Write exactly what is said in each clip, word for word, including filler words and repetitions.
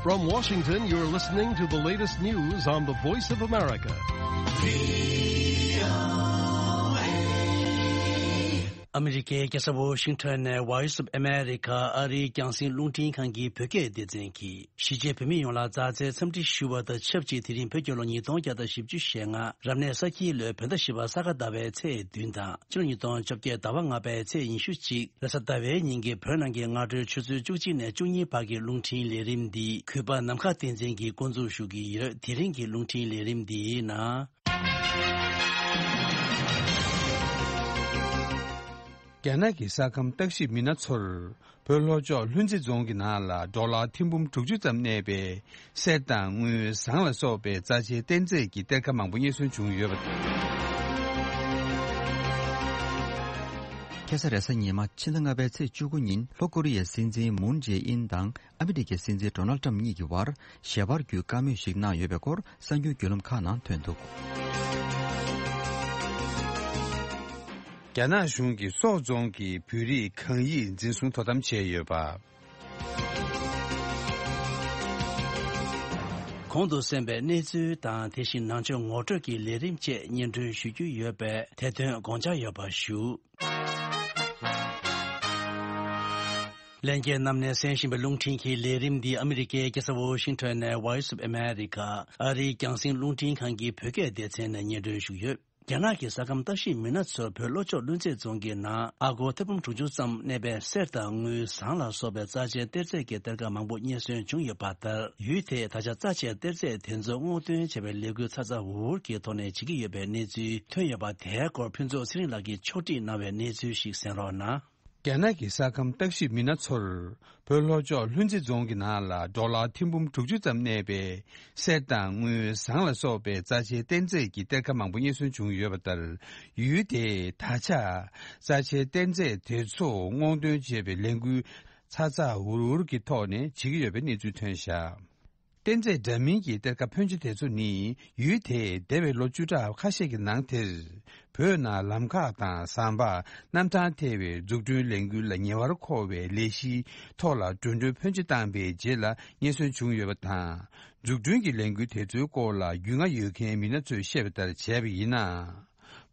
From Washington, you're listening to the latest news on the Voice of America. ཨ་མི་རི་ཀའི་རྒྱལ་ས་ཝོ་ཤིང་ཊོན་ནས་Voice of America ཨ་རིའི་རྒྱང་སྲིང་རླུང་འཕྲིན་ཁང་གི་བོད་སྐད་སྡེ་ཚན་གྱིས། གཞིས་བྱེས་བོད་མི་ཡོངས་ལ་མཛའ་བརྩེའི་འཚམས་འདྲི་ཞུ་བ་དང་ཆབས་ཅིག་དེ་རིང་བོད་རྒྱལ་ལོ་ཉིས་སྟོང་བརྒྱ་དང་བཞི་བཅུ་ཞེ་ལྔ། རབ་གནས་ས་ཁྱིའི་ལོའི་བོད་ཟླ་བཞི་པ་ས་ག་ཟླ་བའི་ཚེས་བདུན་དང་། ཕྱི་ལོ་ཉིས་སྟོང་བཅོ་བརྒྱད་ཟླ་བ་ལྔ་པའི་ཚེས་ཉི་ཤུ་གཅིག་རེས་གཟའ་ཟླ་བའི་ཉིན་གྱི་བོད་ནང་གི་སྔ་དྲོའི་ཆུ་ཚོད་བཅུ་གཅིག་ནས་བཅུ་གཉིས་བར་གྱི་རླུང་འཕྲིན་ལས་རིམ་འདི་གུས་པ་ནམ་མཁའ་བསྟན་འཛིན་གྱིས་འགོ་འཛུགས་ཞུ་གི་ཡོད། དེ་རིང་གི་རླུང་འཕྲིན་ལས་རིམ་འདིའི་ནང་། རྒྱ་ནག་གི་ས་ཁམས་བརྟག་ཞིབ་མི་སྣ་ཚོར་བོད་ལྷོ་ཕྱོགས་ལྷུན་རྩེ་རྫོང་གི་ནང་ལ་ཌོ་ལར་ཐེར་འབུམ་དྲུག་ཅུ་ཙམ་གནས་པའི་གསེར་དང་དངུལ་ཟངས་ལ་སོགས་པའི་རྩ་ཆེའི་གཏེར་རྫས་ཀྱི་གཏེར་ཁ་མང་པོ་རྙེད་སོན་བྱུང་ཡོད་པ་དང་། ཁ་སང་རེས་གཟའ་ཉི་མ་ཕྱི་ཟླ་ལྔ་པའི་ཚེས་བཅུ་དགུ་ཉིན་ལྷོ་ཀོ་རི་ཡའི་སྲིད་འཛིན་མུན་ཇེ་ཨིན་དང་ཨ་མི་རི་ཀའི་སྲིད་འཛིན་ཌོ་ནལ་ཏྲམ་གཉིས་ཀྱི་བར་ཞལ་པར་བརྒྱུད་བཀའ་མོལ་ཞིག་གནང་ཡོད་པའི་སྐོར་གསར་འགྱུར་བརྒྱུད་ལམ་ཁག་ནང་ཐོན་འདུག་རྒྱ་ནག་གཞུང་གིས་སོག་རྫོང་གི་བོད་རིགས་གང་ཡིད་འཛིན་བཟུང་དོ་དམ་བྱས་ཡོད་པ། གོང་དུ་གསན་པའི་གནས་ཚུལ་དང་། དེ་བཞིན་ནང་ཆོས་ངོ་སྤྲོད་ཀྱི་ལས་རིམ་བཅས་སྙན་སྒྲོན་ཞུ་རྒྱུ་ཡོད་པས། དེ་དོན་དགོངས་འཇགས་ཡོད་པ་ཞུ། ལྷན་རྒྱས་རྣམས་ནས་གསན་བཞིན་པའི་རླུང་འཕྲིན་གྱི་ལས་རིམ་འདི་ཨ་མི་རི་ཀའི་རྒྱལ་ས་ཝོ་ཤིང་ཊོན་ནས་Voice of America ཨ་རིའི་རྒྱང་སྲིང་རླུང་འཕྲིན་ཁང་གི་བོད་སྐད་སྡེ་ཚན་ནས་སྙན་སྒྲོན་ཞུས་ཡོད། རྒྱ་ནག་གི་ས་ཁམས་ལྟ་ཞིབ་མི་སྣ་ཚོར་བོད་ལྷོ་ཕྱོགས་ལྷུན་རྩེ་རྫོང་གི་ནང་ཨ་སྒོར་ཐེར་འབུམ་དྲུག་ཅུ་ཙམ་གནས་པའི་གསེར་དང་དངུལ་ཟངས་ལ་སོགས་པའི་རྩ་ཆེའི་གཏེར་རྫས་ཀྱི་གཏེར་ཁ་མང་པོ་རྙེད་སོན་བྱུང་ཡོད་པ་ལྟར། ཡུལ་དེས་ད་ཆ་རྩ་ཆེའི་གཏེར་རྫས་དེ་ཚོ་སྔོག་འདོན་བྱེད་པའི་ལས་འགུལ་ཚ་ཚ་འུར་འུར་གྱི་ཐོག་ནས་བྱེད་ཀྱི་ཡོད་པའི་གནས་ཚུལ་ཐོན་ཡོད་པ། དེའི་སྐོར་ཕུན་ཚོགས་ཚེ་རིང་ལགས་ཀྱིས་ཕྱོགས་སྒྲིག་གནང་བའི་གནས་ཚུལ་ཞིག་གསན་རོགས་གནང་། རྒྱ་ནག་གི་ས་ཁམས་བརྟག་ཞིབ་མི་སྣ་ཚོར་བོད་ལྷོ་ཕྱོགས་ལྷུན་རྩེ་རྫོང་གི་ནང་ལ་ཌོ་ལར་ཐེར་འབུམ་དྲུག་ཅུ་ཙམ་གནས་པའི་གསེར་དང་དངུལ་ཟངས་ལ་སོགས་པའི་རྩ་ཆེའི་གཏེར་རྫས་ཀྱི་གཏེར་ཁ་མང་པོ་རྙེད་སོན་བྱུང་ཡོད་པ་ལྟར། ཡུལ་དེས་ད་ཆ་རྩ་ཆེའི་གཏེར་རྫས་དེ་ཚོ་སྔོག་འདོན་བྱེད་པའི་ལས་འགུལ་ཚ་ཚ་འུར་འུར་གྱི་ཐོག་ནས་བྱེད་ཀྱི་ཡོད་པའི་གནས་ཚུལ་ཐོན་བཞག་གཏེར་རྫས་འདྲ་མིན་གྱི་གཏེར་ཁ་ཕོན་ཆེ་དེ་ཚོ་ནི་ཡུལ་དེས་འདས་པའི་ལོ་བཅུ་ཕྲག་ཁ་ཤས་ཀྱི་ནང་དེར་བོད་ནང་ལམ་ཁ་དང་ཟམ་པ། གནམ་ཐང་ཐེ་བའི་འཛུགས་སྐྲུན་ལས་འགུལ་ལ་ཉེ་བར་མཁོ་བའི་ལས་གཞིའི་ཐོག་ལ་འགྲོ་གྲོན་ཕོན་ཆེ་བཏང་པའི་རྗེས་ལ་རྙེད་སོན་བྱུང་ཡོད་པ་དང་། འཛུགས་སྐྲུན་གྱི་ལས་འགུལ་དེ་ཚོའི་སྐོར་ལ་རྒྱུས་མངའ་ཡོད་མཁན་མི་སྣ་ཚོས་བཤད་པ་ལྟར་བྱས་པ་ཡིན་ན།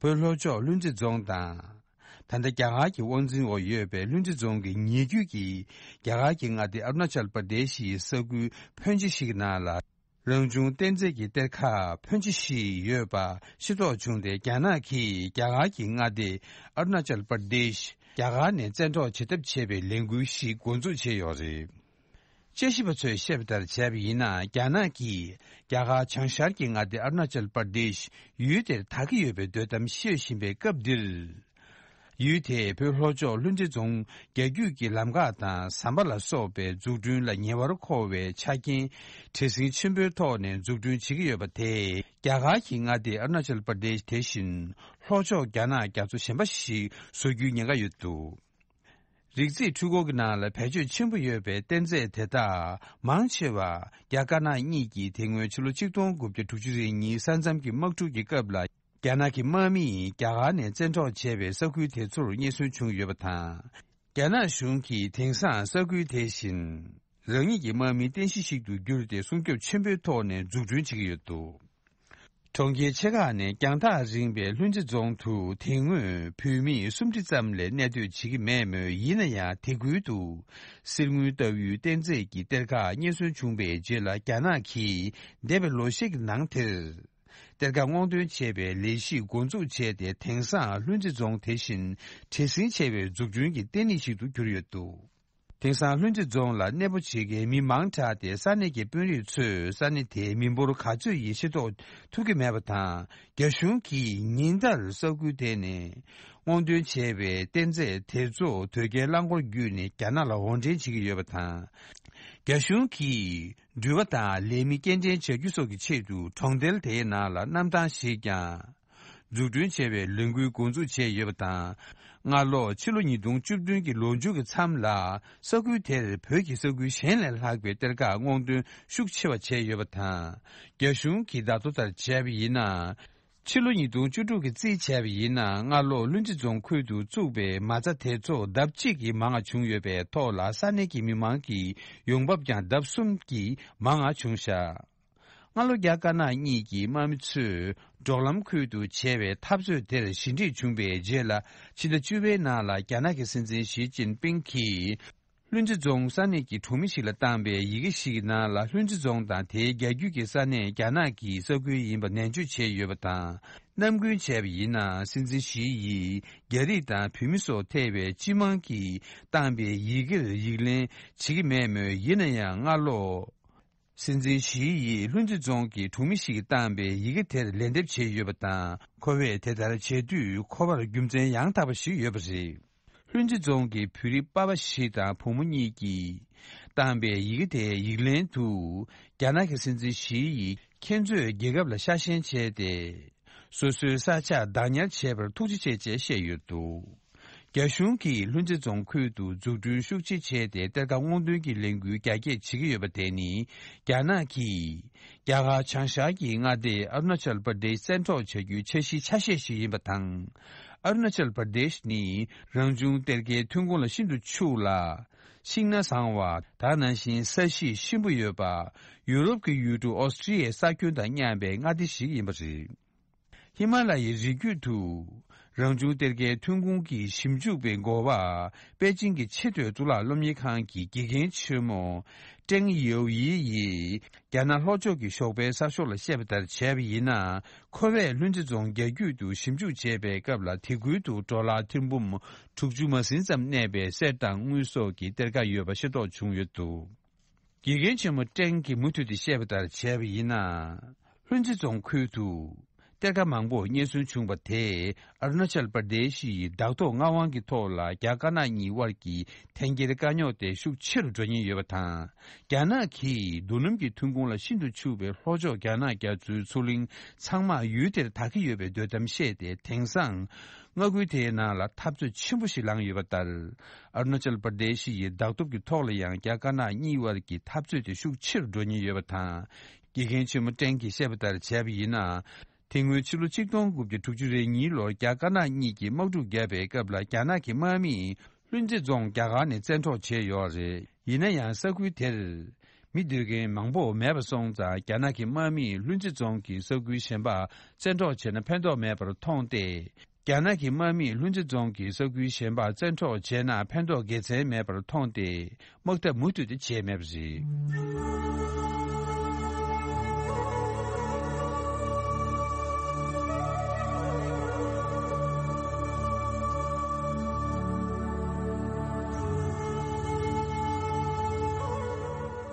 བོད་ལྷོ་ཕྱོགས་ལྷུན་རྩེ་རྫོང་དང་། ད་ལྟ་རྒྱ་གར་གྱི་དབང་འཛིན་འོག་ཡོད་པའི་ལྷུན་རྩེ་རྫོང་གི་ཉེ་རྒྱུད་ཀྱི་རྒྱ་གར་གྱི་མངའ་སྡེ་ཨ་རུ་ན་ཅལ་པར་དེ་ཤི་ཡི་ས་ཁུལ་ཕོན་ཆེ་ཞིག་ནང་ལ། རང་བྱུང་གཏེར་རྫས་ཀྱི་གཏེར་ཁ་ཕོན་ཆེ་ཞིག་ཡོད་པ་ཤེས་རྟོགས་བྱུང་སྟེ། རྒྱ་ནག་གིས་རྒྱ་གར་གྱི་མངའ་སྡེ་ཨ་རུ་ན་ཅལ་པར་དེཤ་རྒྱ་གར་ནས་བཙན་འཕྲོག་བྱེད་ཐབས་བྱས་པའི་ལས་འགུལ་ཞིག་འགོ་འཛུགས་བྱས་ཡོད་རེད། དཔྱད་ཞིབ་པ་ཚོས་བཤད་པ་ལྟར་བྱས་པ་ཡིན་ན། རྒྱ་ནག་གིས་རྒྱ་གར་བྱང་ཤར་གྱི་མངའ་སྡེ་ཨ་རུ་ན་ཅལ་པར་དེཤ་ཡུལ་དེར་དར་གྱི་ཡོད་པའི་འདོད་གཏམ་བཤད་བཞིན་པའི་སྐབས་འདིར། ཡུལ་དེས་བོད་ལྷོ་ཕྱོགས་ལྷུན་རྩེ་རྫོང་རྒྱ་རྒྱུད་ཀྱི་ལམ་ཁ་དང་ཟམ་པ་ལ་སོགས་པའི་འཛུགས་སྐྲུན་ལ་ཉེ་བར་མཁོ་བའི་ཆ་རྐྱེན་བྲེལ་ཟིང་ཆེན་པོའི་ཐོག་ནས་འཛུགས་སྐྲུན་བྱེད་ཀྱི་ཡོད་པ་དེས། རྒྱ་གར་གྱི་མངའ་སྡེ་ཨ་རུ་ན་ཅལ་པར་དེཤ་དེ་བཞིན་ལྷོ་ཕྱོགས་རྒྱ་ནག་རྒྱ་མཚོ་གཞན་པ་ཞིག་བཟོ་རྒྱུའི་ཉེན་ཁ་ཡོད་འདུག་རིག་རྩིས་འཕྲུལ་འཁོར་གྱི་ནང་ལ་བེད་སྤྱོད་ཆེན་པོ་ཡོད་པའི་གཏེར་རྫས་དེ་དག་མང་ཆེ་བ་རྒྱ་དཀར་ནག་གཉིས་ཀྱིས་དེ་སྔོན་ཕྱི་ལོ་ཆིག་སྟོང་དགུ་བརྒྱ་དྲུག་ཅུ་རེ་གཉིས་ས་མཚམས་ཀྱི་དམག་འཁྲུག་གི་སྐབས་ལ། རྒྱ་ནག་གི་དམག་མིས་རྒྱ་གར་ནས་བཙན་འཕྲོག་བྱས་པའི་ས་ཁུལ་དེ་ཚོར་རྙེད་སོན་བྱུང་ཡོད་པ་དང་། རྒྱ་ནག་གཞུང་གིས་དེང་སང་ས་ཁུལ་དེ་བཞིན་རང་ཉིད་ཀྱི་དམག་མིའི་རྟེན་གཞི་ཞིག་ཏུ་གྱུར་ཏེ། སྲུང་སྐྱོབ་ཆེན་པོའི་ཐོག་ནས་འཛུགས་སྐྲུན་བྱེད་ཀྱི་ཡོད་འདུག་གྲོང་ཁྱེར་ཆེ་ཁག་ནས་རྒྱང་ཐག་རིང་བའི་ལྷུན་རྩེ་རྫོང་དུ་དེ་སྔོན་བོད་མི་སུམ་ཁྲི་ཙམ་ལས་གནས་སྡོད་བྱེད་ཀྱི་མེད་མོད། ཡིན་ན་ཡང་དེ་ཁུལ་དུ་གསེར་དངུལ་ལྟ་བུའི་གཏེར་རྫས་ཀྱི་གཏེར་ཁ་རྙེད་སོན་བྱུང་བའི་རྗེས་ལ། རྒྱ་ནག་གིས་འདས་པའི་ལོ་ཤས་ཀྱི་ནང་དེར། གཏེར་ཁ་སྔོག་འདོན་བྱེད་པའི་ལས་གཞི་འགོ་འཛུགས་བྱས་ཏེ། དེང་སང་ལྷུན་རྩེ་རྫོང་དེ་བཞིན་བྲེལ་ཟིང་ཆེ་བའི་འཛུགས་སྐྲུན་གྱི་ལྟེ་གནས་ཤིག་ཏུ་གྱུར་ཡོད་འདུག་དེང་སང་ལྷུན་རྩེ་རྫོང་ལ་གནས་སྤོ་བྱེད་མཁན་མི་མང་དྲགས་ཏེ། ས་གནས་ཀྱི་དཔོན་རིགས་ཚོས་ས་གནས་དེའི་མི་འབོར་ག་ཚོད་ཡིན་ཤེས་རྟོགས་ཐུབ་ཀྱི་མེད་པ་དང་། རྒྱ་གཞུང་གིས་ཉིན་ལྟར་ས་ཁུལ་དེ་ནས་སྔོག་འདོན་བྱས་པའི་གཏེར་རྫས་དེ་ཚོ་དོས་སྐྱེལ་རླངས་འཁོར་བརྒྱུད་ནས་རྒྱ་ནག་ལ་འོར་འདྲེན་བྱེད་ཀྱི་ཡོད་པ་དང་། རྒྱ་གཞུང་གིས་འགྲུལ་པ་དང་ལས་མི་སྐྱེལ་འདྲེན་བྱ་རྒྱུ་སོགས་ཀྱི་ཆེད་དུ་གྲོང་རྡལ་དེའི་ནང་ལ་གནམ་ཐང་ཞིག་ཀྱང་འཛུགས་སྐྲུན་བྱེད་པའི་ལས་འགུལ་འགོ་འཛུགས་བྱས་ཡོད་པ་དང་། སྔ་ལོ་ཕྱི་ལོ་ཉིས་སྟོང་བཅུ་བདུན་གྱི་ལོ་མཇུག་གི་མཚམས་ལ་ས་ཁུལ་དེར་བོད་ཀྱི་ས་ཁུལ་གཞན་ལས་ལྷག་པའི་གཏེར་ཁ་སྔོག་འདོན་ཤུགས་ཆེ་བ་བྱས་ཡོད་པ་དང་། རྒྱ་གཞུང་གི་བརྡ་ཐོ་ལྟར་བྱས་པ་ཡིན་ན། ཕྱི་ལོ་ཉིས་སྟོང་བཅུ་དྲུག་གི་རྩིས་བྱས་པ་ཡིན་ན། སྔ་ལོ་ལྷུན་རྩེ་རྫོང་ཁུལ་དུ་བཙུགས་པའི་མ་རྩ་དེ་ཚོ་ལྡབ་གཅིག་གིས་མང་བ་བྱུང་ཡོད་པའི་ཐོག་ལ། ས་གནས་ཀྱི་མི་མང་གི་ཡོང་འབབ་ཀྱང་ལྡབ་གསུམ་གྱིས་མང་བ་བྱུང་བཞག་སྔ་ལོ་རྒྱ་དཀར་ནག་གཉིས་ཀྱི་དམག་མི་ཚོས་འབྲོག་ལམ་ཁུལ་དུ་བྱས་པའི་འཐབ་རྩོད་དེར་ཞི་འགྲིག་བྱུང་བའི་རྗེས་ལ། ཕྱི་ཟླ་བཅུ་པའི་ནང་ལ་རྒྱ་ནག་གི་སྲིད་འཛིན་ཞི་ཅིན་ཕིང་གིས། ལྷུན་རྩེ་རྫོང་ས་གནས་ཀྱི་གྲོང་མི་ཞིག་ལ་བཏང་པའི་ཡི་གེ་ཞིག་གི་ནང་ལ། ལྷུན་རྩེ་རྫོང་དང་དེའི་རྒྱ་རྒྱུད་ཀྱི་ས་གནས་རྒྱ་ནག་གི་ས་ཁུལ་ཡིན་པ་ནན་བརྗོད་བྱས་ཡོད་པ་དང་། ནམ་རྒྱུན་བྱས་པ་ཡིན་ན། སྲིད་འཛིན་ཞི་ཡིས་རྒྱ་རིགས་དང་བོད་མི་སོགས་ཐེ་བའི་སྤྱི་དམངས་ཀྱིས་བཏང་པའི་ཡི་གེར་ཡིག་ལན་བྱེད་ཀྱི་མེད་མོད། ཡིན་ན་ཡང་སྔ་ལོ། སྲིད་འཛིན་ཞི་ཡིས་ལྷུན་རྩེ་རྫོང་གི་གྲོང་མི་ཞིག་གིས་བཏང་པའི་ཡི་གེ་དེར་ལན་འདེབས་བྱས་ཡོད་པ་དང་། ཁོ་བས་དེ་ལྟར་བྱེད་དུས་ཁོ་པར་རྒྱུ་མཚན་ཡང་དག་པ་ཞིག་ཡོད་པ་རེད། ལྷུན་རྩེ་རྫོང་གི་བོད་རིགས་པ་ཕ་ཞིག་དང་བུ་མོ་གཉིས་ཀྱིས་བཏང་པའི་ཡི་གེ་དེའི་ཡིག་ལན་དུ། རྒྱ་ནག་གི་སྲིད་འཛིན་ཞི་ཡིས་ཁྱེད་ཚོས་རྒྱལ་ཁབ་ལ་ཤ་ཞེན་བྱས་ཏེ། སོ་སོའི་ས་ཆ་བདག་ཉར་བྱས་པར་ཐུགས་རྗེ་ཆེ་ཅེས་བཤད་ཡོད་འདུག་རྒྱ་གཞུང་གིས་ལྷུན་རྩེ་རྫོང་ཁུལ་དུ་འཛུགས་སྐྲུན་ཤུགས་ཆེ་བྱས་ཏེ། གཏེར་ཁ་སྔོག་འདོན་གྱི་ལས་འགུལ་རྒྱ་སྐྱེད་བྱེད་ཀྱི་ཡོད་པ་དེ་ནི། རྒྱ་ནག་གིས་རྒྱ་གར་བྱང་ཤར་གྱི་མངའ་སྡེ་ཨ་རུ་ན་ཅལ་པར་དེཤ་བཙན་འཕྲོག་བྱ་རྒྱུའི་འཆར་གཞིའི་ཆ་ཤས་ཤིག་ཡིན་པ་དང་། ཨ་རུ་ན་ཅལ་པར་དེཤ་ནི་རང་བྱུང་གཏེར་ཁའི་ཐོན་ཁུངས་ལ་ཤིན་ཏུ་ཕྱུག་ལ། ཤིང་སྣ་བཟང་བ། ད་ག་ནང་བཞིན་ས་གཞི་གཤིན་པོ་ཡོད་པ། ཡུ་རོབ་ཀྱི་ཡུལ་གྲུ་ཨོ་སི་ཀྲི་ཡའི་ས་ཁྱོན་དང་མཉམ་པའི་མངའ་སྡེ་ཞིག་ཡིན་པ་རེད། ཧི་མ་ལ་ཡའི་རི་རྒྱུད་དུ་རང་བྱུང་གཏེར་ཁའི་ཐོན་ཁུངས་ཀྱི་ཞིབ་འཇུག་པའི་འགོ་པ། པེ་ཅིང་གི་ཆེས་མཐོའི་གཙུག་ལག་སློབ་གཉེར་ཁང་གི་དགེ་རྒན་ཆེན་མོ་ཀྲེང་ཡའོ་ཡི་ཡིས་རྒྱ་ནག་ལྷོ་ཕྱོགས་ཀྱི་ཞོགས་པའི་གསར་ཤོག་ལ་བཤད་པ་ལྟར་བྱས་པ་ཡིན་ན། ཁོ་བས་ལྷུན་རྩེ་རྫོང་རྒྱ་རྒྱུད་དུ་ཞིབ་འཇུག་བྱས་པའི་སྐབས་ལ། དེ་ཁུལ་དུ་ཌོ་ལར་ཐེར་འབུམ་དྲུག་ཅུ་མ་ཟིན་ཙམ་གནས་པའི་གསེར་དང་དངུལ་སོགས་ཀྱི་གཏེར་ཁ་ཡོད་པ་ཤེས་རྟོགས་བྱུང་ཡོད་འདུག་དགེ་རྒན་ཆེན་མོ་ཀྲེང་གིས་མུ་མཐུད་དེ་བཤད་པ་ལྟར་བྱས་པ་ཡིན་ན། ལྷུན་རྩེ་རྫོང་ཁུལ་དུ་གཏེར་ཁ་མང་པོ་རྙེད་སོན་བྱུང་བ་དེས། ཨ་རུ་ན་ཅལ་པར་དེཤ་ཡི་བདག་ཐོག་མངའ་དབང་གི་ཐོག་ལ་རྒྱ་དཀར་ནག་གཉིས་དབར་གྱི་འཐེན་འཁྱེར་དཀའ་རྙོག་དེ་ཤུགས་ཆེ་རུ་འགྲོ་ཉེན་ཡོད་པ་དང་། རྒྱ་ནག་གིས་རྡོ་སྣུམ་གྱི་ཐོན་ཁུངས་ལ་ཤིན་ཏུ་ཕྱུག་པའི་ལྷོ་ཕྱོགས་རྒྱ་ནག་རྒྱ་མཚོའི་མཚོ་གླིང་ཚང་མ་ཡུལ་དེར་བདག་གི་ཡོད་པའི་འདོད་གཏམ་བཤད་དེ། དེང་སང་མངའ་ཁུལ་དེའི་ནང་ལ་འཐབ་རྩོད་ཆེན་པོ་ཞིག་ལངས་ཡོད་པ་ལྟར། ཨ་རུ་ན་ཅལ་པར་དེཤ་ཡི་བདག་ཐོབ་ཀྱི་ཐོག་ལ་ཡང་རྒྱ་དཀར་ནག་གཉིས་དབར་གྱི་འཐབ་རྩོད་དེ་ཤུགས་ཆེ་རུ་འགྲོ་ཉེན་ཡོད་པ་དང་། དགེ་རྒན་ཆེན་མོ་ཀྲེང་གིས་བཤད་པ་ལྟར་བྱས་པ་ཡིན་ན། དེ་སྔོན་ཕྱི་ལོ་ཆིག་སྟོང་དགུ་བརྒྱ་དྲུག་ཅུ་རེ་གཉིས་ལོར་རྒྱ་དཀར་ནག་གཉིས་ཀྱིས་དམག་འཁྲུག་བརྒྱབ་པའི་སྐབས་ལ། རྒྱ་ནག་གི་དམག་མིས་ལྷུན་རྩེ་རྫོང་རྒྱ་གར་ནས་བཙན་འཕྲོག་བྱས་ཡོད་རེད། ཡིན་ན་ཡང་ས་ཁུལ་དེར་མི་སྡོད་མཁན་མང་པོ་མེད་པ་སོང་ཙང་། རྒྱ་ནག་གི་དམག་མིས་ལྷུན་རྩེ་རྫོང་གི་ས་ཁུལ་གཞན་པ་བཙན་འཕྲོག་བྱས་ན་ཕན་ཐོགས་མེད་པར་མཐོང་སྟེ། རྒྱ་ནག་གི་དམག་མིས་ལྷུན་རྩེ་རྫོང་གི་ས་ཁུལ་གཞན་པ་བཙན་འཕྲོག་བྱས་ན་ཕན་ཐོགས་དགེ་མཚན་མེད་པར་མཐོང་སྟེ། དམག་འཐབ་མུ་མཐུད་དུ་བྱས་མེད་པ་རེད།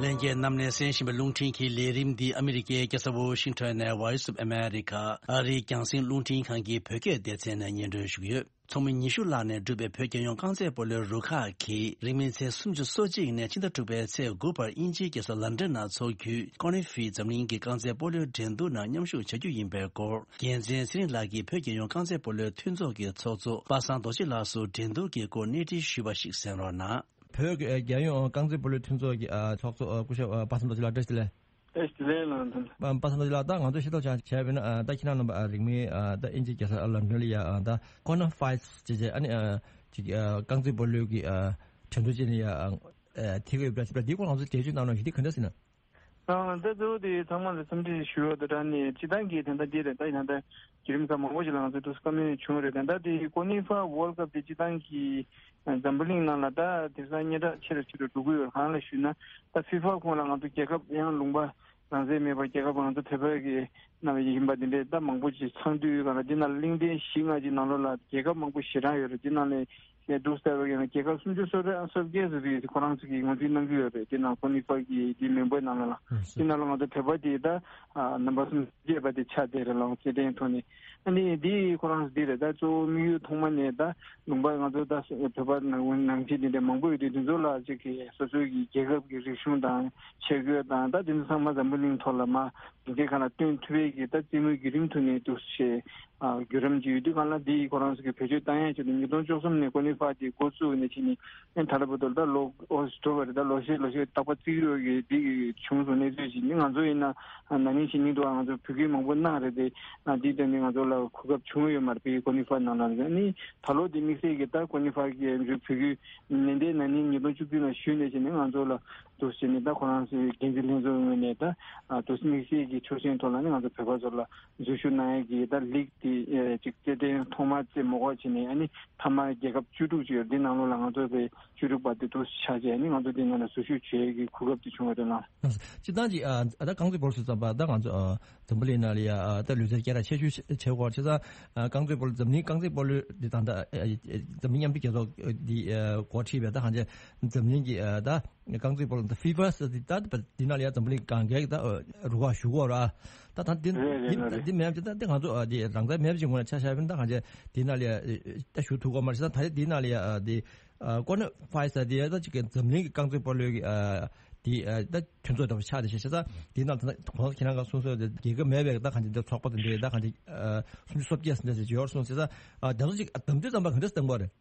ལྷན་རྒྱས་རྣམས་ནས་གསན་བཞིན་པའི་རླུང་འཕྲིན་གྱི་ལས་རིམ་འདི་ཨ་མི་རི་ཀའི་རྒྱལ་ས་ཝོ་ཤིང་ཊོན་ནས་Voice of America ཨ་རིའི་རྒྱང་སྲིང་རླུང་འཕྲིན་ཁང་གི་བོད་སྐད་སྡེ་ཚན་ནས་སྙན་སྒྲོན་ཞུ་གི་ཡོད། ཚོགས་མི་ཉི་ཤུ་ལྷག་ནས་གྲུབ་པའི་བོད་རྒྱལ་ཡོངས་རྐང་རྩེད་སྤོ་ལོའི་རུ་ཁག་གིས་རིང་མིན་ཚེས་སུམ་ཅུ་སོ་གཅིག་ནས་ཕྱི་ཟླ་དྲུག་པའི་ཚེས་དགུ་བར་དབྱིན་ཇིའི་རྒྱལ་ས་ལན་ཀྲན་ནང་འཚོགས་རྒྱུའི་ཀོ་ནི་ཧྥི་འཛམ་གླིང་གི་རྐང་རྩེད་སྤོ་ལོའི་འགྲན་བསྡུར་ནང་མཉམ་ཞུགས་བྱ་རྒྱུ་ཡིན་པའི་སྐོར། རྒྱལ་མཚན་ཚེ་རིང་ལགས་ཀྱིས་བོད་རྒྱལ་ཡོངས་རྐང་རྩེད་སྤོ་ལོའི་མཐུན་ཚོགས་ཀྱི་ཚོགས་གཙོ་པ་སངས་རྡོ་རྗེ་ལགས་སུ་འགྲན་བསྡུར་གྱི་སྐོར་གནས་འདྲི་ཞུས་པ་ཞིག་གསན་རོགས་གནང་། བོད་ཀྱི་རྒྱལ་ཡོངས་རྐང་རྩེད་སྤོ་ལོའི་མཐུན་ཚོགས་ཀྱི་ཚོགས་གཙོ་སྐུ་ཞབས་པ་སངས་རྡོ་རྗེ་ལགས་བཀྲ་ཤིས་བདེ་ལེགས། བཀྲ་ཤིས་བདེ་ལེགས་ལགས་དང་། པ་པ་སངས་རྡོ་རྗེ་ལགས། ད་ང་ཚོས་ཤེས་རྟོགས་བྱ་བྱས་པ་ཡིན་ན། ད་ཁྱེད་རང་རྣམ་པ་རིང་མིན་ད་དབྱིན་ཇིའི་རྒྱལ་ས་ལན་ཀྲན་ལ་ཡ་ད་ཀོ་ནར་ཕའེཊ་ཅེས་བྱས་ཨ་ནི་ཅིག་རྐང་རྩེད་སྤོ་ལོའི་གི་འགྲན་བསྡུར་བྱས་ནས་ཡ་ཐེ་གི་ཡོད་པ་འདྲ་ཞིག་འདིའི་སྐོར་ང་ཚོས་འགྲེལ་བརྗོད་གནང་རོགས་ཞུ། འདི་ག་འདྲ་ཟེར་ན། ཨ་ད་གཙོ་བོ་དེ་ཚང་མ་ལ་འཚམས་འདྲི་ཞུ་བ་དང་སྦྲགས་ནས། སྤྱིར་བཏང་གི་ད་ལྟ་འདི་རེད། ད་ཡང་ད་བརྒྱུད་རིམ་ཁག་མང་པོ་ཞིག་ལ་ང་ཚོ་འདུག་བཀའ་མོལ་བྱུང་རེད། ད་ལྟ་དེ་ཀོ་ནི་ཧྥ་ཝོལ་ཀབ་དེ་སྤྱིར་བཏང་གི་འཛམ་བུ་གླིང་ནང་ལ་ད་དེང་སང་སྙན་གྲགས་ཆེ་རུ་ཆེ་རུ་འགྲོ་གི་ཡོད། གང་ལ་ཞུས་ན། ད་ཧྥི་ཧྥ་ཁོངས་ལ་ང་ཚོ་རྒྱལ་ཁབ་ཡང་ལུང་པ་རང་བཙན་མེད་པར་རྒྱལ་ཁབ་ང་ཚོ་བོད་པ་གི་ནང་ཡིན་པ་འདི་འདྲའི་ད་མང་པོ་ཅིག་ཚང་དུས་གང་ལ། འདི་ནང་ལ་གླིང་ཕྲན་བཞི་ལྔ་ཅིག་ནང་ལོགས་ལ་རྒྱལ་ཁབ་མང་པོ་ཞེ་དྲག་ཡོད་རེད། འདི་ནང་ལས་ཡ་འདུག་ཟེར་བ་ཡིན་ན་རྒྱལ་ཁབ་སུམ་ཅུ་སོ་གཅིག་སོ་བརྒྱད་ཙམ་ཅིག་ཁོ་རང་ཚོ་གིས་ངོས་འཛིན་གནང་གི་ཡོད་རེད། འདི་ནང་ཁོ་ནི་ཕ་གི་འདི་མེམ་བར་ནང་ལ་ལ། འདི་ནང་ལ་ང་ཚོ་བོད་པ་དེ་ད་ནམ་བར་སུམ་ཅུ་བརྒྱད་པ་དེ་ཆགས་བསྡད་རེད་ལ། སྐྱེ་ལྡན་ཐོག་ནས། ཨ་ནི་འདི་ཁོ་རང་ཚོ་འདི་རེད། ད་གཙོ་བོ་དམིགས་ཡུལ་ཐོག་མ་ནས་ད་ལུང་པ་ང་ཚོ་ད་བོད་པ་ནང་ནང་ཆེན་དེ་འདྲ་མང་པོ་ཡོད་དུས། དེ་ཚོ་ལ་ཅིག་གི་སོ་སོའི་གི་རྒྱལ་ཁབ་ཀྱི་རིག་གཞུང་དང་ཆས་གོས་དང་། ད་དེ་ཚོ་ཚང་མ་འཛམ་བུ་གླིང་ཐོག་ལ་མ་འདི་ག་ལ་སྟོན་ཐུབ་པའི་གི་ད་རྩེད་མོའི་བརྒྱུད་རིམ་ཐོག་ནས་འདུག་བྱས། བརྒྱུད་རིམ་ཅིག་ཡོད་དུས་གང་ལ་འདི་ཁོ་རང་ཚོ་གི་བེད་སྤྱོད་བཏང་ཡ་ཆེད་དུ་ཉིས་སྟོང་བཅུ་གསུམ་ནས་ཀོ་ནི་ཧྥ་དེ་འགོ་བཙུགས་ནས་ཕྱིན་ནས་ཨེ་ད་ལྟ་བར་དུ་ད་ལོ་ཨོ་འགྲོ་བ་རེད། ད་ལོ་ཤས་ལོ་ཤས་རྟག་པར་བརྩི་གི་ཡོད་གི་འདི་གི་བྱུང་སོང་གནས་ཚུལ་ཅིག་ནི་ང་ཚོ་ཡིན་ན་ན་ནིང་ཕྱི་ཉིན་དུ་ང་ཚོ་བོད་བརྒྱུད་མང་པོ་གནང་རེད་དེ་འདི་ལྟ་ནི་ང་ཚོ་ལ་གོ་སྐབས་བྱུང་ཡོད་མ་རེད། བོད་ཀོ་ནི་ཧྥ་ནང་ལ་རེད། ནི་ད་ལོ་འདི་དམིགས་བསལ་གི་ད་ཀོ་ནི་ཧྥ་གི་བོད་བརྒྱུད་ནན་ཏན་ན་ནིང་ཉིས་སྟོང་བཅུ་བདུན་ལ་ཞུས་ནས་བྱས་ནས་ང་ཚོ་ལ་འདུག་བྱས་ནས་ད་ཁོ་རང་ཚོའི་འགན་འཛིན་ལྷན་ཚོགས་ངོས་ནས་ད་འདུག་དམིགས་བསལ་གྱི་ཆོག་མཆན་ཐོག་ལ་ནི་ང་ཚོ་བོད་པ་ཚོ་ལ་འཛུལ་ཞུགས་གནང་ཡས་ཀྱི་ད་ལིག་དེ་ཅིག་རྩེད་འགྲན་ཐོག་མ་རྩེད་མོ་གོ་བྱས་ནས་ཨ་ནི་མཐའ་མ་རྒྱལ་ཁབ་བཅུ་དྲུག་ཅིག་ཡོད་འདི་ནང་ལོགས་ལ་ང་ཚོ་དེ་བཅུ་དྲུག་པ་དེ་འདུག་ཆགས་བྱས་ཨ་ནི་ང་ཚོ་འདི་ནང་ལ་འཛུལ་ཞུགས་བྱེད་ཡས་ཀྱི་གོ་སྐབས་དེ་བྱུང་བ་དེ་ནང་། སྤྱིར་བཏང་གི་ཨ་ད་རྐང་རྩེད་སྤོ་ལོ་ཟེར་ཙམ་པ་ད་ང་ཚོ་ཨ་འཛམ་བུ་གླིང་ནང་ལ་ཡ་ཨ་ད་ལུས་རྩལ་སྐད་གྲགས་ཆེ་ཤོས་བྱེད་དགོས་བྱས་ཙང་ཨ་རྐང་རྩེད་སྤོ་ལོ་འཛམ་གླིང་རྐང་རྩེད་སྤོ་ལོ་འདི་དང་ད་ཨ་འཛམ་གླིང་མཉམ་འབྲེལ་རྒྱལ་ཚོགས་འདི་ཨ་འགོ་ཁྲིད་པའི་ད་གང་ཅི་འཛམ་གླིང་གི་ཨ་ད་རྐང་རྩེད་སྤོ་ལོ་ད་ཧྥི་ཧྥ་ཟེར་འདི་ད་འདི་ནང་ལ་ཡ་འཛམ་བུ་གླིང་གང་གའི་ད་རུ་ཁག་ཞུགས་ཡོད་རེད། ད་ད་འདི་རེད་རེད་འདི་རེད་རེད། འདི་མེད་ཅེ་ད་འདི་ང་ཚོ་ཨ་འདི་རང་བཙན་མེད་པ་ཅིག་ངོས་ནས་ཆ་བཞག་པ་ཡིན་ན་ད་གང་ཅི་འདི་ནང་ལ་ཡ་ད་ཞུགས་ཐུབ་ཀྱི་མ་རེད། ད་ད་འདི་ནང་ལ་ཡ་ཨ་འདི་ཨ་ཀོ་ནི་ཧྥ་ཟེར་འདི་ཡ་ད་ཅིག་འཛམ་གླིང་གི་རྐང་རྩེད་སྤོ་ལོའི་གི་ཨ་འདི་ཨ་ད་མཐུན་ཚོགས་འདྲ་པོ་ཆགས་བསྡད་ཤག་བྱས་ཙང་འདི་ནང་ད་ལྟ་གོང་ས་ཁྱེད་རང་ག་གསུངས་སོང་དེ་རྒྱལ་ཁབ་མེད་པའི་ད་གང་ཅི་འདི་ཚོགས་པ་དེ་འདྲའི་ད་གང་ཅི་ཨ་སུམ་ཅུ་སོ་བརྒྱད་ཟིན་འདྲ་ཅིག་ཡོད་གསུངས་བྱས་ཙང་ཨ་དེ་ཚོ་ཅིག་ཨ་དམ་དུས་ཙམ་པ་ག་འདྲ་བཏང་དགོས་རེད།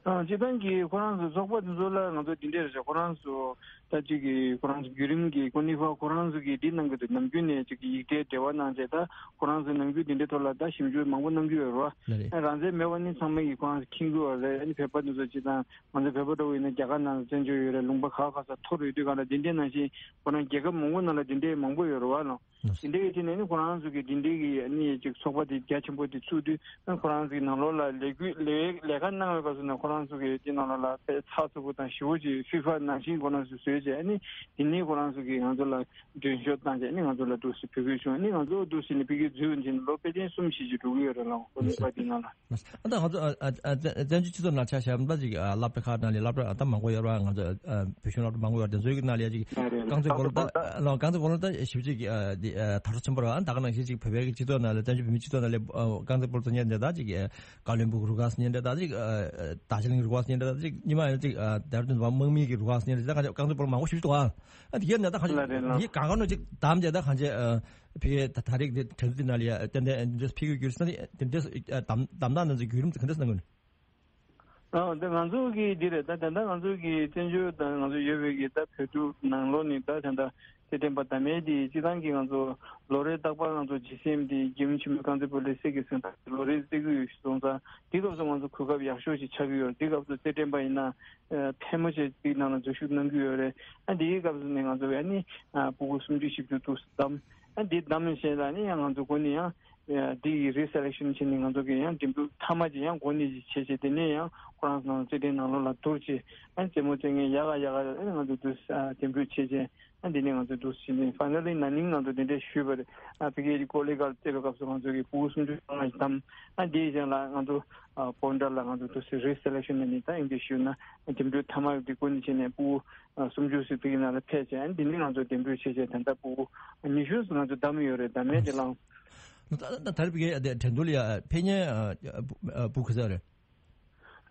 ཨ་སྤྱིར་བཏང་གི་ཁོ་རང་ཚོ་ཚོགས་པ་དེ་ཚོ་ལ་ང་ཚོ་འདི་འདྲས་རེད་ཤག་ཁོ་རང་ཚོ་ད་ཅིག་གི་ཁོ་རང་ཚོ་བརྒྱུད་རིམ་གྱི་ཀོ་ནི་ཧྥ་ཁོ་རང་ཚོ་གི་འདི་གནང་གི་འདུག་ནམ་རྒྱུན་ནས་ཅིག་གི་ཡིག་ཚད་འབྲེལ་བ་གནང་བྱས་ད་ཁོ་རང་ཚོ་ནམ་རྒྱུན་འདི་འདྲས་ཐོག་ལ་ད་ཞིབ་འཇུག་མང་པོ་གནང་གི་ཡོད་རེད་བ། ལགས་རེད། ཨ་རང་བཙན་མེད་པ་ནི་ཚང་མ་གི་ཁོ་རང་ཚོ་མཁྱེན་གི་ཡོད་རེད། ཨ་ནི་བོད་པ་དེ་ཚོ་སྤྱིར་བཏང་ང་ཚོ་བོད་པ་འདྲ་བོ་ཡིན་ན་རྒྱ་གར་ནང་ལ་བཙན་བྱོལ་ཡོད་རེད། ལུང་པ་ཁག་ཁག་ས་འཐོར་ཡོད་དུས་གང་ལ་འདི་འདྲའི་ནང་བཞིན་ཁོ་རང་རྒྱལ་ཁབ་མང་པོ་ནང་ལ་འདི་འདྲའི་མང་པོ་ཡོད་རེད་བ་ལོ། དེ་འདྲའི་ཡོད་དུས་ནས་ནི་ཁོ་རང་ཚོ་གི་དེ་འདྲའི་གི་ནི་ཅིག་ཚོགས་པ་དེ་རྒྱ་ཆེན་པོ་དེ་ཚུགས་དུས་ཁོ་རང་ཚོ་གི་ནང་ལོགས་ལ་ལས་འགུལ་ལས་ལས་ཀ་གནང་བའི་སྐབས་སུ་ནས་ཁོ་རང་ཚོ་གི་དེ་ནང་ལོགས་ལ་དཔེ་ཚགས་ཚུད་པོ་དང་ཞེ་པོ་ཅིག་ཧྥི་ཧྥ་ནང་བཞིན་ཁོ་རང་ཚོ་བཟོས་བྱས་ནི་དེ་ནས་ཁོ་རང་ཚོ་གི་ང་ཚོ་ལ་མགྲོན་ཤོག་བཏང་བྱས་ནི་ང་ཚོ་ལ་འདུག་སེ་ཕུལ་དགོས་བྱུང་། ནི་ང་ཚོ་འདུག་སེ་ནི་ཕ་གིར་འཛུལ་ཡོང་ཅིང་ལོ་དཔེ་ཅན་གསུམ་བཞི་ཅིག་འགྲོ་གི་ཡོད་རེད་ལགས། ཁོ་ཚོ་པ་དེ་ནང་ལ། ཨ་ད་ང་ཚོ་ཨ་ཨ་ཨ་བཙན་བཙན་བྱོལ་སྤྱི་ཚོགས་ནང་ཆ་བཞག་ན་ཅིག་ཨ་སློབ་གྲྭ་ཁག་ནང་ལ་སློབ་གྲྭ་ཨ་ད་མང་པོ་ཡོད་རེད་བ། ང་ཚོ་ཨ་བོད་གཞུང་སློབ་གྲྭ་མང་པོ་ཡོད་རེད། དེ་ཚོའི་གི་ནང་ལ་ཡ་ཅིག་རེད་རེད། རྐང་རྩེད་སྤོ་ལོ་ད་ལོ་རྐང་རྩེད་སྤོ་ལོ་ད་ཞིབ་ཅིག་ཨ་དེ་ཨ་དར་སོ་ཆེན་པོ་རེད་བ། ཨ་ད་ག་ནང་བཞིན་ཅིག་བོད་པའི་གི་སྤྱི་ཚོགས་ནང་ལ་བཙན་བྱོལ་བོད་མིའི་སྤྱི་ཚོགས་ནང་ལ་ཨ་རྐང་རྩེད་སྤོ་ལོ་ཚོ་ཉན་བསྡད་ད་ཅིག་ཨ་ཀ་བློན་སྦུག་རུ་ཁག་ཉན་བསྡད་ད་ཅིག་ཨ་ཨ་རྡོ་རྗེ་གླིང་རུ་ཁག་ཉན་བསྡད་ད་ཅིག་ཉི་མ་ཡང་ཅིག་ཨ་དེ་ར་དོན་དམག་མི་གི་རུ་ཁག་ཉན་བསྡད་ད་ག་རྐང་རྩེད་སྤོ་ལོ་མང་པོ་ཞིག་འདུག་ཨ། ཨ་དེ་གའི་ནང་ད་གང་ཅི་ལ་རེད་ལ། དེ་གའི་ག་ག་ནང་ཅིག་བདམས་བསྡད་ད་གང་ཅི་ཨ། ཕ་གིའི་ད་ད་རེས་འདི་དྲན་གསོ་འདི་ནང་ལ་ཡ་ཏན་ཏན་འདི་ཕ་གིའི་བརྒྱུད་རིམ་འདི་འདི་བདམས་བདམས་ཐོན་ནང་ཚོ་བརྒྱུད་རིམ་དེ་ག་འདྲ་གནང་དགོས་ནི། ཨ་ད་ང་ཚོ་གི་འདི་རེད། ད་ད་ལྟ་ང་ཚོ་གི་བཙན་བྱོལ་དང་ང་ཚོ་ཡོད་པའི་གི་ད་བོད་ཕྲུག་ནང་ལོགས་ནས་ད་ད་ལྟ་རྩེད་འགྲན་པ་ད་མེད་དེ་སྤྱི་བཏང་གི་ང་ཚོ་ལོ་རེ་རྟག་པར་ང་ཚོ་ཇི་སི་ཨེམ་དེ་རྒྱལ་ཡུམ་ཆེན་མོའི་རྐང་རྩེད་སྤོ་ལོའི་སྲིད་ཀྱི་སེམས་ཐག་ལོ་རེ་རྩེ་གི་ཡོད་སོང་ཙང་དེ་སྐབས་སུ་ང་ཚོ་གོ་སྐབས་ཡག་ཤོས་ཤིག་ཆགས་ཀྱི་ཡོད། དེ་སྐབས་སུ་རྩེད་འགྲན་པ་ཡིན་ན་ཕལ་མོ་ཆེ་དེའི་ནང་ལ་འཛུལ་ཞུགས་གནང་གི་ཡོད་རེད། ཨ་དེའི་སྐབས་སུ་ནས་ང་ཚོ་ཡ་ནི་ཕྲུ་གུ་སུམ་ཅུ་བཞི་བཅུ་འདུག་བདམས། ཨ་འདི་བདམས་བྱས་ལ་ནི་ཡང་ང་ཚོ་འགོ་ནས་ཡང་ཨ་འདི་ཡི་རི་སེ་ལེག་ཤན་བྱས་ནས་ང་ཚོ་གི་ཡང་འདེམས་སྒྲུག་མཐའ་མ་ཅིག་ཡང་འགོ་ནས་ཅིག་བྱས་བྱས་དེ་ནས་ཡང་ཁོ་རང་ཚོ་རྩེད་འགྲན་ནང་ལོགས་ལ་བསྡུར་བྱས་ཨ་རྩེད་མོ་རྩེ་མཁན་ཡག་ག་ཡག་ག་ཨ་ང་ཚོ་འདུག་ཨ་འདེམས་སྒྲུག་བྱས་བྱས་ཨ་འདི་ནས་ང་ཚོ་འདུག་བྱས་ནས་ཕ་ནལ་ལི་ན་ནིང་ང་ཚོ་དེ་འདྲས་ཞུས་པ་རེད། ཨ་ཕ་གིའི་ཀོ་ལི་གལ་རྩེད་པའི་སྐབས་སུ་ང་ཚོ་གི་ཕྲུ་གུ་སུམ་ཅུ་སོ་ལྔ་ཞིག་བདམས། ཨ་འདིའི་རྗེས་ལ་ང་ཚོ་ཨ་བོན་ཌར་ལ་ང་ཚོ་འདུག་སེ་རི་སེ་ལེག་ཤན་ནས་ནི་ད་ཨིན་སྐད་ཞུས་ན་འདེམས་སྒྲུག་མཐའ་མ་འདི་འགོ་ནས་བྱས་ནས་ཕྲུ་གུ་ཨ་སུམ་ཅུ་ཙམ་ཕ་གི་ནང་ལ་ཕེབས་བྱས་ཨ་འདི་ནི་ང་ཚོ་འདེམས་སྒྲུག་བྱས་བྱས་ད་ལྟ་ཕྲུ་གུ་ཉི་ཤུ་ཙམ་ང་ཚོ་བདམས་ཡོད་རེད། ད་མེད་དེ་ལང་། ད་ད་ད་རེས་ཕ་གི་དེ་དྲན་འདུག་ལ་ཡ་ཕེབས་མཁན་ཨ་ཕྲུ་གུ་ག་ཚོད་རེད།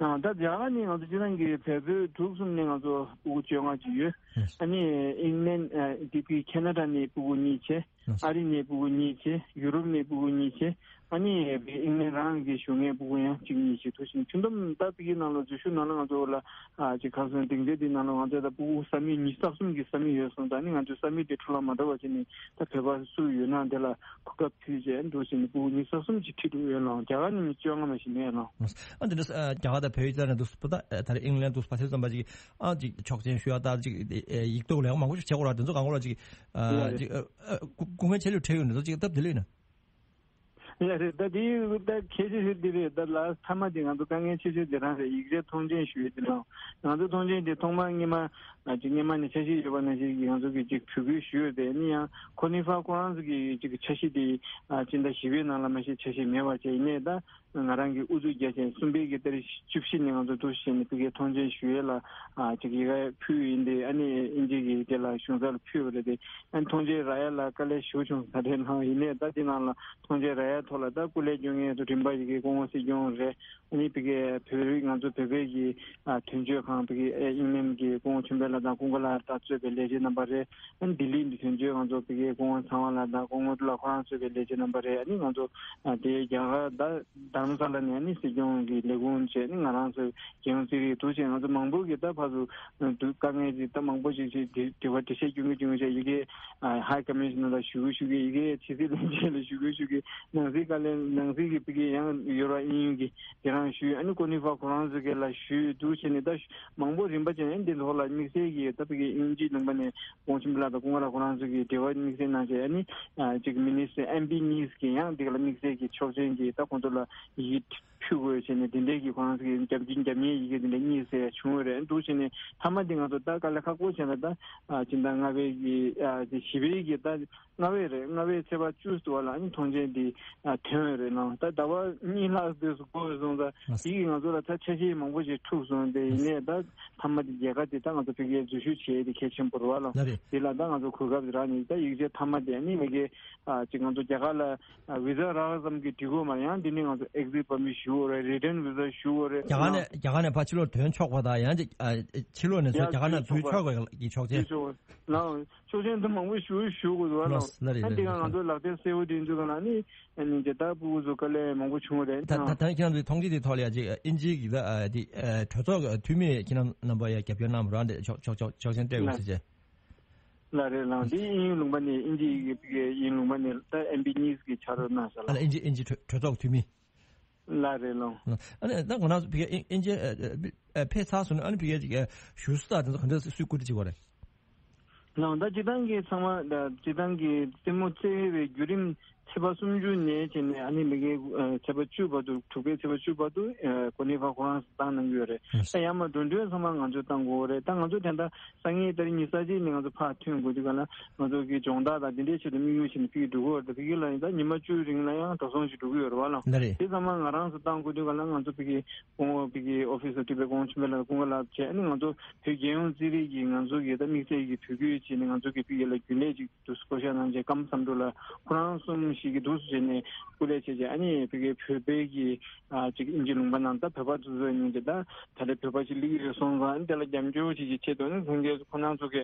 ཨ་ད་རྒྱ་གར་ནས་ང་ཚོ་སྤྱིར་བཏང་གི་བལ་པོའི་འབྲུག་གསུམ་ནས་ང་ཚོ་ཕྲུ་གུ་བཅོ་ལྔ་ཅིག་ཡོད། ཨ་ནི་ཨིང་ལན་ཨ་ཌི་པི་ཁེ་ན་ཌ་ནས་ཕྲུ་གུ་གཉིས་བྱས། ཨ་རི་ནས་ཕྲུ་གུ་གཉིས་བྱས། ཡུ་རོབ་ནས་ཕྲུ་གུ་གཉིས་བྱས། ཨ་ནི་ཨིང་ལན་རང་གི་བཞུགས་མཁན་ཕྲུ་གུ་ཡང་གཅིག་གཉིས་བྱས། ཐུག་ཕྱིན་ཁྱོན་བསྡོམས་ད་ཕ་གི་ནང་ལ་འཛུལ་ཞུགས་ནང་ལ་ང་ཚོ་ལ་ཨ་ཅིག་ཁ་སང་སྡིངས་ཆ་འདི་ནང་ལ་ང་ཚོ་ད་ཕྲུ་གུ་ས་མིག་ཉི་ཤུ་རྩ་གསུམ་གྱི་ས་མིག་ཡོད་སོང་། ད་ནི་ང་ཚོའི་ས་མིག་དེ་འཕྲོ་བརླག་མ་འགྲོ་བ་བྱས་ནས་ད་བོད་པ་སུ་ཡོད་ན་དེ་ལ་གོ་སྐབས་ཕུལ་བྱས་འདུག་ཟེར་ནས་ཕྲུ་གུ་ཉི་ཤུ་རྩ་གསུམ་ཅིག་ཁྲིད་འགྲོ་ཡོད་ལགས། རྒྱ་གར་ནས་མི་བཅོ་ལྔ་མ་ཞིག་མེད་ལགས། ཨ་འདི་འདྲ་ཨ་རྒྱ་གར་དང་བལ་ཡུལ་ཙམ་ནས་འདུག་པ་ད་ད་རེས་ཨིང་ལན་འདུག་པ་དེ་ཙམ་པ་ཅིག་ཨ་ཅིག་ཆོག་མཆན་ཞུ་ཡ་ད་ཅིག་ཡིག་ཐོག་ལ་ཡང་མང་པོ་ཞིག་བྱེད་དགོས་ར། དེ་ཚོ་གང་གོ་ར་ཅིག་ཨ་ཅིག་ཨ་ཨ་སྐུ་སྐུ་ངལ་ཆེ་ལོས་འཕྲད་ཡོད་འདི་ཚོ་ཅིག་སྟབས་བདེ་ལོས་ཡིན་ན། ཡ་རེད། ད་དེ་ད་ཁྱད་ཆོས་ཤིག་འདི་རེད། ད་ལ་མཐའ་མ་དེ་ང་ཚོ་དཀའ་ངལ་ཆེ་ཤོས་དེ་རང་རེད། ཡིག་ཆ་མཐོང་མཆན་ཞུ་ཡས་དེ་ལ་ང་ཚོ་མཐོང་མཆན་དེ་ཐོག་མར་སྔོན་མ་ཅིག་སྔོན་མ་ནས་འཆར་གཞི་ཡོད་པ་ནང་བཞིན་གྱི་ང་ཚོ་གི་ཅིག་བོད་སྐད་ཞུ་ཡོད་དེ་ནི་ཡང་ཁོ་ནི་ཧྥ་ཁོ་རང་ཚོ་གི་ཅིག་འཆར་གཞི་དེ་སྤྱི་ཟླ་བཞི་པའི་ནང་ལ་མ་གཞི་འཆར་གཞི་མེད་པ་བྱས། ཡིན་ནའི་ད་ ང་རང་གི་ཨུ་ཚུགས་རྒྱག་བཞིན་གསུམ་པའི་གི་ཏ་རིག་བཅུ་བཞི་ནས་ང་ཚོ་འདུག་བྱས་ནས་ཕ་གིའི་ཐོངས་མཆན་ཞུ་ཡས་ལ་ཨ་ཅིག་ཡི་གེ་ཕུལ་ཡིན་ཏེ། ཨ་ནི་ཨིན་ཇི་གི་དེ་ལ་གཞུང་ཚབ་ལ་ཕུལ་བ་རེད་དེ། ཨ་ནི་ཐོངས་མཆན་རག་ཡས་ལ་དཀའ་ལས་ཞེ་པོ་བྱུང་ས་རེད། ལགས་ཡིན་ནའི་ད་དེ་ནང་ལ་ཐོངས་མཆན་རག་ཡས་ཐོག་ལ་ད་སྐུ་ལས་བསྐྱོན་མཁན་ཚོ་རིམ་པ་ཡི་གེ་སྐུ་ངོ་སྲིད་སྐྱོང་རེད། ཨ་ནི་ཕ་གིའི་བོད་རིགས་ང་ཚོ་བོད་པའི་གི་ཨ་དོན་གཅོད་ཁང་ཕ་གིའི་ཨ་ཨིང་ལན་གྱི་སྐུ་ངོ་ཆོས་འཕེལ་ལགས་དང་ཀུན་དགའ་ལགས་དང་གཙོས་པའི་ལས་བྱེད་རྣམ་པ་རེད། ཨ་ནི་ལྡི་ལི་འདི་དོན་གཅོད་ང་ཚོ་ཕ་གིའི་སྐུ་ངོ་ཚངས་དབང་ལགས་དང་སྐུ་ངོ་ཀྲུའུ་ལགས་ཁོ་རང་གཙོས་པའི་ལས་བྱེད་རྣམ་པ་རེད། ཨ་ནི་ང་ཚོ་ཨ་དེ་རྒྱ་གར་ད་དྷ་རམ་ས་ལ་ནས་ཨ་ནི་སྲིད་སྐྱོང་གི་ལས་ཁུངས་བྱས། ཨ་ནི་ང་རང་ཚོ་རྒྱལ་ཡོངས་རྩིས་རིག་འདུག་བྱས། ང་ཚོ་མང་པོ་གི་ད་ཕར་ཚུར་འདུག་དཀའ་ངལ་ཅིག་ད་མང་པོ་ཞིག་ཅིག་དྲི་དྲི་བ་འགྲེལ་བཤད་སྐྱོན་གྱི་སྐྱོན་གྱི་བྱས། ཡི་གེ་ཨ་ཧའི་ཀ་མི་ཤི་ནར་ལ་ཞུ་གི་ཞུ་གི། ཡི་གེ་ཕྱི་སྲིད་བློན་ཆེན་ལ་ཞུ་གི་ཞུ་གི། ནང་སྲིད་བཀའ་བློན་ནང་སྲིད་ཀྱི་ཕ་གི་ཡང་ཡོ་རོབ་དབྱིན་ཡུལ་གྱི་དེ་རང་ཞུས། ཨ་ནི་ཀོ་ནི་ཧྥ་ཁོ་རང་ཚོ་གི་ལ་ཞུས། འདུག་བྱས་ནས་ད་མང་པོ་རིམ་པ་བྱས། ཨ་ནི་འདི་ཚོ་ལ་དམིགས་བསལ་གྱི་ད་ཕ་གི་དབྱིན་ཇིའི་ལུང་པ་ནས་ཀོང་ཆེན་པོ་ལགས་དང་ཀུན་དགའ་ལགས་ཁོ་རང་ཚོ་གི་འབྲེལ་བ་དམིགས་བསལ་གནང་བྱས། ཨ་ནི་ཨ་ཅིག་མི་ནི་སི་ཊར་ཨེམ་པི་ནིས་ཀྱི་ཡང་འདི་ག་ལ་དམིགས་བསལ་གྱི་ཆོག་མཆན་གྱི་ད་ཁོང་ཚོ་ལ་ཡི་གེ་ཕུལ་དགོས་བྱས་ནས་དེ་འདྲའི་གི་ཁོ་རང་ཚོ་གི་རྒྱབ་སྐྱོར་རྒྱབ་གཉེར་ཡི་གེ་དེ་འདྲ་གཉིས་ཟེར་བྱུང་བ་རེད། འདུག་བྱས་ནས་མཐའ་མ་འདི་ང་ཚོ་ད་དཀའ་ལས་ཁག་པོ་བྱས་ན་ད་ཨ་སྤྱི་ཟླ་ལྔ་པའི་གི་ཨ་དེ་བཞི་པའི་གི་ད་ལྔ་པའི་རེད། ལྔ་པའི་ཚེས་པ་བཅུ་ཟེར་བ་ལ་ཨ་ནི་ཐོངས་མཆན་འདི་ཨ་ཐོན་རེད་ལགས། ད་ཟླ་བ་གཉིས་ལྷག་དུས་སུ་འགོར་སོང་། ད་དེ་གིས་ང་ཚོ་ལ་ད་ཆ་ཤས་མང་པོ་ཞིག་འཁྲུགས་སོང་། དེ་ཡིན་ནའི་ད་མཐའ་མ་དེ་རྒྱལ་ཁ་དེ་ད་ང་ཚོ་ཕ་གིའི་འཛུལ་ཞུགས་བྱེད་ཡས་དེ་གལ་ཆེན་པོ་རེད་བ་ལགས། ལགས་རེད། དེ་ལ་ད་ང་ཚོ་གོ་སྐབས་རག་ནས་ད་ཡིག་ཆ་མཐའ་མ་དེ་ཨ་ནི་མ་གི་ཨ་ཅིག་ང་ཚོ་རྒྱ་གར་ལ་ཨ་བི་ཟ་རག་ཙམ་གྱིས་འགྲིག་གི་མ་རེད། ཡང་དེ་ནས་ང་ཚོ་ཨེག་སིཊ་པར་མིཊ་ཞུ་དགོས་རེད། རི་ཊན་བི་ཟ་ཞུ་དགོས་རེད། རྒྱ་གར་ནས་རྒྱ་གར་ནས་ཕར་ཕྱི་ལོགས་ཐོན་ཆོག་པ་དང་། ཡང་ཅིག་ཨ་ཕྱི་ལོགས་ནས་ཚུར་ཡང་རྒྱ་གར་ནང་འཛུལ་ཆོག་པའི་གི་ཆོག་མཆན། ལགས་ཆོག་ལགས། ཆོག་མཆན་དེ་མང་པོ་ཞུ་ཞུ་དགོས་འདུག་ལགས། ལགས་རེད། ཨ་འདི་ལགས་ག་རེད། ང་ཚོ་ལག་དེབ་གསལ་པོ་དེ་ཚོ་ག་ལ་ནི་ཨ་ནི་རྒྱ་དར་ཕྲུ་གུ་ཚོ་དཀའ་ལས་མང་པོ་བྱུང་བ་རེད། ད་ད་ད་ཁྱེད་རང་ཚོའི་མཐོང་ཆེན་དེ་ཐོག་ལ་ཡ་ཅིག་ཨིན་ཇིའི་གི་ད་ཨ་དེ་ཨ་གྲོས་ཚོགས་འཐུས་མི་ཁྱེད་རང་རྣམ་པ་ཡ་རྒྱབ་སྐྱོར་གནང་བ་རང་དེ་ཆོག་ཆོག་ཆོག་ཆོག་མཆན་སྤྲད་དགོས་ཟེར་བྱས། ལགས་རེད་ལགས། འདི་དབྱིན་ཡུལ་ལུང་པ་ནས་དབྱིན་ཇི་ཡི་གི་དབྱིན་ལུང་པ་ནས་ད་ཨེམ་པི་གཉིས་ཀྱི་ཕྱག་རོགས་གནང་ས་ལགས། ཨ་ལ་དབྱིན་ཇི་དབྱིན་ཇི་གྲོས་གྲོས་ཚོགས་འཐུས་མི། ལགས་རེད་ལགས། ཨ་ནི་ད་ང་རང་ཚོ་ཕ་གིར་དབྱིན་དབྱིན་ཇི་ཨ་ཨ་ཕེབས་ཚར་སོང་ན། ཨ་ནི་ཕ་གིར་ཅིག་ཨ་བཞུགས་ས་དང་དེ་ཚོ་ག་འདྲ་སུས་བཀོད་སྒྲིག་བྱེད་དགོས་རེད། ལགས། ད་སྤྱིར་བཏང་གི་ཚང་མ་ད་སྤྱིར་བཏང་གི་རྩེད་མོ་རྩེ་བའི་བརྒྱུད་རིམ་ཚེས་པ་སུམ་ཅུ་ནས་བྱས་ནས་ཨ་ནི་མ་གི་ཨ་ཚེས་པ་བཅུ་བར་དུ། དྲུག་པའི་ཚེས་པ་བཅུ་བར་དུ་ཨ་ཀོ་ནི་ཧྥ་ཁོ་རང་ཚོ་བཏང་གནང་གི་ཡོད་རེད། ད་ཡང་མ་འགྲོ་གྲོན་ཚང་མ་ང་ཚོས་བཏང་དགོས་རེད། ད་ང་ཚོ་དེ་འདྲ་སང་ཉིན་ཏ་རིག་ཉི་ཤུ་རྩ་གཅིག་ནས་ང་ཚོ་ཕར་ཐོན་དགོས་དུས་ག་ལ་ང་ཚོ་གི་སྦྱོང་བརྡར་དང་དེ་འདྲའི་ཆེད་དུ་དམིགས་ཡུལ་བྱས་ནས་ཕ་གིར་འགྲོ་གི་ཡོད་རེད། ད་ཕ་གི་ལ་ཡིན་ད་ཉི་མ་བཅུའི་རིང་ལ་ཡང་འགྲོ་སོང་ཞིག་འགྲོ་གི་ཡོད་རེད་བ་ལགས། ལགས་རེད། དེ་ཚང་མ་ང་རང་ཚོ་བཏང་དགོས་དུས་ག་ལ་ང་ཚོ་ཕ་གིའི་སྐུ་ངོ་ཕ་གིའི་ཨོ་ཕི་སར་ཐུབ་པའི་སྐུ་ངོ་ཆེན་པོ་ལགས་ཀུན་དགའ་ལགས་བྱས། ཨ་ནི་ང་ཚོ་བོད་རྒྱལ་ཡོངས་རྩིས་རིག་གི་ང་ཚོ་གི་ད་དམིགས་བསལ་གྱི་བོད་བརྒྱུད་བྱས་ནས་ང་ཚོ་གི་ཕ་གི་ལ་རྒྱུན་ལས་ཅིག་ཏུ་བསྐོ་བཞག་གནང་བྱས། ཀམ་བསམ་གྲུབ་ལགས་ཁོ་རང་གསུམ་ཞིག་གིས་འདུག་སེ་བྱས་ནས་སྐུ་ལས་བྱས་བྱས། ཨ་ནི་ཕ་གིའི་བོད་པའི་གི་ཨ་ཅིག་དབྱིན་ཇི་ལུང་པ་ནང་ད་བོད་པ་ཚོ་ཚོ་ཡིན་གྱི་ད་ད་ལྟ་བོད་པ་ཞིག་སླེབས་ཀྱི་རེད་སོང་ཙང་། ཨ་ནི་དེ་ལ་རྒྱབ་སྐྱོར་བྱེད་ཀྱི་ཆེད་དུ་ནི་ཁོང་གིས་ཁོ་རང་ཚོ་གི་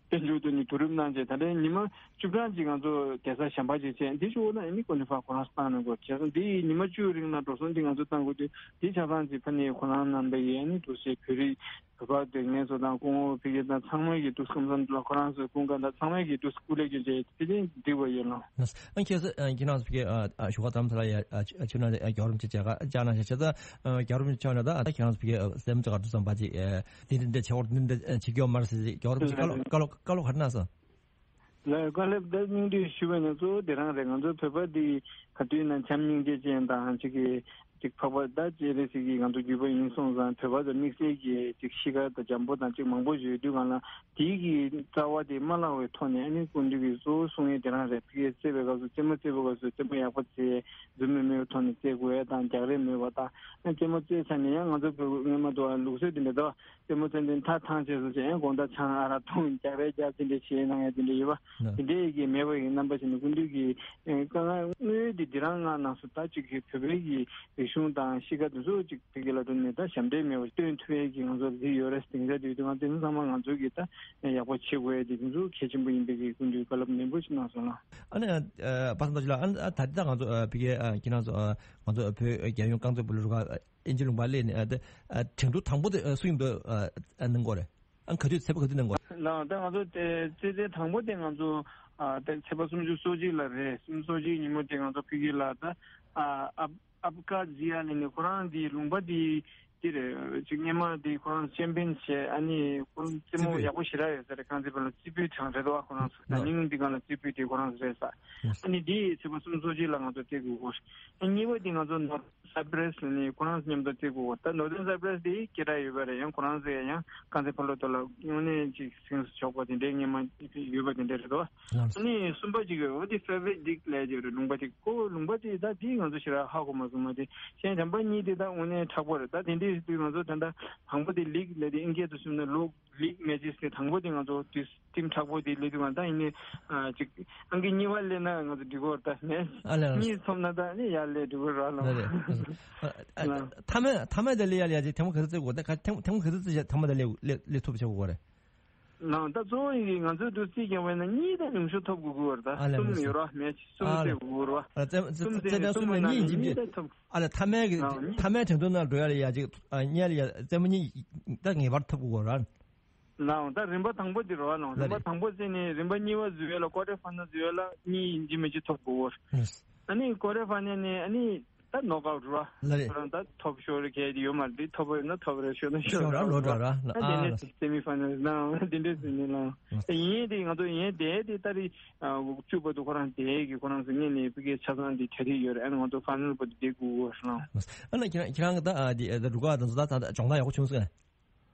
དཔལ་འབྱོར་དུ་ནི་བསྡུ་རུབ་གནང་བྱས། ད་ལྟའི་ཉི་མ་བཅུ་གྲངས་ཅིག་ང་ཚོ་བསྡད་ས་གཞན་པ་ཅིག་བྱས། འདི་ཞུ་བ་ན་ཨ་ནི་ཀོ་ནི་ཧྥ་ཁོ་རང་བཏང་གནང་དགོས། བྱས་ཙང་འདི་ཉི་མ་བཅུ་རིང་ལ་འགྲོ་སོང་འདི་ང་ཚོ་བཏང་དགོས་དུས། འདི་ཆ་ཚང་ཅིག་ཕ་ནི་ཁོ་རང་རྣམ་པ་ཡིས་ཨ་ནི་འདུག་སེ་བོད་རིགས་བོད་པ་སྡོད་མཁན་ཚོ་དང་སྐུ་ངོ་ཕ་གི་དང་ཚང་མ་གིས་འདུག་སེ་ཀམ་བསམ་གྲུབ་ལགས་ཁོ་རང་ཚོའི་སྐུ་མཁན་དང་ཚང་མ་གིས་འདུག་སེ་སྐུ་ལས་ཀྱི་རྗེས་དེ་ནི་འགྲིག་པ་ཡིན་ལགས། ཨ་ཁྱེད་ཚོ་ཨ་ཁྱེད་རང་ཚོ་ཕ་གི་ཨ་ཨ་བཞུགས་སྒར་རྡ་རམ་ས་ལ་ཡ་ཨ་ཆུ་ཨ་ཆུ་ནང་ཨ་རྒྱལ་བ་རིན་པོ་ཆེ་མཇལ་ཁ་བཅར་གནང་བྱས། བྱས་ཙང་ཨ་རྒྱལ་བ་རིན་པོ་ཆེ་མཆོག་ནས་ད་ཨ་ཁྱེད་རང་ཚོ་ཕ་གི་ཨ་སེམས་ཚོ་ག་འདྲ་བསམ་པ་ཅིག་ཨ་འདི་འདི་འདྲ་བྱེད་དགོས་མ་རེད་ཟེར་རྒྱལ་བ་རིན་པོ་ཆེ་བཀའ་སློབ་བཀའ་སློབ་བཀའ་སློབ་ག་རེ་གནང་སོང་། ལགས། བཀའ་སློབ་ད་སྙིང་བསྡུས་ཞུས་པ་ཡིན་ན་གཙོ་བོ་དེ་རང་རེད། ང་ཚོ་བོད་པ་འདི་ག་དུས་ན་བྱམས་སྙིང་རྗེ་ཅན་དང་ཅིག་གི་ཅིག་འཕགས་པ་ད་སྤྱན་རས་གཟིགས་ཀྱི་ང་ཚོ་བརྒྱུད་པ་ཡིན་སོང་ཙང་། བོད་པ་ཚོ་དམིགས་བསལ་གྱི་ཅིག་གཤིས་ཀ་དང་འཇམ་པོ་དང་ཅིག་མང་པོ་ཡོད་དུས་གང་ལ་དེའི་གི་རྩ་བ་དེ་མ་བརླག་པའི་ཐོག་ནས། ཨ་ནི་སྐུ་མདུན་གྱིས་གཙོ་བོ་གསུང་ཡས་དེ་རང་རེད། ཕ་གིར་རྩེད་པའི་སྐབས་སུ་རྩེད་མོ་རྩེད་པའི་སྐབས་སུ་རྩེད་མོ་ཡག་པོ་རྩེ། རྫུན་མ་མེད་པའི་ཐོག་ནས་རྩེད་དགོས་ཡས་དང་རྒྱག་རེས་མེད་པ་དང་། ཨ་རྩེད་མོ་རྩེ་ཚར་ནས་ཡང་ང་ཚོ་བོད་སྔོན་མ་དུ་ལུགས་སྲོལ་དེ་འདྲ་འདུག་རྩེད་མོ་རྩེ་དུས་མཐའ་ཐང་ཆད་སོང་ཟེར་ཡང་དགོང་དག་ཆང་ཨ་རག་འཐུང་རྒྱག་རེས་རྒྱག་དེ་འདྲ་བྱེད་གནང་ཡ་དེ་འདྲ་ཡོད་པ། ལགས། དེ་འདྲའི་གི་མེད་པ་ཡི་རྣམ་པ་ཞིག་ནི་སྐུ་མདུན་གྱི་ཨེ་དཀའ་ངལ་དངོས་ཡོད་དེ་འདི་རང་ང་ནང་སུ་ད་ཅིག་གི་བོད་པའི་གི་རིག་གཞུང་དང་གཤིས་ཀ་དེ་ཚོ་ཅིག་བོད་སྐད་ལ་བསྒྱུར་ནས་ད་ཞབས་འདྲེན་མེད་པ་སྟོན་ཐུབ་ཡས་ཀྱི་ང་ཚོར་རིགས་ཡོད་རེད་ཟེར། དེང་སང་དུས་དུས་ང་དེ་ཚོ་ཚང་མ་ང་ཚོ་གི་ད་ཡག་པོ་བྱེད་དགོས་ཡས་དེ་དེ་ཚོ་གལ་ཆེན་པོ་ཡིན་པའི་གི་སྐུ་མདུན་བཀའ་སློབ་ནན་པོ་ཞིག་གནང་སོང་ལགས། ཨ་ནི་ཨ་པ་སངས་རྡོ་རྗེ་ལགས། ཨ་ད་ལྟ་ང་ཚོ་ཨ་བོད་སྐད་ཨ་ཁྱེད་རང་ཚོ་ཨ་ང་ཚོ་བོད་རྒྱལ་ཡོངས་རྐང་རྩེད་སྤོ་ལོ་རུ་ཁག་ཨིན་ཇི་ལུང་པ་སླེབས་ནས་ཨ་ད་ཨ་འགྲན་བསྡུར་དང་པོ་དེ་ཨ་སུ་ཡིན་པ་ཨ་ཨ་གནང་དགོས་རེད། ཨ་ག་དུས་ཚེས་པ་ག་དུས་གནང་དགོས་རེད། ལགས། ད་ང་ཚོ་དེ་རྩེད་རྩེད་དང་པོ་དེ་ང་ཚོ་ཨ་ད་ཚེས་པ་སུམ་ཅུ་སོ་གཅིག་ལ་རེད། སུམ་ཅུ་སོ་གཅིག་ཉིན་མོ་དེ་ང་ཚོ་ཕ་གི་ལ་ད་ཨ་ཨབ་ཨབ་ཀ་ཛི་ཡ་ནས་ནི་ཁོ་རང་དེ་ལུང་པ་དེ་ དེ་རེད། ཅིག་སྔོན་མ་དེ་ཁོ་རང་ཆེམ་པིན་བྱས། ཨ་ནི་ཁོ་རང་རྩེད་མོ་རྩེད་པོ་ཡག་པོ་ཞེ་དྲག་ཡོད་ས་རེད། རྐང་རྩེད་སྤོ་ལོ་རྩེད་པོའི་གྲས་རེད་དོ། ཁོ་རང་ཚོ་ད་ནིང་དེ་སྒང་ལ་རྩེད་པོ་དེ་ཁོ་རང་ཚོ་རེད་ས། ཨ་ནི་དེ་ཚེས་པ་སུམ་ཅུ་སོ་གཅིག་ལ་ང་ཚོ་རྩེད་དགོས་ཀྱི་རེད། ཨ་གཉིས་པ་དེ་ང་ཚོ་ནོར་ཐེན་སའི་པི་རེས་ལ་ནི་ཁོ་རང་ཚོ་མཉམ་དུ་རྩེད་དགོས་ཀྱི་རེད། ད་ནོར་ཐེན་སའི་པི་རེས་དེ་སྐད་གྲགས་ཡོད་པ་རེད། ཡང་ཁོ་རང་ཚོ་ཡང་རྐང་རྩེད་སྤོ་ལོ་ཐོག་ལ་དངོས་གནས་ཅིག་སེམས་སུ་ཆོག་པ་དེ་འདྲའི་སྔོན་མ་ཡོད་པ་དེ་འདྲ་རེད་དོ། ཨ་ནི་གསུམ་པ་གཅིག་ཡོད། འོ་དེ་ཧྥེ་ཝེ་ལིག་ལབ་ཀྱི་རེད། ལུང་པ་དེ་ཁོ་ལུང་པ་དེ་ད་དེ་ང་ཚོ་ཞེ་དྲག་ཧ་གོ་མ་སོང་། མ་དེ་གཞན་དམ་པ་གཉིས་དེ་ད་དངོས་གནས་མཁྲེགས་པོ་རེད། ད་དེ་འདྲའི་དུས་ང་ཚོ་ད་ལྟ་དང་པོ་དེ་ལིག་ལབ་དེ་ཨིན་སྐད་དུ་ཞུས་ན་ལོ་ལིག་མེ་ཅེས་དེ་དང་པོ་དེ་ང་ཚོ་དུས་ཊིམ་མཁྲེགས་པོ་དེ་སླེབས་དུས་ང་ད་ཡིན་ནའི་ཅིག་ཨང་ཀི་གཉིས་པ་སླེབས་ན་ང་ཚོ་འགྲིག་གོ་རེད། ད་མེ་ཨ་ལས། གཉིས་ཐོབ་ན་ད་ནི་ཡར་སླེབས་འགྲིག་གོ་ར་ལ། ལ་རེད། ཨ་ཨ། ལ། མཐའ་མ་མཐའ་མ་དེ་སླེབས་ཡ་ལ་ཡ་ཅིག་ཐེངས་མ་ག་ཚོད་རྩེ་དགོས། ད་ག་ཐེངས་ཐེངས་མ་ག་ཚོད་རྩེ་བྱས་མཐའ་མ་དེ་སླེབས་སླེབས་སླེབས་ཐུབ་བྱེད་དགོས་རེད། ནའང་ད་གཙོ་བོ་ཡིན་གྱི་ང་ཚོའི་འདུག་རྩིས་རྒྱག་པ་ཡིན་ན་གཉིས་དང་ཉུང་ཤོས་ཐོབ་དགོས་ཀྱི་ཡོད་རེད། ད་ཨ་ལས། གསུམ་ཡོད་རེད་བ། མེ་ཆི་གསུམ་ཨ་ལས། རྩེ་དགོས་ཀྱི་ཡོད་རེད་བ། ཨ་ལས། རྩེད་རྩེད་མོ་གསུམ་རྩེ་ནས་གསུམ་གསུམ་ནང་ནས་གཉིས་གཉིས་ཐོབ། ཨ་ལས། མཐའ་མའི་གི་ནའང་གཉིས། མཐའ་མའི་དྲན་ཐོ་ནང་འགྲོ་ཡ་ལ་ཡ་ཅིག་ཨ་གཉིས་ལ་ཡ་རྩེད་མོ་གཉིས་ད་ངེས་པར་ཐོབ་དགོས་ཀྱི་ཡོད་རེད། ནའང་ད་རིམ་པ་དང་པོ་དེ་རེད་བ། ནའང་ལ་རིམ་པ་རེད། དང་པོ་རྩེ་ནས་རིམ་པ་གཉིས་པ་བཟོ་ཡ་ལ་ཀོ་ཊར་ཕའི་ནལ་བཟོ་ཡ་ལ་གཉིས་ཡིན་གཅིག་མིན་གཅིག་ཐོབ་དགོས་ཀྱི་ཡོད་རེད། ཨ་ནི་ཀོ་ཊར་ཕའི་ནལ་ནས་ཨ་ནི། ད་ནོག་ཨའུཊ་རེད་བ། ལ་རེད། ཁོ་རང་ད་ཐོབ་ཤོར་གལ་ཡོད་མ་རེད། ཐོབ་པ་ཡོད་ན་ཐོབ་རེད། ཤོར་ན་ཤོར་ཤོར་ར་རེད་ལོ་བ། འགྲོ་ར་ལ། ཨ་དེ་ཨ་འདྲས་ལ། སེ་མི་ཕའི་ནལ་ནའང་དེ་འདྲས་ཟིན་ནས་ལ། ཨ་ཡིན་དེ་ང་ཚོ་ཡིན་དེ་དེ་ཏ་རིག་བཅུ་བར་དུ་ཁོ་རང་དེ་གི་ཁོ་རང་ཚོ་སྔོན་ནས་ཕ་གིའི་ཆ་ཚང་དེ་གྲ་སྒྲིག་ཡོད་རེད། ཨ་ནི་ང་ཚོ་ཕའི་ནལ་བར་དུ་དེ་དགོས་ཀྱི་ཡོད་རེད་ལ། ཨ་ནི་ཁྱེད་རང་ཁྱེད་རང་གི་ད་ཨ་དེ་ཨ་ད་རུ་ཁག་དང་ཚོ་ད་ད་སྦྱོང་བརྡར་ཡག་པོ་བྱུང་སོང་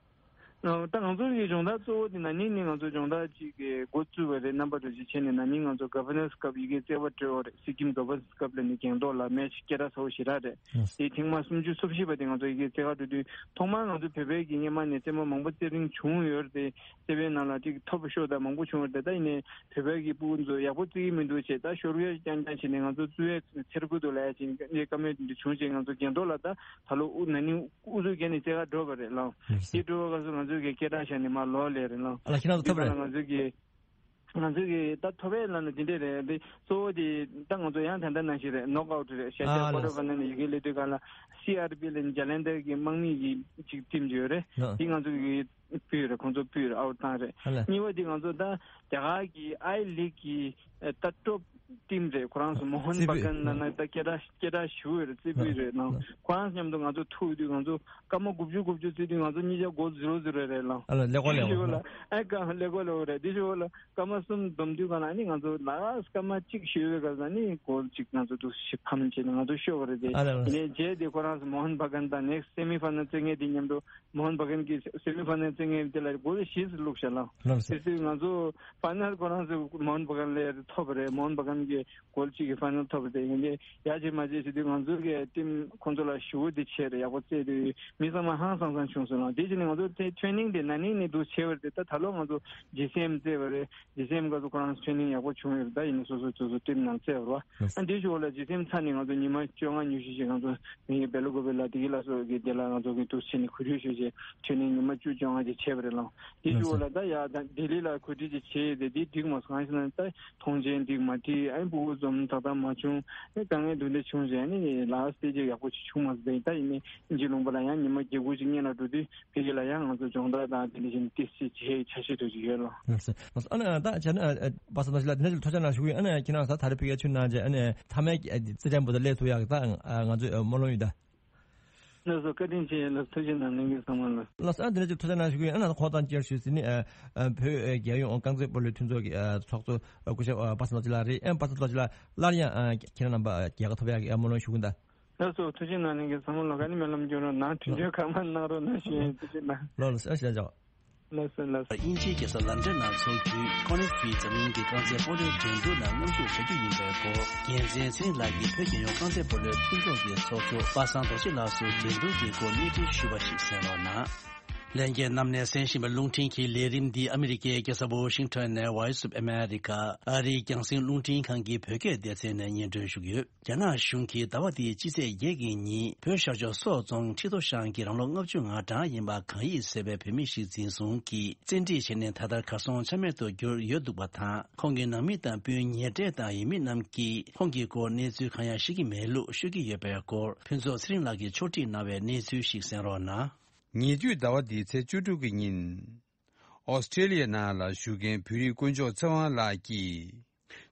ངས། ད་ང་ཚོ་གི་སྦྱོང་བརྡར་གཙོ་བོ་དེ་ན་ནིང་ནས་ང་ཚོ་སྦྱོང་བརྡར་ཅིག་གི་འགོ་བཙུགས་པ་རེད། རྣམ་པ་འགྲོ་ཅིག་བྱས་ནས་ན་ནིང་ང་ཚོ་ག་བར་ནན་སི་ཀབ་ཡི་གེ་བརྩེགས་པ་སྤྲོད་པ་རེད། སི་ཀིམ་ག་བར་ནན་སི་ཀབ་ལ་ནི་འགེངས་ཐོག་ལ་མེ་ཆི་སྐད་གྲགས་ཚ་བོ་ཞེ་དྲག་རེད། ཨ་དེ་ཐེངས་མ་སུམ་ཅུ་སོ་བཞི་པ་དེ་ང་ཚོ་ཡི་གེ་བརྩེགས་པ་སྤྲོད་དུས་ཐོག་མར་ང་ཚོ་བོད་པའི་གི་སྔོན་མ་ནས་རྩེད་མོ་མང་པོ་རྩེ་རིན་བྱུང་ཡོད་རེད་དེ། རྩེད་པའི་ནང་ལ་ཅིག་ཐོབ་ཤོར་དང་མང་པོ་བྱུང་བ་རེད། ད་ཡིན་ནའི་བོད་པའི་གི་སྤུ་གུ་ཚོ་ཡག་པོ་རྩེ་གི་མི་འདུག་བྱས། ད་ཤོར་ཡ་རྐྱང་རྐྱང་བྱས་ནས་ང་ཚོ་བཙུགས་ཡ་ཚེར་ཁུ་འདུག་ལབ་ཡ་ཅིག་ངས་བཀའ་མོལ་དེ་འདྲ་བྱུང་བྱས། ང་ཚོ་འགེངས་ཐོག་ལ་ད་ད་ལོ་ཨུ་ན་ནིང་ཨུ་ཚུགས་བརྒྱབ་ནས་རྩེ་གར་འགྲོ་བ་རེད་ལགས། དེ་འགྲོ་བ་ག་ཚོད་ང་ཚོ་གི་སྐད་གྲགས་བཞག་ནས་མར་ལོག་ལེ་རེད་ལགས། ཨ་ལ་ཁྱེད་རང་ཚོ་ཐོབ་རེད། ང་ཚོ་གི་ང་ཚོ་གི་ད་ཐོབ་ཡ་ལ་ནི་དེ་འདྲས་རེད། དེ་གཙོ་བོ་དེ་ད་ང་ཚོ་ཡང་ད་ལྟ་ནང་བཞིན་རེད། ནོག་ཨའུཊ་རེད། ཤ་ཤ་ཨ་ལ། ཀོ་ཊར་ཕའི་ནལ་ནས་ཡི་གེ་སླེབས་དུས་ག་ལ་སི་ཨར་པི་ལ་ནི་ཇ་ལན་དར་གི་དམག་མི་གི་ཅིག་ཊིམ་ཅིག་ཡོད་རེད། ཨ་དེ་ང་ཚོ་གི་སྤུས་རེད། ཁོང་ཚོ་སྤུས་རེད། ཨའུ་ཏང་རེད། ཨ་ལ། གཉིས་པ་དེ་ང་ཚོ་ད་རྒྱ་གར་གྱི་ཨའི་ལིག་གི་ད་ཊོབ་ཊིམ་རེད། ཁོ་རང་ཚོ་མོ་ཧོན་རྩེ་ཕུད་བ་གན་ལ་ན་ད་སྐད་གྲགས་སྐད་གྲགས་ཞུ་རེད། རྩེ་ཕུད་རེད་ནང་། ཁོ་རང་མཉམ་དུ་ང་ཚོ་ཐུག་དུས་ང་ཚོ་སྐར་མ་དགུ་བཅུ་དགུ་བཅུ་རྩེ་དུས་ང་ཚོ་གཉིས་ཆ་སྒོར་ཟི་རོ་ཟི་རོ་རེད་ལང་། ཨ་ལ་ལེགས་པོ་ལེགས་པོ། ཨ་ལ་ཨ་ཀ་ལེགས་པོ་ལེགས་པོ་རེད། དེ་ཞུ་ལ་སྐར་མ་གསུམ་འཛོམས་དུས་ག་ལ་ནི་ང་ཚོ་ལ་སྐར་མ་གཅིག་ཞུ་བའི་ག་ལ་ནི་སྒོར་གཅིག་ང་ཚོ་འདུག་ཞིབ་ཕམ་བྱས་ནས་ང་ཚོ་ཤོར་བ་རེད་དེ། ཨ་ལ་ཨ་ལ། ཡིན་ནའི་རྗེས་དེ་ཁོ་རང་ཚོ་མོ་ཧོན་བ་གན་དང་ནེག་སི་སེ་མི་ཕའི་ནལ་རྩེ་མཁན་དེ་མཉམ་དུ། མོ་ཧོན་བ་གན་གྱི་སེ་མི་ཕའི་ནལ་རྩེ་མཁན་དེ་ལ་གོལ་བཞི་ཙམ་བླུགས་ཤག་ལ། ལགས་སོ། དེ་དུས་ང་ཚོ་ཕའི་ནལ་ཁོ་རང་ཚོ་མོ་ཧོན་བ་གན་ལ་ཐོབ་པ་རེད། མོ་ཧོན་བ་གན་གྱི་གོལ་གཅིག་གི་ཕའི་ནལ་ཐོབ་པ་རེད། ཡིན་ནའི་ཡ་བྱེད་མ་བྱེད་བྱེད་དུས་ང་ཚོ་གི་ཊིམ་ཁོང་ཚོ་ལ་ཞུ་བོ་དེ་བྱས་རེད། ཡག་པོ་རྩེ་དུས་མི་ཚང་མ་ཧང་སང་སང་བྱུང་སོང་ལ། དེ་བྱས་ནས་ང་ཚོ་དེ་ཊེ་རེ་ནིང་དེ་ན་ནིང་ནས་འདུག་བྱས་པ་རེད་དེ། ད་ད་ལོ་ང་ཚོ་ཇི་སི་ཨེམ་རྩེ་བ་རེད། ཇི་སི་ཨེམ་ག་ཚོ་ཁོ་རང་ཊེ་རེ་ནིང་ཡག་པོ་བྱུང་ཡོད་རེད། ད་ཡིན་ནའི་སོ་སོ་སོ་སོ་ཊིམ་ནང་རྩེ་བ་རེད་བ། ཨ་འདི་ཞུ་བོ་ལ་ཇི་སི་ཨེམ་ཚ་ནས་ང་ཚོ་ཉི་མ་བཅོ་ལྔ་ཉི་ཤུ་ཞིག་ང་ཚོ་མི་བེ་ལུ་གོ་བེ་ལ་དེ་གི་ལ་སོགས་ཀྱི་དེ་ལ་ང་ཚོ་གི་འདུག་བྱས་ནས་གོ་སྒྲིག་ཞུས་བྱས་ཊེ་རེ་ནིང་ཉི་མ་བཅུ་བཅོ་ལྔ་ཅིག་བྱས་པ་རེད་ལང་། དེ་ཞུ་བོ་ལ་ད་ཡ་ད་ལྡི་ལི་ལ་གོ་སྒྲིག་ཅིག་བྱས་ཏེ་དེ་འགྲིག་མ་སོང་། གང་ཞེ་ན་ད་ཐོངས་མཆན་འགྲིག་མ་འགྲིག་ཨ་ནི་སྤུ་གུ་འཛོམས་ཏག་ཏག་མ་བྱུང་། ཨ་དཀའ་ངལ་འདུག་འདྲ་བྱུང་བྱས་ཨ་ནི་ལ་དེ་ཅིག་ཡག་པོ་ཅིག་བྱུང་མ་སོང་། ད་ཡིན་ནའི་དབྱིན་ཇི་ལུང་པ་ལ་ཡང་ཉི་མ་བརྒྱད་དགུ་ཅིག་སྔོན་ལ་འགྲོ་དུས་ཕ་གི་ལ་ཡང་ང་ཚོ་སྦྱོང་བརྡར་དང་དེ་འདྲ་བཞིན་ཏོག་ཙམ་བྱེད་འཆར་གཞི་འདྲ་ཅིག་ཡོད་ལ། ཨ་ནི་ད་བྱས་ན་པ་སངས་རྡོ་རྗེ་ལགས་འདི་འདྲ་ཅིག་ཐུགས་རྗེ་གནང་ཞུ་གི་ཡིན། ཨ་ནི་ཁྱེད་རང་ད་ད་རེས་ཕ་གིར་ཕྱིར་གནང་རྗེས་ཨ་ནི་མཐའ་མའི་རྩེད་འགྲན་པོ་དེ་སླེབས་ཐུབ་ཡག་གི་ད་ང་ཚོས་སྨོན་ལམ་ཡོད་ད། ལགས་སོ། བཀའ་དྲིན་ཆེ་ལགས། ཐུགས་རྗེ་གནང་། ལྷན་རྒྱས་ཚང་མ་ལ། ལགས་སོ། ཨ་འདི་འདྲ་ཅིག་ཐུགས་རྗེ་གནང་ཞུ་གི་ཡིན། ཨ་ནི་ཁོང་དང་བཅར་ཞུས་ཟིན་ནི་ཨ་ཨ་བོད་རྒྱལ་ཡོངས་རྐང་རྩེད་སྤོ་ལོའི་མཐུན་ཚོགས་ཀྱི་ཨ་ཚོགས་གཙོ་ཨ་སྐུ་ཞབས་ཨ་པ་སངས་རྡོ་རྗེ་ལགས་རེད། ཨ་པ་སངས་རྡོ་རྗེ་ལགས་སླར་ཡང་ཨ་ཁྱེད་རང་རྣམ་པ་མཇལ་ཁ་ཐོབ་ཡག་གི་ཨ་སྨོན་ལམ་ཞུ་གི་ཡིན་ད། ལགས་སོ། ཐུགས་རྗེ་གནང་། ལྷན་རྒྱས་ཚང་མ་ལ་ག་ནི་སྨོན་ལམ་སྐྱོན་རོགས་གནང་། དྲིན་གཅོད་གང་མང་གནང་རོགས་གནང་ཞུ་ཡིན། ཐུགས་རྗེ་གནང་། ལགས་ལགས་སོ། ཨ་ཞེ་ཅག་ལགས་སོ་ལགས་སོ། དབྱིན་ཇིའི་རྒྱལ་ས་ལན་ཀྲན་ནང་འཚོགས་རྒྱུའི་ཁོ་ནི་ཕི་འཛམ་གླིང་གི་རྐང་རྩེད་སྤོ་ལོའི་འགྲན་བསྡུར་ནང་མཉམ་ཞུགས་བྱ་རྒྱུ་ཡིན་པའི་སྐོར་རྒྱལ་མཚན་ཚེ་རིང་ལགས་ཀྱིས་བོད་རྒྱལ་ཡོངས་རྐང་རྩེད་སྤོ་ལོའི་མཐུན་ཚོགས་ཀྱི་ཚོགས་གཙོ་པ་སངས་རྡོ་རྗེ་ལགས་སུ་འགྲན་བསྡུར་གྱི་སྐོར་གནས་འདྲི་ཞུས་པ་ཞིག་གསན་རོགས་གནང་། ལྷན་རྒྱས་རྣམས་ནས་གསན་བཞིན་པའི་རླུང་འཕྲིན་གྱི་ལས་རིམ་འདི་ཨ་མི་རི་ཀའི་རྒྱལ་ས་ཝོ་ཤིང་ཊོན་ནས་Voice of America ཨ་རིའི་རྒྱང་སྲིང་རླུང་འཕྲིན་ཁང་གི་བོད་སྐད་སྡེ་ཚན་ནས་སྙན་སྒྲོན་ཞུ་གི་ཡོད། རྒྱ་ནག་གཞུང་གིས་ཟླ་བ་འདིའི་སྤྱི་ཚེས་བརྒྱད་ཀྱི་ཉིན་བོད་ཤར་ཕྱོགས་སོག་རྫོང་ཁྲི་ཐོག་ཤང་གི་རང་ལོ་ལྔ་བཅུ་ང་གྲངས་ཡིན་པ་གང་ཡིན་ཟེར་བའི་བོད་མི་ཞིག་འཛིན་བཟུང་གིས་བཙན་ཁྲིད་བྱས་ནས་ད་ལྟ་གར་སོང་ཆ་མེད་དུ་གྱུར་ཡོད་འདུག་པ་དང་། ཁོང་གི་ནང་མི་དང་སྤུན་ཉེ་འབྲེལ་དང་ཡིན་མིན་རྣམས་ཀྱིས་ཁོང་གི་སྐོར་གནས་ཚུལ་གང་ཡང་ཤེས་ཀྱི་མེད་ལུགས་ཤོད་ཀྱི་ཡོད་པའི་སྐོར་ཕུན་ཚོགས་ཚེ་རིང་ལགས་ཀྱིས་ཕྱོགས་སྒྲིག་གནང་བའི་གནས་ཚུལ་ཞིག་གསན་རོགས་གནང་། ཉེ་དུས་ཟླ་བ་འདིའི་ཚེས་བཅུ་དྲུག་གི་ཉིན། ཨོ་སི་ཀྲེ་ལི་ཡའི་ནང་ལ་བཞུགས་མཁན་བོད་རིགས་དཀོན་མཆོག་ཚེ་དབང་ལགས་ཀྱིས།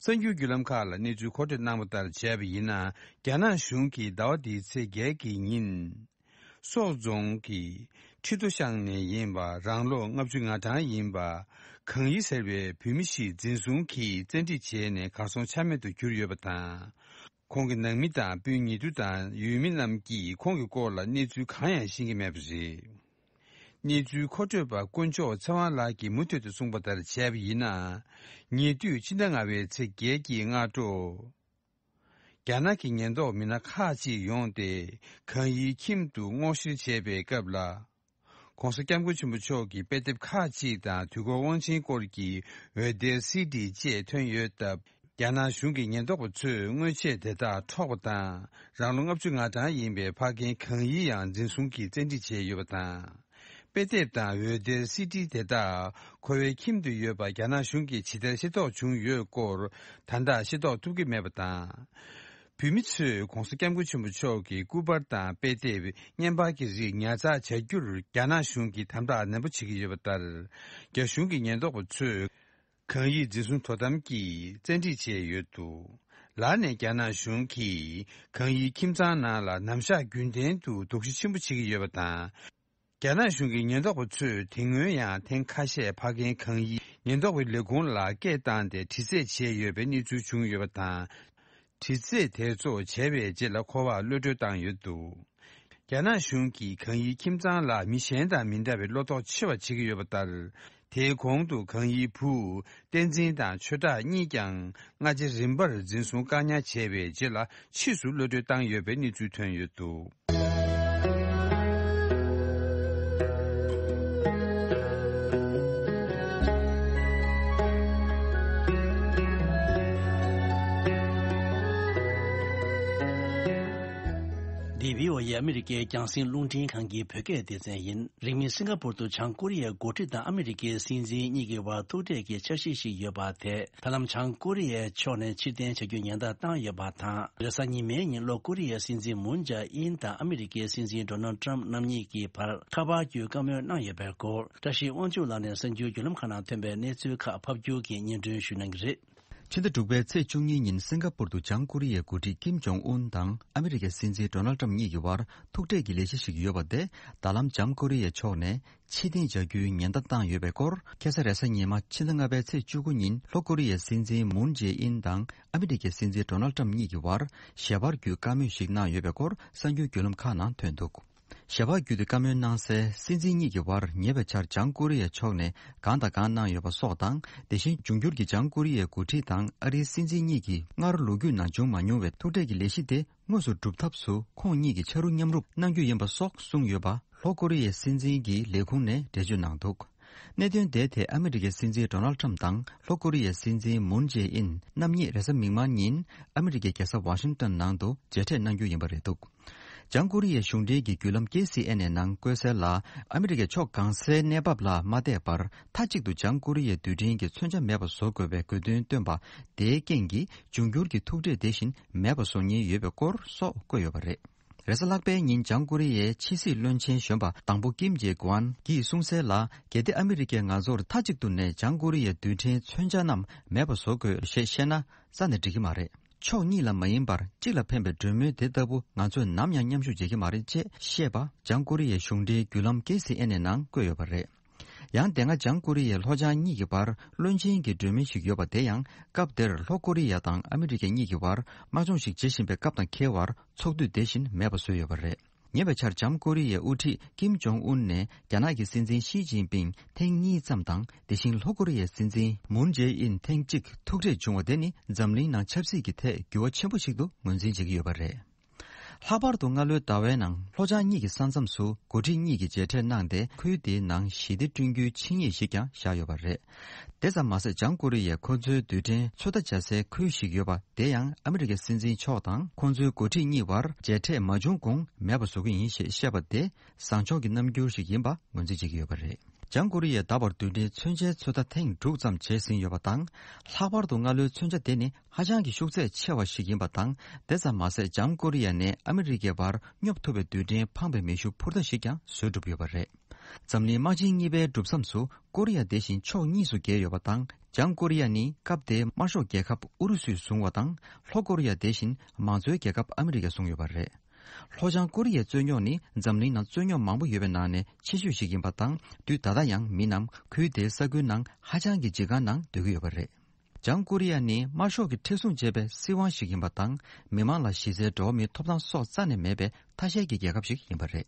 གསར་འགྱུར་བརྒྱུད་ལམ་ཁག་ལ་གནས་ཚུལ་མཁོ་སྤྲོད་གནང་བ་ལྟར་བྱས་པ་ཡིན་ན། རྒྱ་ནག་གཞུང་གིས་ཟླ་བ་འདིའི་ཚེས་བརྒྱད་ཀྱི་ཉིན། སོག་རྫོང་གི་ཁྲི་རྡོ་ཤང་ནས་ཡིན་པ་རང་ལོ་ལྔ་བཅུ་ང་གྲངས་ཡིན་པ་གང་ཡི་ཟེར་བའི་བུད་མེད་ཞིག་འཛིན་བཟུང་གིས་བཙན་ཁྲིད་བྱས་ནས་གར་སོང་ཆ་མེད་དུ་གྱུར་ཡོད་པ་དང་། ཁོང་གི་ནང་མི་དང་སྤུན་ཉེ་དུ་དང་ཡུལ་མི་རྣམས་ཀྱིས་ཁོང་གི་སྐོར་ལ་གནས་ཚུལ་གང་ཡང་ཤེས་ཀྱི་མེད་པ་རེད། གནས་ཚུལ་མཁོ་སྤྲོད་པ་དཀོན་མཆོག་ཚེ་དབང་ལགས་ཀྱིས་མུ་མཐུད་དུ་གསུངས་པ་ལྟར་བྱས་པ་ཡིན་ན། ཉེ་དུས་ཕྱི་ཟླ་ལྔ་པའི་ཚེས་བརྒྱད་ཀྱི་སྔ་དྲོ། རྒྱ་ནག་གི་ཉེན་རྟོག་མི་སྣ་ཁག་ཅིག་ཡོང་སྟེ་གང་ཡིའི་ཁྱིམ་དུ་སྔོག་བཤེར་བྱས་པའི་སྐབས་ལ། ྋགོང་ས་ྋསྐྱབས་མགོན་ཆེན་པོ་མཆོག་གི་དཔེ་དེབ་ཁག་ཅིག་དང་དུས་འཁོར་དབང་ཆེན་སྐོར་གྱི་འོད་སྡེར་སི་ཌི་བཅས་ཐོན་ཡོད་སྟབས། རྒྱ་ནག་གཞུང་གི་ཉེན་རྟོག་པ་ཚོས་དངོས་ཆས་དེ་དག་འཕྲོག་པ་དང་། རང་ལོ་ལྔ་བཅུ་ང་གྲངས་ཡིན་པའི་ཕ་རྒན་གང་ཡི་ཡང་འཛིན་བཟུང་གིས་བཙན་ཁྲིད་བྱས་ཡོད་པ་དང་། དཔེ་དེབ་དང་འོད་སྡེར་སི་ཌི་དེ་དག་ཁོ་བོའི་ཁྱིམ་དུ་ཡོད་པ་རྒྱ་ནག་གཞུང་གིས་ཇི་ལྟར་ཤེས་རྟོགས་བྱུང་ཡོད་སྐོར་ད་ལྟ་ཤེས་རྟོགས་ཐུབ་ཀྱི་མེད་པ་དང་། བུད་མེད་ཚོས་ྋགོང་ས་ྋསྐྱབས་མགོན་ཆེན་པོ་མཆོག་གི་སྐུ་པར་དང་དཔེ་དེབ་བརྙན་པར་གྱི་རིགས་ཉར་ཚགས་བྱ་རྒྱུར་རྒྱ་ནག་གཞུང་གིས་དམ་དྲག་ནན་པོ་བྱེད་ཀྱི་ཡོད་པ་ལྟར། རྒྱ་གཞུང་གི་ཉེན་རྟོག་པ་ཚོས་གང་ཡི་འཛིན་བཟུང་དོ་དམ་གྱིས་བཙན་ཁྲིད་བྱས་ཡོད་འདུག་ལར་ནས་རྒྱ་ནག་གཞུང་གིས་གང་ཡི་ཁྱིམ་ཚང་ནང་ལ་ནམ་ཞག་རྒྱུན་ལྡན་དུ་དོགས་གཞི་ཆེན་པོ་བྱེད་ཀྱི་ཡོད་པ་དང་། རྒྱ་ནག་གཞུང་གི་ཉེན་རྟོག་པ་ཚོས་དེ་སྔོན་ཡང་ཐེངས་ཁ་ཤས་ཕ་རྒན་གང་ཡི་ཉེན་རྟོག་པའི་ལས་ཁུངས་ལ་སྐད་བཏང་སྟེ་དྲི་རྩད་བྱས་ཡོད་པའི་གནས་ཚུལ་བྱུང་ཡོད་པ་དང་། དྲི་རྩད་དེ་ཚོ་བྱས་པའི་རྗེས་ལ་ཁོ་པར་གློད་གྲོལ་བཏང་ཡོད་འདུག་རྒྱ་ནག་གཞུང་གིས་གང་ཡི་ཁྱིམ་ཚང་ལ་མི་གཞན་དང་མི་འདྲ་བའི་བློ་དོགས་ཆེ་བ་བྱེད་ཀྱི་ཡོད་པ་ལྟར། དེའི་གོང་དུ་གང་ཡི་བུ་བསྟན་འཛིན་དང་ཆོས་གྲགས་གཉིས་ཀྱང་སྔ་རྗེས་རིམ་པར་འཛིན་བཟུང་བཀག་ཉར་བྱས་པའི་རྗེས་ལ་ཕྱིས་སུ་གློད་གྲོལ་བཏང་ཡོད་པའི་གནས་ཚུལ་ཐོན་ཡོད་འདུག་འདི་བྷི་ཨོ་ཨེ་ཨ་མི་རི་ཀའི་རྒྱང་སྲིང་རླུང་འཕྲིན་ཁང་གི་བོད་སྐད་སྡེ་ཚན་ཡིན། རིང་མིན་སིང་ག་པུར་དུ་བྱང་ཀོ་རི་ཡའི་འགོ་ཁྲིད་དང་ཨ་མི་རི་ཀའི་སྲིད་འཛིན་གཉིས་ཀྱི་དབར་ཐུག་འཕྲད་ཀྱི་འཆར་གཞི་ཞིག་ཡོད་པ་དེ། ད་ལམ་བྱང་ཀོ་རི་ཡའི་ཕྱོགས་ནས་ཕྱིར་འཐེན་བྱ་རྒྱུའི་ཉེན་བརྡ་བཏང་ཡོད་པ་དང་། རེས་གཟའ་ཉི་མའི་ཉིན་ལྷོ་ཀོ་རི་ཡའི་སྲིད་འཛིན་མུན་ཇེ་ཨིན་དང་ཨ་མི་རི་ཀའི་སྲིད་འཛིན་ཌོ་ནལ་ཏྲམ་རྣམ་གཉིས་ཀྱི་བར་ཁ་པར་བརྒྱུད་བཀའ་མོལ་གནང་ཡོད་པའི་སྐོར། བཀྲ་ཤིས་དབང་ཕྱུག་ལགས་ནས་གསར་འགྱུར་བརྒྱུད་ལམ་ཁག་ནང་ཐོན་པའི་གནས་ཚུལ་ཁག་ཕབ་སྒྱུར་གྱིས་སྙན་སྒྲོན་ཞུ་གནང་གི་རེད། ཕྱི་ཟླ་དྲུག་པའི་ཚེས་བཅུ་གཉིས་ཉིན་སིང་ག་པུར་དུ་བྱང་ཀོ་རི་ཡའི་འགོ་ཁྲིད་ཀིམ་ཇོང་ཨུན་དང་ཨ་མི་རི་ཀའི་སྲིད་འཛིན་ཌོ་ནལ་ཏྲམ་གཉིས་ཀྱི་དབར་ཐུག་འཕྲད་ཀྱི་ལས་གཞི་ཞིག་ཡོད་པ་དེ། ད་ལམ་བྱང་ཀོ་རི་ཡའི་ཕྱོགས་ནས་ཕྱིར་འཐེན་བྱ་རྒྱུའི་ཉེན་བརྡ་བཏང་ཡོད་པའི་སྐོར། ཁ་སང་རེས་གཟའ་ཉི་མ་ཕྱི་ཟླ་ལྔ་པའི་ཚེས་བཅུ་དགུ་ཉིན་ལྷོ་ཀོ་རི་ཡའི་སྲིད་འཛིན་མུན་ཇེ་ཨིན་དང་ཨ་མི་རི་ཀའི་སྲིད་འཛིན་ཌོ་ནལ་ཏྲམ་གཉིས་ཀྱི་དབར་ཞལ་པར་བརྒྱུད་བཀའ་མོལ་ཞིག་གནང་ཡོད་པའི་སྐོར་གསར་འགྱུར་བརྒྱུད་ལམ་ཁག་ནང་ཐོན་འདུག་ཞལ་པར་བརྒྱུད་དེ་བཀའ་མོལ་གནང་སའི་སྲིད་འཛིན་གཉིས་ཀྱི་དབར་ཉེ་བའི་ཆར་བྱང་ཀོ་རི་ཡའི་ཕྱོགས་ནས་གང་དང་གང་གནང་ཡོད་པ་སོགས་དང་། དེ་བཞིན་འབྱུང་འགྱུར་གྱི་བྱང་ཀོ་རི་ཡའི་འགོ་ཁྲིད་དང་ཨ་རིའི་སྲིད་འཛིན་གཉིས་ཀྱིས་སྔར་ལོ་རྒྱུས་ནང་བྱུང་མ་མྱོང་བའི་ཐུག་འཕྲད་ཀྱི་ལས་གཞི་དེ་དངོས་སུ་སྒྲུབ་ཐབས་སུ་ཁོང་གཉིས་ཀྱིས་ཕྱག་རོགས་མཉམ་རུབ་གནང་རྒྱུ་ཡིན་པ་སོགས་གསུངས་ཡོད་པ་ལྷོ་ཀོ་རི་ཡའི་སྲིད་འཛིན་གྱི་ལས་ཁུངས་ནས་འགྲེལ་བརྗོད་གནང་འདུག་གནད་དོན་དེའི་ཐད་ཨ་མི་རི་ཀའི་སྲིད་འཛིན་ཌོ་ནལ་ཁྲམ་དང་ལྷོ་ཀོ་རི་ཡའི་སྲིད་འཛིན་མུན་ཇེ་ཨིན་རྣམ་གཉིས་རེས་གཟའ་མིག་དམར་ཉིན་ཨ་མི་རི་ཀའི་རྒྱལ་ས་ཝ་ཤིང་ཏོན་ནང་དུ་མཇལ་འཕྲད་གནང་རྒྱུ་ཡིན་པ་རེད་འདུག་བྱང་ཀོ་རི་ཡའི་གཞུང་འབྲེལ་གྱི་བརྒྱུད་ལམ་ཀེ་སི་ཨེན་ཨེ་ནང་བཀོད་གསལ་ལ། ཨ་མི་རི་ཀའི་ཕྱོགས་གང་སའི་གནས་བབ་ལ་མ་བལྟས་པར་མཐའ་གཅིག་ཏུ་བྱང་ཀོ་རི་ཡའི་རྡུལ་ཕྲན་གྱི་མཚོན་ཆ་མེད་པ་བཟོ་དགོས་པའི་དགོས་འདུན་བཏོན་པ་དེའི་རྐྱེན་གྱིས་འབྱུང་འགྱུར་གྱི་ཐུག་འཕྲད་དེ་བཞིན་མེད་པ་བཟོ་ཉེན་ཡོད་པའི་སྐོར་སོགས་བཀོད་ཡོད་པ་རེད། རེས་གཟའ་ལྷག་པའི་ཉིན་བྱང་ཀོ་རི་ཡའི་ཕྱི་སྲིད་བློན་ཆེན་གཞོན་པ་དང་པོ་ཀིམ་ཇེ་གུ་ཨན་གྱིས་གསུངས་གསལ་ལ། གལ་ཏེ་ཨ་མི་རི་ཀས་ང་ཚོར་མཐའ་གཅིག་ཏུ་ནས་བྱང་ཀོ་རི་ཡའི་རྡུལ་ཕྲན་མཚོན་ཆ་རྣམས་མེད་པ་བཟོ་དགོས་ཞེས་བཤད་ན་རྩ་ནས་འགྲིག་གི་མ་རེད། ཕྱོགས་གཉིས་ལ་མ་ཡིན་པར་གཅིག་ལ་ཕན་པའི་གྲོས་མོལ་དེ་ལྟ་བུ་ང་ཚོས་ནམ་ཡང་མཉམ་ཞུགས་བྱེད་ཀྱི་མ་རེད་ཅེས་བཤད་པ་བྱང་ཀོ་རི་ཡའི་གཞུང་འབྲེལ་བརྒྱུད་ལམ་ཀེ་སི་ཨེན་ཨེ་ནང་བཀོད་ཡོད་པ་རེད། ཡང་དེ་སྔ་བྱང་ཀོ་རི་ཡའི་ལྷོ་བྱང་གཉིས་ཀྱི་བར་བློན་ཆེན་གྱི་གྲོས་མོལ་ཞིག་ཡོད་པ་དེ་ཡང་སྐབས་དེར་ལྷོ་ཀོ་རི་ཡ་དང་ཨ་མི་རི་ཀ་གཉིས་ཀྱི་བར་དམག་སྦྱོང་ཞིག་བྱེད་བཞིན་པའི་སྐབས་དང་འཁེལ་བར་ཚོགས་དུས་དེ་བཞིན་མེད་པ་བཟོས་ཡོད་པ་རེད། ཉེ་བའི་ཆར་བྱང་ཀོ་རི་ཡའི་དབུ་ཁྲིད་ཀིམ་ཇོང་ཨུན་ནས་རྒྱ་ནག་གི་སྲིད་འཛིན་ཞི་ཅིན་ཕིང་ཐེངས་གཉིས་ཙམ་དང་། དེ་བཞིན་ལྷོ་ཀོ་རི་ཡའི་སྲིད་འཛིན་མུན་ཇེ་ཨིན་ཐེངས་གཅིག་ཐུག་འཕྲད་བྱུང་བ་དེ་ནི་འཛམ་གླིང་ནང་ཆབ་སྲིད་ཀྱི་ཐད་འགྱུར་བ་ཆེན་པོ་ཞིག་ཏུ་ངོས་འཛིན་བྱེད་ཀྱི་ཡོད་པ་རེད། ལྷག་པར་དུ་སྔ་ལོའི་ཟླ་བའི་ནང་ལྷོ་བྱང་གཉིས་ཀྱི་ས་མཚམས་སུ་འགོ་ཁྲིད་གཉིས་ཀྱིས་མཇལ་འཕྲད་གནང་སྟེ། ཁུལ་དེའི་ནང་ཞི་བདེ་བསྐྲུན་རྒྱུའི་ཆིངས་ཡིག་ཞིག་ཀྱང་བཞག་ཡོད་པ་རེད། དེ་ཙམ་མ་ཟད། བྱང་ཀོ་རི་ཡས་ཁོ་ཚོའི་རྡུལ་ཕྲན་ཚོད་ལྟ་བྱ་སའི་ཁུལ་ཞིག་ཡོད་པ་དེ་ཡང་ཨ་མི་རི་ཀའི་སྲིད་འཛིན་མཆོག་དང་ཁོང་ཚོའི་འགོ་ཁྲིད་གཉིས་བར་མཇལ་འཕྲད་མ་བྱུང་གོང་མེད་པ་བཟོ་གི་ཡིན་ཞེས་བཤད་པ་དེ་བཟང་ཕྱོགས་ཀྱི་རྣམ་འགྱུར་ཞིག་ཡིན་པ་ངོས་འཛིན་བྱེད་ཀྱི་ཡོད་པ་རེད། བྱང་ཀོ་རི་ཡས་ད་བར་རྡུལ་ཕྲན་མཚོན་ཆའི་ཚོད་ལྟ་ཐེངས་དྲུག་ཙམ་བྱས་ཟིན་ཡོད་པ་དང་། ལྷག་པར་དུ་སྔ་ལོའི་མཚོན་ཆ་དེ་ནི་ཧ་ཅང་གི་ཤུགས་ཚད་ཆེ་བ་ཞིག་ཡིན་པ་དང་། དེ་ཙམ་མ་ཟད། བྱང་ཀོ་རི་ཡ་ནས་ཨ་མི་རི་ཀའི་བར་སྙོབ་ཐུབ་པའི་རྡུལ་ཕྲན་འཕངས་པའི་མེ་ཤུགས་འཕུར་མདའ་ཞིག་ཀྱང་བཟོས་གྲུབ་ཡོད་པ་རེད། འཛམ་གླིང་དམག་ཆེན་གཉིས་པའི་གྲུབ་མཚམས་སུ་ཀོ་རི་ཡ་དེ་བཞིན་ཕྱོགས་གཉིས་སུ་གྱེས་ཡོད་པ་དང་། བྱང་ཀོ་རི་ཡ་ནི་སྐབས་དེའི་དམར་ཤོག་རྒྱལ་ཁབ་ཨུ་རུ་སུས་བཟུང་བ་དང་། ལྷོ་ཀོ་རི་ཡ་དེ་བཞིན་མང་གཙོའི་རྒྱལ་ཁབ་ཨ་མི་རི་ཀས་བཟུང་ཡོད་པ་རེད། ལྷོ་བྱང་ཀོ་རི་ཡའི་རྩོད་རྙོག་ནི་འཛམ་གླིང་ནང་རྩོད་རྙོག་མང་པོ་ཡོད་པའི་ནང་ནས་ཆེ་ཤོས་ཤིག་ཡིན་པ་དང་། དུས་ད་ལྟ་ཡང་མི་རྣམས་ཁུལ་དེའི་ས་ཁུལ་ནང་ཧ་ཅང་གི་འཇིགས་སྐར་ནང་སྡོད་ཀྱི་ཡོད་པ་རེད། བྱང་ཀོ་རི་ཡ་ནི་དམར་ཤོག་གིས་མཁྲེགས་བཟུང་བྱས་པའི་སྲིད་དབང་ཞིག་ཡིན་པ་དང་། མི་མང་ལ་གཞི་རྩའི་འགྲོ་བ་མིའི་ཐོབ་ཐང་སོགས་རྩ་ནས་མེད་པའི་ཐ་ཤལ་གྱི་རྒྱལ་ཁབ་ཞིག་ཡིན་པ་རེད།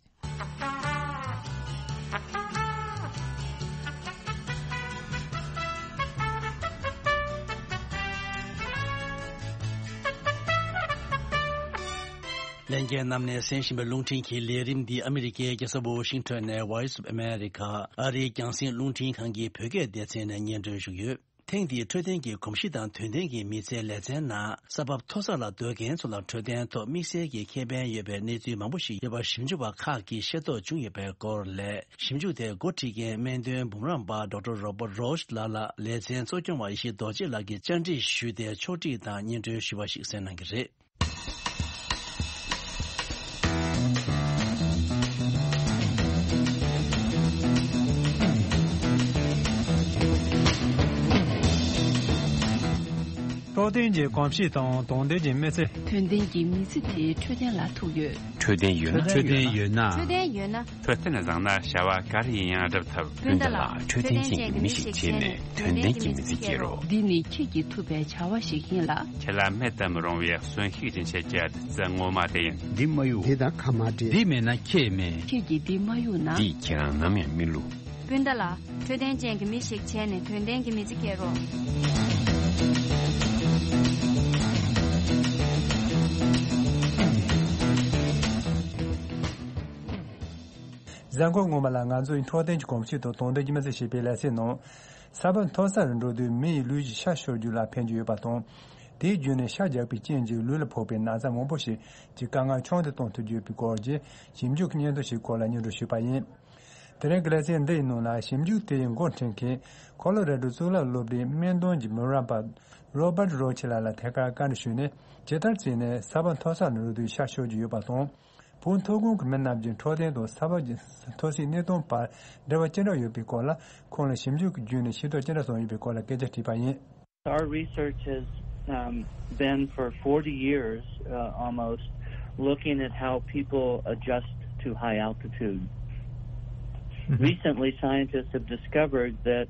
ལྷན་རྒྱས་རྣམས་ནས་གསན་བཞིན་པའི་རླུང་འཕྲིན་གྱི་ལས་རིམ་འདི་ཨ་མི་རི་ཀའི་རྒྱལ་ས་ཝོ་ཤིང་ཊོན་ནས་Voice of America ཨ་རིའི་རྒྱང་སྲིང་རླུང་འཕྲིན་ཁང་གི་བོད་སྐད་སྡེ་ཚན་ནས་སྙན་སྒྲོན་ཞུས་ཡོད། ཐེངས་འདིའི་འཕྲོད་བསྟེན་གྱི་གོམས་གཤིས་དང་དོན་ལྡན་གྱི་མི་ཚེའི་ལེ་ཚན་ནང་ས་བབ་མཐོ་ས་ལ་སྡོད་མཁན་ཚོ་ལ་འཕྲོད་བསྟེན་ཐོག་དམིགས་བསལ་གྱི་ཁེ་ཕན་ཡོད་པའི་གནས་ཚུལ་མང་པོ་ཞིག་ཡོད་པ་ཞིབ་འཇུག་པ་ཁག་གིས་ཤེས་རྟོགས་བྱུང་ཡོད་པའི་སྐོར་ལས། ཞིབ་འཇུག་དེ་འགོ་ཁྲིད་མཁན་སྨན་དོན་འབུམ་རམས་པ་ཌོག་ཊར་རོ་བར་རོ་ཤ་ལགས་ལ་ལེ་ཚན་གཙོ་སྐྱོང་བ་ཡེ་ཤེས་རྡོ་རྗེ་ལགས་ཀྱིས་བཅར་འདྲི་ཞུས་ཏེ་ཕྱོགས་སྒྲིག་དང་སྙན་སྒྲོན་ཞུས་པ་ཞིག་གསན་གནང་གི་རེད། འཕྲོད་བསྟེན་གྱི་གོམས་གཤིས་དང་དོན་ལྡན་གྱི་མི་ཚེ། དོན་ལྡན་གྱི་མི་ཚེ་དེ་འཕྲོད་བསྟེན་ལ་ཐུག་ཡོད། འཕྲོད་བསྟེན་ཡོད་ན། འཕྲོད་བསྟེན་ཡོད་ན། འཕྲོད་བསྟེན་ཡོད་ན། འཕྲོད་བསྟེན་བཟང་ན་བྱ་བ་ག་རེ་ཡིན་ཡང་འགྲུབ་ཐུབ། སྤུན་ཟླ་ལགས། འཕྲོད་བསྟེན་ཅན་གྱི་མི་ཞིག་བྱས་ནས་དོན་ལྡན་གྱི་མི་ཚེ་སྐྱེལ་རོགས། འདི་ནི་ཁྱེད་ཀྱིས་ཐུབ་པའི་བྱ་བ་ཞིག་ཡིན་ལ། ཁྱེད་ལ་མེད་དུ་མི་རུང་བའི་གསོན་ཤུགས་ཀྱི་ཆེད་ཀྱི་བདུད་རྩི་ངོ་མ་དེ་ཡིན། འདི་མ་གཡུག་འདི་དང་ཁ་མ་འབྲལ། འདི་མེད་ན་ཁྱེད་མེད། ཁྱེད་ཀྱིས་འདི་མ་གཡུག་ན། འདིས་ཁྱེད་རང་ནམ་ཡང་མི་བསླུ། སྤུན་ཟླ་ལགས། འཕྲོད་བསྟེན་ཅན་གྱི་མི་ཞིག་བྱས་ནས་དོན་ལྡན་གྱི་མི་ཚེ་སྐྱེལ་རོགས། གཟའ་འཁོར་སྔོན་མ་ལ་ང་ཚོས་འཕྲོད་བསྟེན་གྱི་གོམས་གཤིས་དང་དོན་ལྡན་གྱི་མི་ཚེ་ཞེས་པའི་ལེ་ཚན་ནང་། ས་བབ་མཐོ་ས་རུ་འགྲོ་དུས་མི་ཡི་ལུས་ཀྱི་ཤ་ཤོར་རྒྱུ་ལ་ཕན་གྱི་ཡོད་པ་དང་། དེའི་བརྒྱུད་ནས་ཤ་རྒྱགས་པའི་རྐྱེན་གྱིས་ལུས་ལ་ཕོག་པའི་ན་ཚ་མང་པོ་ཞིག་གི་དཀའ་ངལ་ཆུང་དུ་གཏོང་ཐུབ་རྒྱུ་ཡོད་པའི་སྐོར་གྱི་ཞིབ་འཇུག་གི་སྙན་ཐོ་ཞིག་སྐོར་ལ་སྙན་སྒྲོན་ཞུས་པ་ཡིན། དེ་རིང་གི་ལེ་ཚན་འདི་ཡི་ནང་ལ་ཞིབ་འཇུག་དེ་ཡི་འགོ་འཁྲིད་མཁན་ཁོ་ལོ་རེ་ཌོ་གཙུག་ལག་སློབ་གྲྭའི་སྨན་དོན་གྱི་འབུམ་རམས་པ་རོ་བར་རོ་ཆི་ལགས་ལ་ཐད་ཀར་བཀའ་འདྲི་ཞུས་ནས། ཇི་ལྟར་བྱས་ནས་ས་བབ་མཐོ་ས་ལ་འགྲོ་དུས་ཤ་ཤོར་རྒྱུ་ཡོད་པ་དང་། བོད་མཐོ་སྒང་གི་མི་རྣམས་ཀྱི་འཕྲོད་བསྟེན་དང་ས་བབ་ཀྱི་མཐོ་སའི་གནས་སྟངས་བར་འབྲེལ་བ་ཅི་འདྲ་ཡོད་པའི་སྐོར་ལ། ཁོང་ལ་ཞིབ་འཇུག་གི་བརྒྱུད་ནས་ཤེས་རྟོགས་ཅི་འདྲ་བྱུང་ཡོད་པའི་སྐོར་ལ་སྐད་ཆ་དྲིས་པ་ཡིན། Our research has, um, been for forty years, uh, almost, looking at how people adjust to high altitude. Recently, scientists have discovered that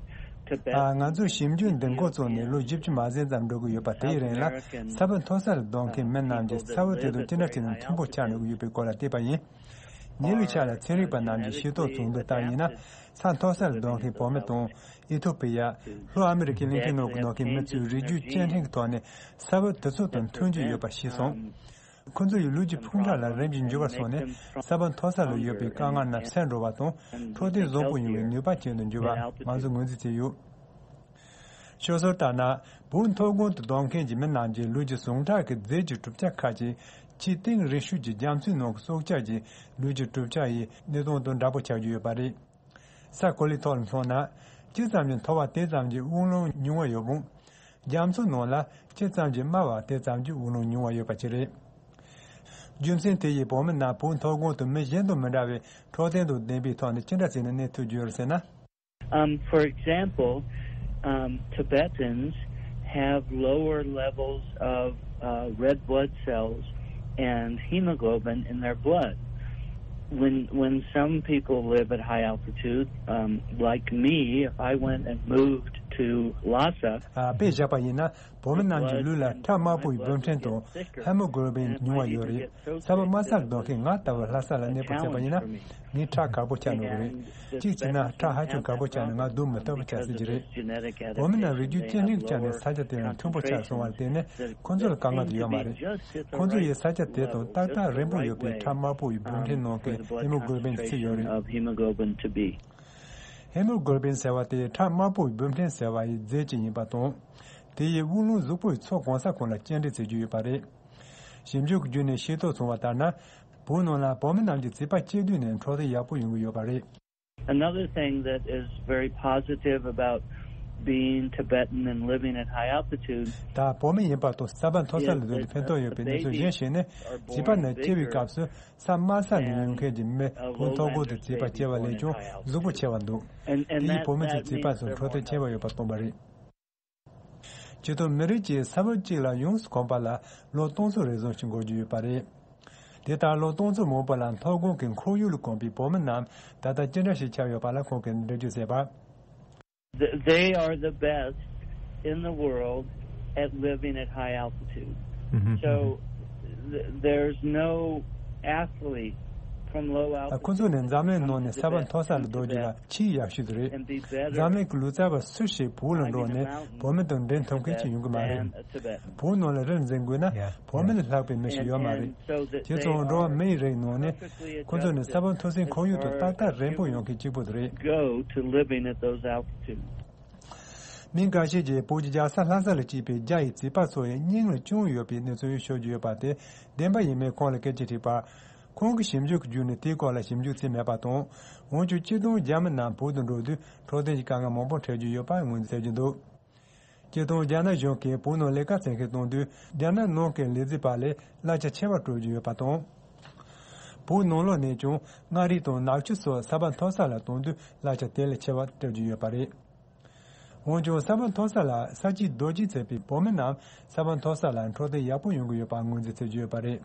Tibet ང་ཚོས་ཞིབ་འཇུག་འདི་འགོ་བཙུགས་ནས་ལོ་བཞི་བཅུ་མ་ཟིན་ཙམ་འགྲོ་གི་ཡོད་པ་དེའི་རིང་ལ། ས་བབ་མཐོ་ས་ལ་སྡོད་མཁན་མི་རྣམས་ཀྱིས་ས་བབ་དེ་དང་ཅི་འདྲ་བྱས་ནས་མཐུན་པོ་ཆགས་འགྲོ་གི་ཡོད་པའི་སྐོར་ལ་བལྟས་པ་ཡིན། ཉེ་ལམ་ཆར་ལ་ཚན་རིག་པ་རྣམས་ཀྱིས་ཤེས་རྟོགས་བྱུང་དོན་ལྟར་ཡིན་ན། ས་མཐོ་ས་ལ་སྡོད་མཁན་བོད་མི་དང་། ཨི་ཐོ་པི་ཡ། ལྷོ་ཨ་མི་རི་ཀའི་གླིང་ཕྲན་ནང་དུ་སྡོད་མཁན་མི་ཚོས་རིགས་རྒྱུད་སྐྱེལ་འདྲེན་གྱི་ཐོག་ནས་ས་བབ་དེ་ཚོ་དང་མཐུན་གྱི་ཡོད་པ་ཤེས་སོང་། ཁོ་ཚོ་ཡི་ལུས་ཀྱི་ཕུང་ཁྲག་ལ་རིམ་གྱིས་འགྱུར་བ་སོང་ནས། ས་བབ་མཐོ་ས་ལ་ཡོད་པའི་དཀའ་ངལ་རྣམས་སེལ་འགྲོ་བ་དང་། འཕྲོད་བསྟེན་བཟང་པོ་ཡོང་བའི་ནུས་པ་ཅན་དུ་འགྱུར་བ་ང་ཚོས་ངོས་འཛིན་བྱས་ཡོད། ཤོད་སྲོལ་ལྟར་ན། བོད་མཐོ་སྒང་དུ་སྡོད་མཁན་གྱི་མི་རྣམས་ཀྱི་ལུས་ཀྱི་ཟུངས་ཁྲག་གི་རྫས་ཀྱི་གྲུབ་ཆ་ཁག་ཅིག་ཆེས་གཏིང་རིང་ཤོས་ཀྱི་རྒྱ་མཚོའི་ནང་གི་སྲོག་ཆགས་ཀྱི་ལུས་ཀྱི་གྲུབ་ཆ་ཡི་གནས་སྟངས་དང་འདྲ་པོ་ཆགས་ཀྱི་ཡོད་པ་རེད། ས་གོ་ལའི་ཐོག་ལ་མཚོན་ན། ཇི་ཙམ་གྱིས་མཐོ་བ་དེ་ཙམ་གྱིས་དབུགས་ལམ་ཉུང་བ་ཡོད་རུང་། རྒྱ་མཚོའི་ནང་ལ་ཇི་ཙམ་གྱིས་དམའ་བ་དེ་ཙམ་གྱིས་དབུགས་ལམ་ཉུང་བ་ཡོད་པ་ཅིག་རེད། རྒྱུ་མཚན་དེ་ཡིས་བོད་མི་རྣམས་བོད་མཐོ་སྒང་དུ་མི་གཞན་དང་མི་འདྲ་བའི་འཕྲོད་བསྟེན་དང་ལྡན་པའི་ཐོག་ནས་ཅི་འདྲ་བྱས་ནས་གནས་ཐུབ་ཀྱི་ཡོད་རེད་ཟེར་ན། Um, for example, um, Tibetans have lower levels of, uh, red blood cells and hemoglobin in their blood. When, when some people live at high altitude, um, like me, if I went and moved to Lhasa, ཨ། དཔེ་བཞག་པ་ཡིན་ན། བོད་མི་རྣམས་ཀྱི་ལུས་ལ་ཁྲག་དམར་པོའི་སྦུབས་ཕྲན་དང་ཧེ་མོ་གྷོ་ལོ་བིན་ཉུང་བ་ཡོད་རེད། ས་བབ་དམའ་ས་ལ་སྡོད་མཁན་ང་ལྟ་བུ་ལྷ་ས་ལ་གནས་སྤོ་བྱས་པ་ཡིན་ན། ངའི་ཁྲག་དཀར་པོ་ཆགས་འགྲོ་གི་རེད། གཅིག་བྱས་ན་ཁྲག་ཧ་ཅང་དཀར་པོ་ཆགས་ནས་ང་སྡུག་མི་ཐུབ་པ་ཆགས་སྲིད་ཀྱི་རེད། བོད་མི་རྣམས་རིགས་རྒྱུད་སྐྱེལ་འདྲེན་བྱས་ནས་ས་ཆ་དེ་ལ་མཐུན་པོ་ཆགས་སོང་བར་བརྟེན་ནས་ཁོ་ཚོ་ལ་དཀའ་ངལ་དེ་ཡོད་མ་རེད། ཁོ་ཚོ་ཡིས་ས་ཆ་དེ་དང་ཏག་ཏག་རན་པོ་ཡོད་པའི་ཁྲག་དམར་པོ་ཡི་སྦུབས་ཕྲན་ནང་གི་ཧེ་མོ་གྷོ་ལོ་བིན་གྱི་རྩིས་ཡོད་རེད། ཧེ་མོ་གྷོ་ལོ་བིན་ཟེར་བ་དེ་ཁྲག་དམར་པོའི་སྦུབས་ཕྲན་ཟེར་བ་ཡི་རྫས་ཅིག་ཡིན་པ་དང་། དེ་ཡིས་དབུགས་ལམ་གཟུགས་པོའི་ཚོགས་གང་ས་གང་ལ་སྐྱེལ་འདྲེན་བྱེད་རྒྱུ་ཡོད་པ་རེད། ཞིབ་འཇུག་བརྒྱུད་ནས་ཤེས་རྟོགས་བྱུང་བ་ལྟར་ན། བོད་ནང་ལ་བོད་མི་རྣམས་ཀྱི་བྱིས་པ་སྐྱེས་དུས་ནས་འཕྲོད་བསྟེན་ཡག་པོ་ཡོང་གི་ཡོད་པ་རེད། Another thing that is very positive about being Tibetan and living at high altitude ད་བོད་མི་ཡིན་པ་དང་ས་བབ་མཐོ་ས་ལ་སྡོད་དུས་ཕན་ཐོགས་ཡོད་པའི་གནས་ཚུལ་གཞན་ཞིག་ནི། བྱིས་པ་རྣམས་སྐྱེ་བའི་སྐབས་སུ་ས་དམའ་ས་ནས་ཡོང་མཁན་གྱི་མི་བོད་མཐོ་སྒང་དུ་བྱིས་པ་སྐྱེ་བ་ལས་ཀྱང་གཟུགས་པོ་ཆེ་བ་འདུག་དེ་ཡིས་བོད་མི་ཚོའི་བྱིས་པ་ཚོར་འཕྲོད་བསྟེན་ཆེ་བ་ཡོད་པ་སྟོན་པ་རེད། སྤྱིར་བཏང་མི་རིགས་ཀྱིས་ས་བབ་གཅིག་ལ་ཡོངས་སུ་གོམས་པ་ལ་ལོ་སྟོང་ཚོ་རེ་ཟུང་ཞིག་འགོར་རྒྱུ་ཡོད་པ་རེད། དེ་ལྟར་ལོ་སྟོང་ཚོ་མང་པོ་ལ་མཐོ་སྒང་གི་ཁོར་ཡུག་ལ་གོམས་པའི་བོད་མི་རྣམས་ད་ལྟ་ཅི་འདྲ་ཞིག་ཆགས་ཡོད་པ་ལ་ཁོང་གིས་འགྲེལ་བརྗོད་མཛད་པར། Th- They are the best in the world at living at high altitude. So th- there's no athlete from low altitude. ད་ཁོ་ཚོ་ནི་འཛམ་གླིང་ནང་ནས་ས་བབ་མཐོ་ས་ལ་སྡོད་རྒྱུ་ལ་ཆེས་ཡག་ཤོས་དེ་རེད། འཛམ་གླིང་གི་ལུས་རྩལ་བ་སུ་ཞིག་བོད་ལ་འགྲོ་ནས་བོད་མི་དང་འགྲན་ཐུབ་མཁན་ཞིག་ཡོང་གི་མ་རེད། བོད་ནང་ལ་རི་འཛེག་དགོས་ན་བོད་མི་ལས་ལྷག་པའི་མི་ཞིག་ཡོད་མ་རེད། བྱས་ཙང་འགྲོ་བ་མི་ཡི་རིགས་ནང་ནས་ཁོ་ཚོ་ནི་ས་བབ་མཐོ་སའི་ཁོར་ཡུག་ཏུ་ཏག་ཏག་རན་པོ་ཡོང་མཁན་གཅིག་པུ་དེ་རེད། Go to living at those altitudes. མི་འགའ་ཤས་ཀྱིས་བོད་ཀྱི་རྒྱལ་ས་ལྷ་ས་ལ་སྐྱེས་པའི་རྒྱ་ཡི་བྱིས་པ་ཚོ་ཡི་སྙིང་ལ་བཅངས་ཡོད་པའི་གནས་ཚུལ་ཤོད་ཀྱི་ཡོད་པ་དེ་བདེན་པ་ཡིན་མིན་ཁོང་ལ་སྐད་ཆ་དྲིས་པར། ཁོང་གིས་ཞིབ་འཇུག་གི་བརྒྱུད་ནས་དེའི་སྐོར་ལ་ཞིབ་འཇུག་བྱས་མེད་པ་དང་། འོན་ཀྱང་སྤྱིར་བཏང་རྒྱ་མི་རྣམས་བོད་དུ་འགྲོ་དུས་འཕྲོད་བསྟེན་གྱི་དཀའ་ངལ་མང་པོ་འཕྲད་ཀྱི་ཡོད་པ་ངོས་འཛིན་བྱེད་ཀྱི་འདུག་སྤྱིར་བཏང་རྒྱ་ནག་གཞུང་གིས་བོད་ནང་ལས་ཀ་བྱེད་མཁན་གཏོང་དུས་རྒྱ་ནག་ནང་གི་ལས་བྱེད་པ་ལས་གླ་ཆ་ཆེ་བ་སྤྲོད་ཀྱི་ཡོད་པ་དང་། བོད་ནང་ལོགས་ནས་ཀྱང་མངའ་རིས་དང་ནག་ཆུ་སོགས་ས་བབ་མཐོ་ས་ལ་གཏོང་དུས་གླ་ཆ་དེ་ལས་ཆེ་བ་སྤྲོད་ཀྱི་ཡོད་པ་རེད། འོན་ཀྱང་ས་བབ་མཐོ་ས་ལ་ས་སྐྱིད་རྡོ་སྐྱིད་བྱེད་པའི་བོད་མི་རྣམས་ས་བབ་མཐོ་ས་ལ་འཕྲོད་བསྟེན་ཡག་པོ་ཡོང་གི་ཡོད་པ་ངོས་འཛིན་བྱེད་ཀྱི་ཡོད་པ་རེད།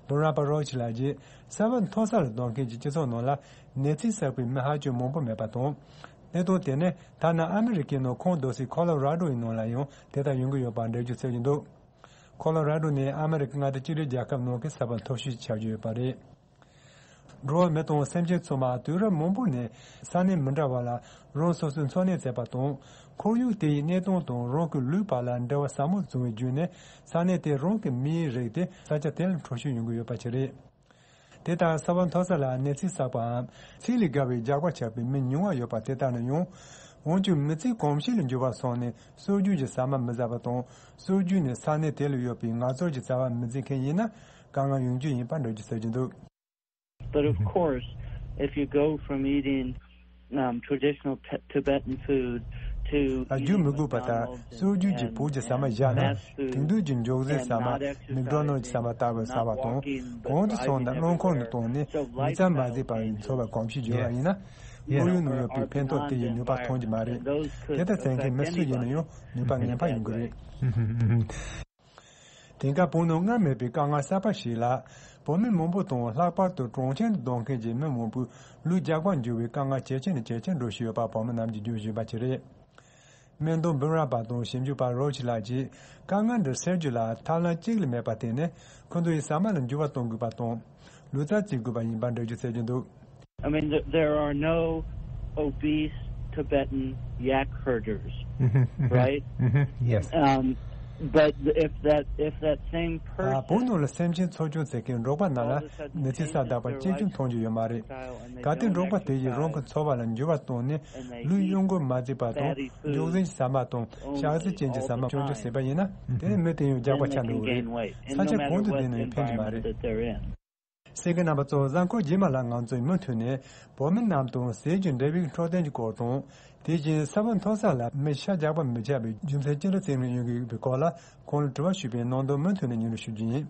བུ་ར་པ་རོ་ཆི་ལགས་ཀྱིས་ས་བབ་མཐོ་ས་ལ་སྡོད་མཁན་གྱི་སྤྱི་ཚོགས་ནང་ལ་ནད་ཚིག་བསགས་པའི་མི་ཧ་ཅང་མང་པོ་མེད་པ་དང་། གནད་དོན་དེ་ནི་ཐ་ན་ཨ་མི་རི་ཀའི་ནང་ཁོང་སྡོད་སའི་ཁོ་ལོ་ར་ཌོ་ཡི་ནང་ལ་ཡང་དེ་ལྟར་ཡོང་གི་ཡོད་པར་འགྲེལ་བརྗོད་བྱེད་ཀྱི་འདུག་ཁོ་ལོ་ར་ཌོ་ནི་ཨ་མི་རི་ཀའི་མངའ་སྡེ་གཅིག་སྒྲིལ་རྒྱལ་ཁབ་ནང་གི་ས་བབ་མཐོ་ཤོས་ཆགས་ཀྱི་ཡོད་པ་རེད། འགྲོ་བ་མི་དང་སེམས་ཅན་ཚང་མ་དུས་རབས་མང་པོ་ནས་ས་གནས་མི་འདྲ་བ་ལ་རང་སོ་སོའི་འཚོ་གནས་མཛད་པ་དང་། ཁོར་ཡུག་དེ་ཡི་གནས་སྟངས་དང་རང་གི་ལུས་པ་ལ་འབྲེལ་བ་ཟབ་མོ་བྱུང་བའི་བརྒྱུད་ནས་ས་གནས་དེ་རང་གི་མིའི་རིགས་དེ་ས་ཆ་དེ་ལ་འཕྲོད་བཞུད་ཡོང་གི་ཡོད་པ་ཞིག་རེད། དེ་ལྟར་ས་བབ་མཐོ་ས་ལ་ནད་ཚིག་བསགས་པའམ་ཚིག་ལས་བརྒལ་བའི་རྒྱགས་པ་བྱས་པའི་མི་ཉུང་བ་ཡོད་པ་དེ་ལྟར་ན་ཡང་། འོན་ཀྱང་མི་ཚེ་གོམས་གཤིས་ལ་འགྱུར་བ་སོང་ནས་སྲོལ་རྒྱུན་གྱི་ཟ་མ་མི་ཟ་བ་དང་། སྲོལ་རྒྱུན་ནས་ས་གནས་དེ་ལ་ཡོད་པའི་ངལ་རྩོལ་གྱི་བྱ་བ་མི་མཛད་མཁན་ཡིན་ན་དཀའ་ངལ་ཡོང་རྒྱུ་ཡིན་པ་འགྲེལ་བརྗོད་བྱེད་ཀྱི་འདུག But of course, if you go from eating um, traditional t- Tibetan food to རྒྱུ་མི་དགོས་པ་ལྟར་སྲོལ་རྒྱུན་གྱི་བོད་ཀྱི་ཟ་མ་བཞག་ན། དེང་དུས་ཀྱི་མགྱོགས་ཟས་ཟ་མ་མེག་ཌོ་ནལ་ཟ་མ་ལྟ་བུ་ཟ་བ་དང་། གོང་དུ་སོང་ན་རླངས་འཁོར་ནང་བཏང་ནས་ཉིན་མཚན་མ་བརྩིས་པར་འཚོ་བའི་གོམས་གཤིས་བྱུང་བ་ཡིན་ན། ཁོར་ཡུག་ནང་ཡོད་པའི་ཕན་ཐོགས་དེ་ཡི་ནུས་པ་མཐོང་རྒྱུ་མ་རེད། དེ་ལྟར་བྱེད་མཁན་མི་སུ་ཡིན་ན་ཡང་ནུས་པ་ངན་པ་ཡོང་གི་རེད། དེང་སྐབས་བོད་ནང་སྔར་མེད་པའི་དཀའ་ངལ་གསར་པ་ཞིག་ལ། བོད་མི་མང་པོ་དང་ལྷག་པར་དུ་གྲོང་ཁྱེར་དུ་སྡོད་མཁན་གྱི་མི་མང་པོའི་ལུས་རྒྱགས་པར་འགྱུར་བའི་དཀའ་ངལ་ཇེ་ཆེ་ནས་ཇེ་ཆེར་འགྲོ་བཞིན་ཡོད་པ་བོད་མི་རྣམས་ཀྱིས་བརྗོད་བཞིན་པ་ཞིག་རེད། སྨན་དོན་འབུམ་རམས་པ་དང་ཞིབ་འཇུག་པ་རོ་ཆི་ལགས་ཀྱིས་དཀའ་ངལ་འདི་སེལ་རྒྱུ་ལ་ཐབས་ལམ་གཅིག་ལས་མེད་པ་དེ་ནི་ཁོ་ཚོ་ཡི་ཟ་མ་ལ་འགྱུར་བ་གཏོང་དགོས་པ་དང་། ལུས་རྩལ་རྩེ་དགོས་པ་ཡིན་པར་འགྲེལ་བརྗོད་བྱེད་ཀྱི་འདུག I mean, th- there are no obese Tibetan yak herders, right? Yes. Um, but if that if that same person བོད་ནང་ལ་སེམས་ཅན་འཚོ་སྐྱོང་བྱེད་མཁན་འབྲོག་པ་རྣམས་ལ་ནད་ཚིག་ས་བདག་པ་གཅིག་ཀྱང་མཐོང་རྒྱུ་ཡོད་མ་རེད། གལ་ཏེ་འབྲོག་པ་དེ་ཡིས་རང་གི་འཚོ་བ་ལ་འགྱུར་བ་བཏང་ནས་ལུས་གཡོ་འགུལ་མ་བྱས་པ་དང་མགྱོགས་ཟས་ཟ་མ་དང་ཞག་ཚི་ཅན་གྱི་ཟ་མ་སྐྱོང་རྒྱུ་བྱས་པ་ཡིན་ན། དེ་ནི་མི་དེ་ཡང་རྒྱགས་པ་ཆགས་འགྲོ་གི་རེད། ས་ཆ་གང་དུ་བསྡད་ན་ཡང་ཕན་གྱི་མ་རེད། གསན་མཁན་རྣམ་པ་ཚོ། གཟའ་འཁོར་རྗེས་མ་ལ་ང་ཚོས་མུ་མཐུད་ནས་བོད་མི་རྣམས་དང་ཟས་ཀྱི་འབྲས་བུའི་འཕྲོད་བསྟེན་གྱི་སྐོར་དང་། དེ་བཞིན་ས་བབ་མཐོ་ས་ལ་མི་ཤ་རྒྱགས་པ་མི་ཆགས་པའི་རྒྱུ་མཚན་ཅི་འདྲ་བརྩིས་ནས་ཡོང་གི་ཡོད་པའི་སྐོར་ལ་ཁོང་ལ་དྲི་བ་ཞུས་པའི་གནད་དོན་མུ་མཐུད་ནས་སྙན་སྒྲོན་ཞུ་རྒྱུ་ཡིན།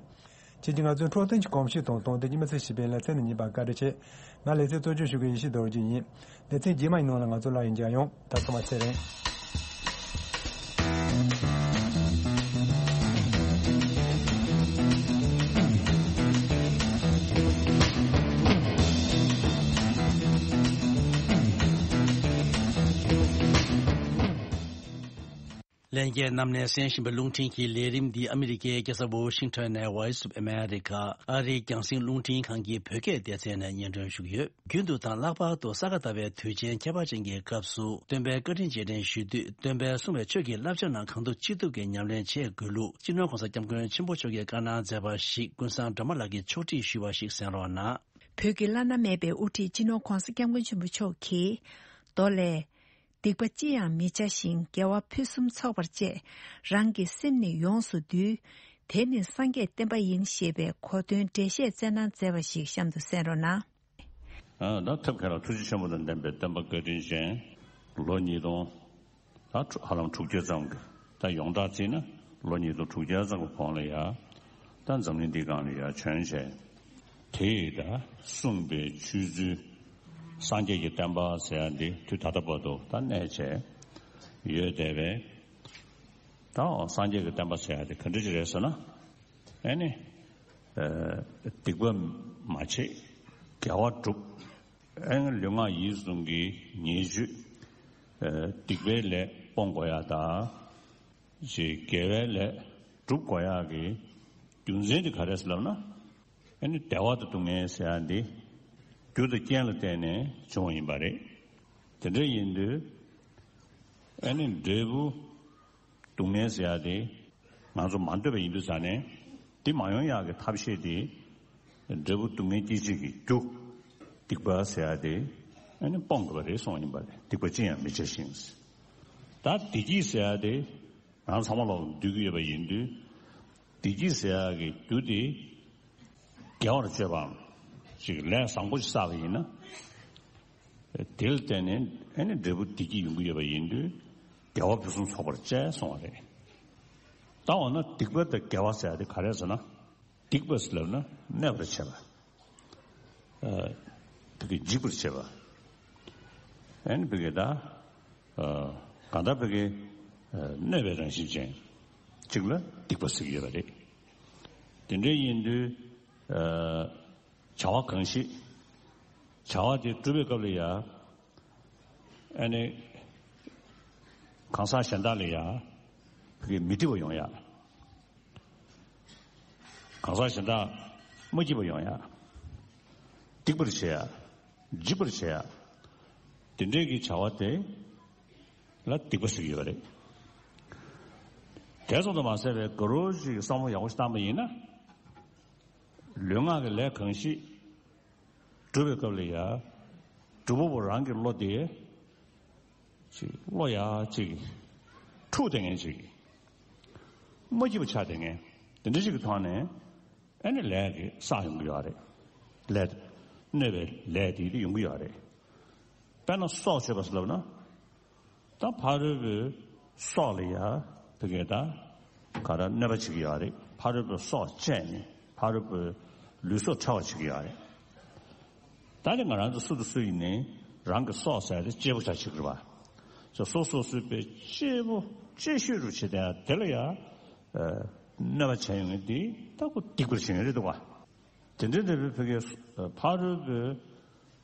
ཁྱེད་ཀྱིས་ང་ཚོའི་འཕྲོད་བསྟེན་གྱི་གོམས་གཤིས་དང་དོན་ལྡན་གྱི་མི་ཚེ་ཞེས་པའི་ལེ་ཚན་འདི་གཉིས་པར་བཀའ་དྲིན་ཆེ། ང་ལེ་ཚན་གཙོ་སྐྱོང་ཞུ་མཁན་ཡེ་ཤེས་རྡོ་རྗེ་ཡིན། ལེ་ཚན་རྗེས་མའི་ནང་ལ་ང་ཚོ་སླར་ཡང་མཇལ་ཡོང་། ད་ཐོག་མ་ཚེ་རིང་། ལྷན་རྒྱས་རྣམས་ནས་གསན་བཞིན་པའི་རླུང་འཕྲིན་གྱི་ལས་རིམ་འདི་ཨ་མི་རི་ཀའི་རྒྱལ་ས་ཝོ་ཤིང་ཊོན་ནས་Voice of America ཨ་རིའི་རྒྱང་སྲིང་རླུང་འཕྲིན་ཁང་གི་བོད་སྐད་སྡེ་ཚན་ནས་སྙན་སྒྲོན་ཞུ་གི་ཡོད། རྒྱུན་དུ་དང་ལྷག་པར་དུ་ས་ག་ཟླ་བའི་དུས་ཆེན་ཁྱད་པར་ཅན་གྱི་སྐབས་སུ་སྟོན་པའི་བཀའ་དྲིན་རྗེས་དྲན་ཞུ་དུས་སྟོན་པས་གསུངས་པའི་ཆོས་ཀྱི་བསླབ་བྱ་རྣམས་གང་ཐུབ་ཅི་ཐུབ་ཀྱིས་ཉམས་ལེན་བྱེད་དགོས་ལུགས་སྤྱི་ནོར་༸གོང་ས་༸སྐྱབས་མགོན་ཆེན་པོ་མཆོག་གིས་བཀའ་གནང་མཛད་པ་ཞིག་ཀུན་བཟང་སྒྲོལ་མ་ལགས་ཀྱིས་ཕྱོགས་སྒྲིག་ཞུས་པ་ཞིག་གསན་རོགས་གནང་། བོད་ཀྱི་བླ་ན་མེད་པའི་དབུ་ཁྲིད་སྤྱི་ནོར་༸གོང་ས་༸སྐྱབས་མགོན་ཆེན་པོ་མཆོག་གིས་མདོ་ལས། སྡིག་པ་ཅི་ཡང་མི་བྱ་ཞིང་དགེ་བ་ཕུན་སུམ་ཚོགས་པར་སྤྱད། རང་གི་སེམས་ནི་ཡོངས་སུ་འདུལ། དེ་ནི་སངས་རྒྱས་བསྟན་པ་ཡིན་ཞེས་པའི་གོ་དོན་འགྲེལ་བཤད་སྩལ་གནང་མཛད་པ་ཞིག་གཤམ་དུ་གསན་རོགས་གནང་། ད་ཐབས་མཁས་ལ་ཐུགས་རྗེ་ཆེན་པོ་དང་ལྡན་པའི་སྟོན་པ་བཀའ་དྲིན་ཅན། ལོ་ཉིས་སྟོང་ད་ཧ་ལམ་དྲུག་ཅུ་ཙམ་གྱི་ད་ཡོངས་གྲགས་བརྩིས་ན་ལོ་ཉིས་སྟོང་དྲུག་བརྒྱ་ཙམ་གྱི་གོང་ལ་ཡ་ད་འཛམ་གླིང་འདིའི་སྒང་ལ་ཡ་བྱོན་བྱས། དེས་ད་གསུངས་པའི་ཆོས་ཚུལ། སངས་རྒྱས་ཀྱི་བསྟན་པ་ཟེར་ཡ་འདི་དུས་ད་ལྟ་བར་དུ་ད་གནས་བྱས་ཡོད་བསྡད་པས། ད་སངས་རྒྱས་ཀྱི་བསྟན་པ་ཟེར་ཡ་དེ་ག་འདྲ་ཅིག་རེད་ཟེར་ན། ཨེ་ནི། ཨ། སྡིག་པ་མ་བྱེད། དགེ་བ་སྒྲུབ། ཨ་ནི་ལུས་ངག་ཡིད་གསུམ་གྱི་ཉེས་སྤྱོད། ཨ། སྡིག་པའི་ལས་སྤོང་དགོས་ཡ་དང་། ཅེས་དགེ་བའི་ལས་སྒྲུབ་དགོས་ཡག་གི་རྒྱུ་མཚན་དེ་ག་རེ་ཟེར་ལབ་ན། ཨ་ནི་བདེ་བ་དང་སྡུག་བསྔལ་ཟེར་ཡག་འདི་རྒྱུ་དང་རྐྱེན་ལ་བརྟེན་ནས་བྱུང་བ་ཡིན་པ་རེད། དེ་འདྲ་ཡིན་དུས་ཨ་ནི་འབྲས་བུ་སྡུག་བསྔལ་ཟེར་ཡག་དེ་ང་ཚོ་མ་འདོད་པ་ཡིན་དུས་ཙང་ནས་འདི་མ་ཡོང་ཡག་གི་ཐབས་ཤེས་དེ་འབྲས་བུ་སྡུག་བསྔལ་སྐྱེད་བྱེད་ཀྱི་རྒྱུ་སྡིག་པ་ཟེར་ཡག་དེ་ཨ་ནི་སྤོང་དགོས་པ་རེད་གསུངས་པ་ཡིན་པ་རེད། སྡིག་པ་ཅི་ཡང་མི་བྱ་ཞིང་། ད་བདེ་སྐྱིད་ཟེར་ཡག་དེ། ང་ཚང་མ་ལོག་འདུས་ཀྱི་ཡོད་པ་ཡིན་དུས། བདེ་སྐྱིད་ཟེར་ཡག་གི་རྒྱུ་དེ་དགེ་བར་སྤྱོད་པའམ་ཅིག་ལས་བཟང་པོ་ཞིག་བསགས་པ་ཡིན་ན། དེ་ལ་བརྟེན་ནས་ཨ་ནི་འབྲས་བུ་བདེ་སྐྱིད་ཡོང་གི་ཡོད་པ་ཡིན་དུས། དགེ་བ་ཕུན་སུམ་ཚོགས་པར་སྤྱད་གསུངས་པ་རེད། ད་འོ་ན་སྡིག་པ་དང་དགེ་བ་ཟེར་ཡག་དེ་ག་རེ་ཟེར་ན། སྡིག་པ་ཟེར་ལབ་ན་གནོད་པར་བྱེད་པ། ཨ། བི་གེ་འཇིགས་པར་བྱེད་པ། ཨ་ནི་བི་གེ་ད། ཨ། གང་ལྟར་བི་གེ་ཨ། གནོད་པའི་རང་བཞིན་ཅན་གཅིག་ལ་སྡིག་པ་ཟེར་གྱི་ཡོད་པ་རེད། དེ་འདྲ་ཡིན་དུས། ཨ། བྱ་བ་གང་ཞིག་བྱ་བ་དེ་སྒྲུབ་པའི་སྐབས་ལ་ཡ། ཨ་ནི་གང་ཟག་གཞན་དག་ལ་ཡ་བི་གེ་མི་འགྲིག་པ་ཡོང་ཡ། གང་ཟག་གཞན་དག་མ་སྐྱིད་པ་ཡོང་ཡ། སྡིག་པར་བྱེད་ཡ། འཇིགས་པར་བྱེད་ཡ། དེ་འདྲའི་གི་བྱ་བ་དེ་ལ་སྡིག་པ་ཟེར་གྱི་ཡོད་པ་རེད། དེ་ཙམ་དུ་མ་ཟད་པའི་དགའ་རོགས་ཤིག་གི་བསམ་བློ་ཡག་པོ་ཞིག་བཏང་པ་ཡིན་ན། ལུས་ངག་གི་ལས་གང་ཞིག་སྒྲུབ་པའི་སྐབས་ལ་ཡ། སྒྲུབ་པ་པོ་རང་གི་བློ་དེ། ཅིག་བློ་ཡ་ཅིག་འཁྲུག་བསྡད་མཁན་ཅིག་མ་སྐྱིད་པ་ཆགས་བསྡད་མཁན། དེ་འདྲ་ཞིག་གི་ཐོག་ནས་ཨ་ནི་ལས་ཀྱི་བསགས་ཡོང་གི་ཡོད་རེད། ལས། གནོད་པའི་ལས་དེ་དེ་ཡོང་གི་ཡོད་རེད། དཔེར་ན་སྲོག་གཅོད་པ་ཟེར་ལབ་ན། ད་ཕ་རོལ་པོའི་སྲོག་ལ་ཡ་བི་གེ་ད་ག་རེ་གནོད་པ་བྱེད་ཀྱི་ཡོད་རེད། ཕ་རོལ་པོའི་སྲོག་བཅད་ནས་ཕ་རོལ་པོའི་ལུས་སྲོག་འཕྲོག་པ་བྱེད་ཀྱི་ཡོད་རེད། ད་ནི་ང་རང་ཚོ་སུ་དང་སུ་ཡིན་ནའི་རང་གི་སྲོག་ཟེར་ཡ་དེ་གཅེས་པོ་ཆགས་བྱེད་ཀྱི་རེད་པ། སོ་སོ་སོ་སོའི་དཔེ་གཅེས་པོ་གཅེས་ཤོས་རུ་བྱེད་དེ་ཡ་དེ་ལ་ཡ། ཨ། གནོད་པ་བྱས་ཡོང་ངེས་དེ་ད་ཁོ་སྡིག་པར་བྱེད་ངེས་རེད་འདུག་པ། དེ་འདྲའི་འདྲ་བའི་བོད་སྐད་ཕ་རོལ་པོའི་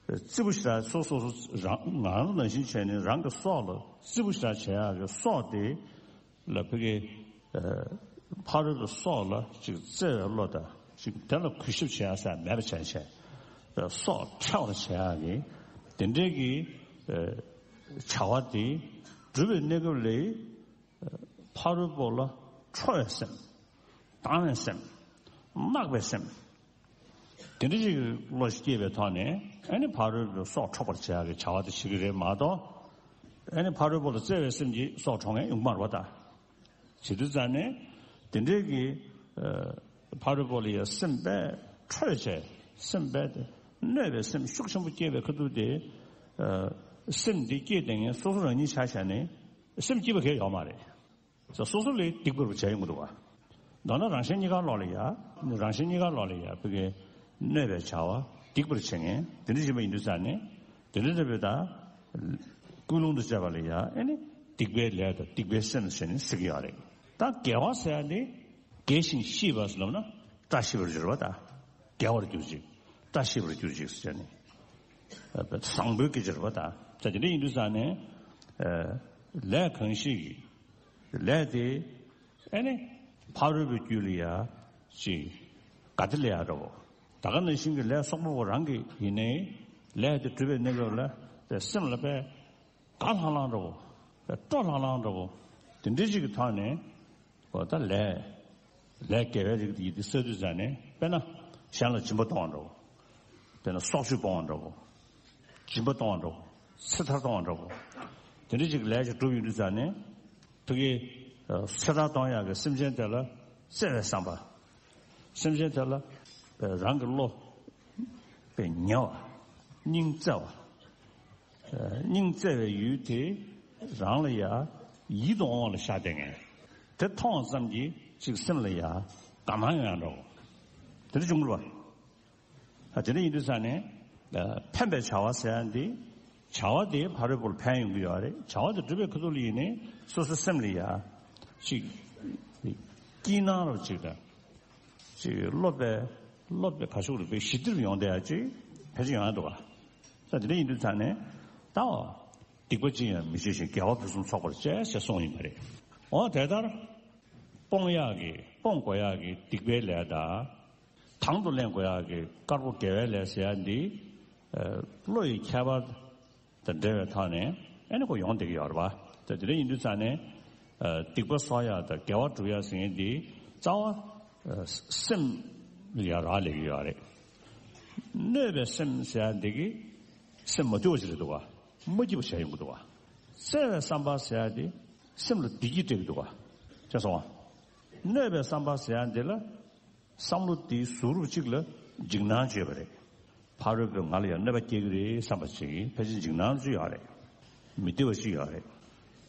རྩིས་པོ་ཞེ་དྲག་སོ་སོ་སོ་རང་ང་རང་ནང་བཞིན་བྱས་ནས་རང་གི་སྲོག་ལ་རྩིས་པོ་ཞེ་དྲག་བྱེད་ཡག་གི་སྲོག་དེ་ལ་བོད་སྐད་ཕ་རོལ་པོའི་སྲོག་ལ་ཅིག་བརྩེ་བའི་བློ་དང་ཅིག་དེ་ལ་གུས་ཞབས་བྱེད་ཡག་ཟེར་མེད་པ་བྱས་བྱས་སྲོག་འཕྲོག་པར་བྱེད་ཡག་གི་དེ་འདྲའི་གི་བྱ་བ་དེ་སྒྲུབ་པའི་གནས་སྐབས་ལ། ཕ་རོལ་པོ་ལ་ཁྲོ་བའི་སེམས། སྡང་བའི་སེམས། གནག་པའི་སེམས། དེ་འདྲ་ཞིག་གི་བློ་ཞིག་སྐྱེས་པའི་ཐོག་ནས་ཨ་ནི་ཕ་རོལ་པོའི་སྲོག་འཕྲོག་པར་བྱེད་ཡག་གི་བྱ་བ་དེ་བྱེད་ཀྱི་རེད་མ་གཏོགས། ཨ་ནི་ཕ་རོལ་པོ་ལ་བརྩེ་བའི་སེམས་ཀྱིས་སྲོག་འཕྲོག་མཁན་ཡོང་གི་མ་རེད་པ་ད། བྱེད་དུས་ཙང་ནས་དེ་འདྲའི་གི་ཨ་ཕ་རོལ་པོ་ལ་ཡ་སེམས་དཔའ་ཁྲོས་བྱས་སེམས་དཔའ་དེ་གནོད་པའི་སེམས་ཤུགས་ཆེན་པོ་སྐྱེས་པའི་ཁ་ཐུག་དེ་ཨ་སེམས་འདི་སྐྱེས་བསྡད་མཁན་སོ་སོ་རང་ཉིད་ཆ་བཞག་ནས། སེམས་སྐྱིད་པ་གང་ཡང་ཡོད་མ་རེད། སོ་སོ་ལ་སྡིག་པར་བྱས་ཡོང་གི་འདུག་བ། མདོར་ན་རང་གཞན་གཉིས་ཀ་ལོག་ལ་ཡ། རང་གཞན་གཉིས་ཀ་ལོག་ལ་ཡ་བོད་སྐད་གནོད་པའི་བྱ་བ་སྡིག་པར་བྱེད་མཁན་དེ་འདྲ་ཞིག་མ་ཡིན་དུས་ཙང་ནས་དེ་འདྲ་འདྲ་བོད་ད། ཀུན་སློང་དུ་བྱས་པ་ལ་ཡ་ཨ་ནི་སྡིག་པའི་ལས་དང་སྡིག་པའི་སེམས་ཟེར་ནས་ཟེར་གྱི་ཡོད་རེད། ད་དགེ་བ་ཟེར་ཡ་ནི་དགེ་ཞིང་ཤེས་པ་ཟེར་ལབ་ན་བཀྲ་ཤིས་པར་གྱུར་པ་དང་། དགེ་བར་གྱུར་ཅིག་བཀྲ་ཤིས་པར་གྱུར་ཅིག་ཟེར་ནས། བཟང་པོའི་སྐད་ཆ་རེད་པ་ད། ད་དེ་འདྲ་ཡིན་དུས་ཙང་ནས། ལས་གང་ཞིག་གི་ལས་དེ་ཨ་ནི་ཕ་རོལ་པོའི་རྒྱུད་ལ་ཡ་ཅིག་ག་དེ་ལས་ཡ་འདྲ་བོ། ད་ག་ནང་བཞིན་གྱི་ལས་བསགས་པ་པོ་རང་གི་ཡིན་ནའི་ལས་དེ་སྒྲུབ་པའི་གནས་སྐབས་ལ་དེ་སེམས་ལ་དཔེ་དགའ་ལྷང་ལྷང་འདྲ་བོ། དཔེ་སྤྲོ་ལྷང་ལྷང་འདྲ་བོ། དེ་འདྲའི་ཞིག་གི་ཐོག་ནས། འོ་ད་ལས། ལས་དགེ་བའི་རིགས་དེ་ཡིན་དེ་བསགས་དུས་ཙང་ནས་དཔེར་ན་གཞན་ལ་སྦྱིན་པ་གཏོང་བ་འདྲ་བོ། དཔེར་ན་སྲོག་གཅོད་སྤོང་བ་འདྲ་བོ། སྦྱིན་པ་གཏོང་བ་འདྲ་བོ། ཚེ་ཐར་གཏོང་བ་འདྲ་བོ། དེ་འདྲ་ཞིག་ལས་ཅིག་སྒྲུབ་ཡོང་དུས་ཙང་ནས་ཕ་གི་ཚེ་ཐར་གཏོང་ཡག་གི་སེམས་ཅན་དེ་ལ་བརྩེ་བའི་བསམ་པ། སེམས་ཅན་དེ་ལ་རང་གི་བློ་དཔེ་ཉེ་བ། སྙིང་བརྩེ་བ། སྙིང་བརྩེ་བའི་ཡུལ་དེ་རང་ལ་ཡ་ཡིད་དུ་འོང་བ་ལ་བཞག་བསྡད་མཁན། དེ་མཐོང་བ་ཙམ་གྱིས་ཅིག་སེམས་ལ་ཡ་དགའ་སྣང་ཡོང་ཡ་འདྲ་བོ། དེ་འདྲ་བྱུང་གི་རེད་པ། ཨ་དེ་འདྲ་ཡིན་དུས་ཙང་ནས་ཕན་པའི་བྱ་བ་ཟེར་ཡ་འདི་བྱ་བ་དེ་ཕ་རོལ་པོ་ལ་ཕན་ཡོང་གི་ཡོད་རེད། བྱ་བ་དེ་སྒྲུབ་པའི་ཁ་ཐུག་ལ་ཡིན་ནའི་སོ་སོའི་སེམས་ལ་ཡ་ཅིག་སྐྱིད་སྣང་རོ་ཅིག་དང་། ཅིག་སློབ་པའི་སློབ་པའི་ཁ་ཤུགས་རུ་པའི་ཞི་བདེ་རུ་ཡོང་བསྡད་ཡ་ཅིག་ཕལ་ཆེར་ཡོང་ཡ་འདུག་ག། ད་དེ་འདྲ་ཡིན་དུས་ཙང་ནས་ད་སྡིག་པ་ཅི་ཡང་མི་བྱེད་ཅིང་དགེ་བ་ཕུན་སུམ་ཚོགས་པར་སྤྱད་ཅེས་གསུངས་ཡིན་པ་རེད། འོ་དེ་ལྟར་སྤོང་ཡག་གི་སྤོང་དགོས་ཡག་གི་སྡིག་པའི་ལས་དང་། དང་དུ་ལེན་དགོས་ཡག་གི་དཀར་པོ་དགེ་བའི་ལས་ཟེར་ཡ་འདི། ཨ། བློ་ཡི་ཁྱད་པར་དང་འབྲེལ་བའི་ཐོག་ནས་ཨ་ནི་ཁོ་ཡོང་བསྡད་ཀྱི་ཡོད་རེད་པ། ད་དེ་འདྲ་ཡིན་དུས་ཙང་ནས། ཨ། སྡིག་པ་གསོག་ཡག་དང་དགེ་བ་སྒྲུབ་ཡག་ཟེར་མཁན་འདི་རྩ་བ། ཨ། སེམས་ལ་ཡང་རག་ལས་ཀྱི་ཡོད་རེད། གནོད་པའི་སེམས་ཟེར་ཡག་འདི་གི་སེམས་མ་དུལ་བ་ཞིག་རེད་འདུག་ག། མ་སྐྱིད་པ་བྱས་ཡོང་གི་འདུག་ག། བརྩེ་བའི་བསམ་པ་ཟེར་ཡག་འདི་སེམས་ལ་བདེ་སྐྱིད་སྤྲད་ཀྱི་འདུག་ག། ཤེས་སོང་ང་། གནོད་པའི་བསམ་པ་ཟེར་ཡག་འདི་ལ། བསམ་བློ་དེའི་གཟུགས་རུས་གཅིག་ལ་འཇིགས་སྣང་བྱེད་པ་རེད། ཕ་རོལ་པོས་ང་ལ་ཡང་གནོད་པ་སྐྱེལ་གྱི་རེད་བསམ་པ་ཅིག་ཕལ་ཆེར་འཇིགས་སྣང་ཅིག་ཡོད་རེད། མི་བདེ་བ་ཅིག་ཡོད་རེད།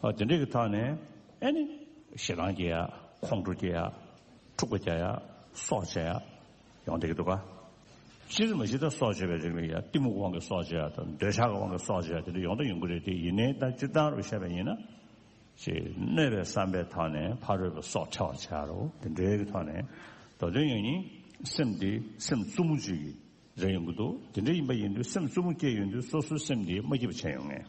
ཨ། དེ་འདྲའི་གི་ཐོག་ནས་ཨ་ནི་ཞེ་སྡང་སྐྱེ་ཡ། ཁོང་ཁྲོ་སྐྱེ་ཡ། འཁྲུག་པ་སྐྱེ་ཡ། སྲོག་བཅད་ཡ་ཡོང་བསྡད་ཀྱི་འདུག་ག། སྤྱིར་མ་གཞི་ད་སྲོག་བཅད་པའི་རིགས་ལ་ཡ་གཏི་མུག་དབང་གིས་སྲོག་བཅད་ཡ་དང་འདོད་ཆགས་ཀྱི་དབང་གིས་སྲོག་བཅད་ཡ་དེ་འདྲ་ཡོང་དང་ཡོང་གི་རེད་དེ། ཡིན་ནའི་ད་སྤྱིར་བཏང་རུ་བཤད་པ་ཡིན་ན། ཅེས་གནོད་པའི་བསམ་པའི་ཐོག་ནས་ཕ་རོལ་པོའི་སྲོག་འཕྲལ་བར་བྱ་རོགས། དེ་འདྲའི་གི་ཐོག་ནས་མདོ་དོན་ཡང་ཡིན་སེམས་འདི་སེམས་རྩུབ་མོ་ཅིག་གི་རེ་ཡོང་གི་འདུག། དེ་འདྲ་ཡིན་པ་ཡིན་དུས་སེམས་རྩུབ་མོ་སྐྱེས་ཡོང་དུས་སོ་སོའི་སེམས་འདི་མ་སྐྱིད་པ་བྱས་ཡོང་ངེས།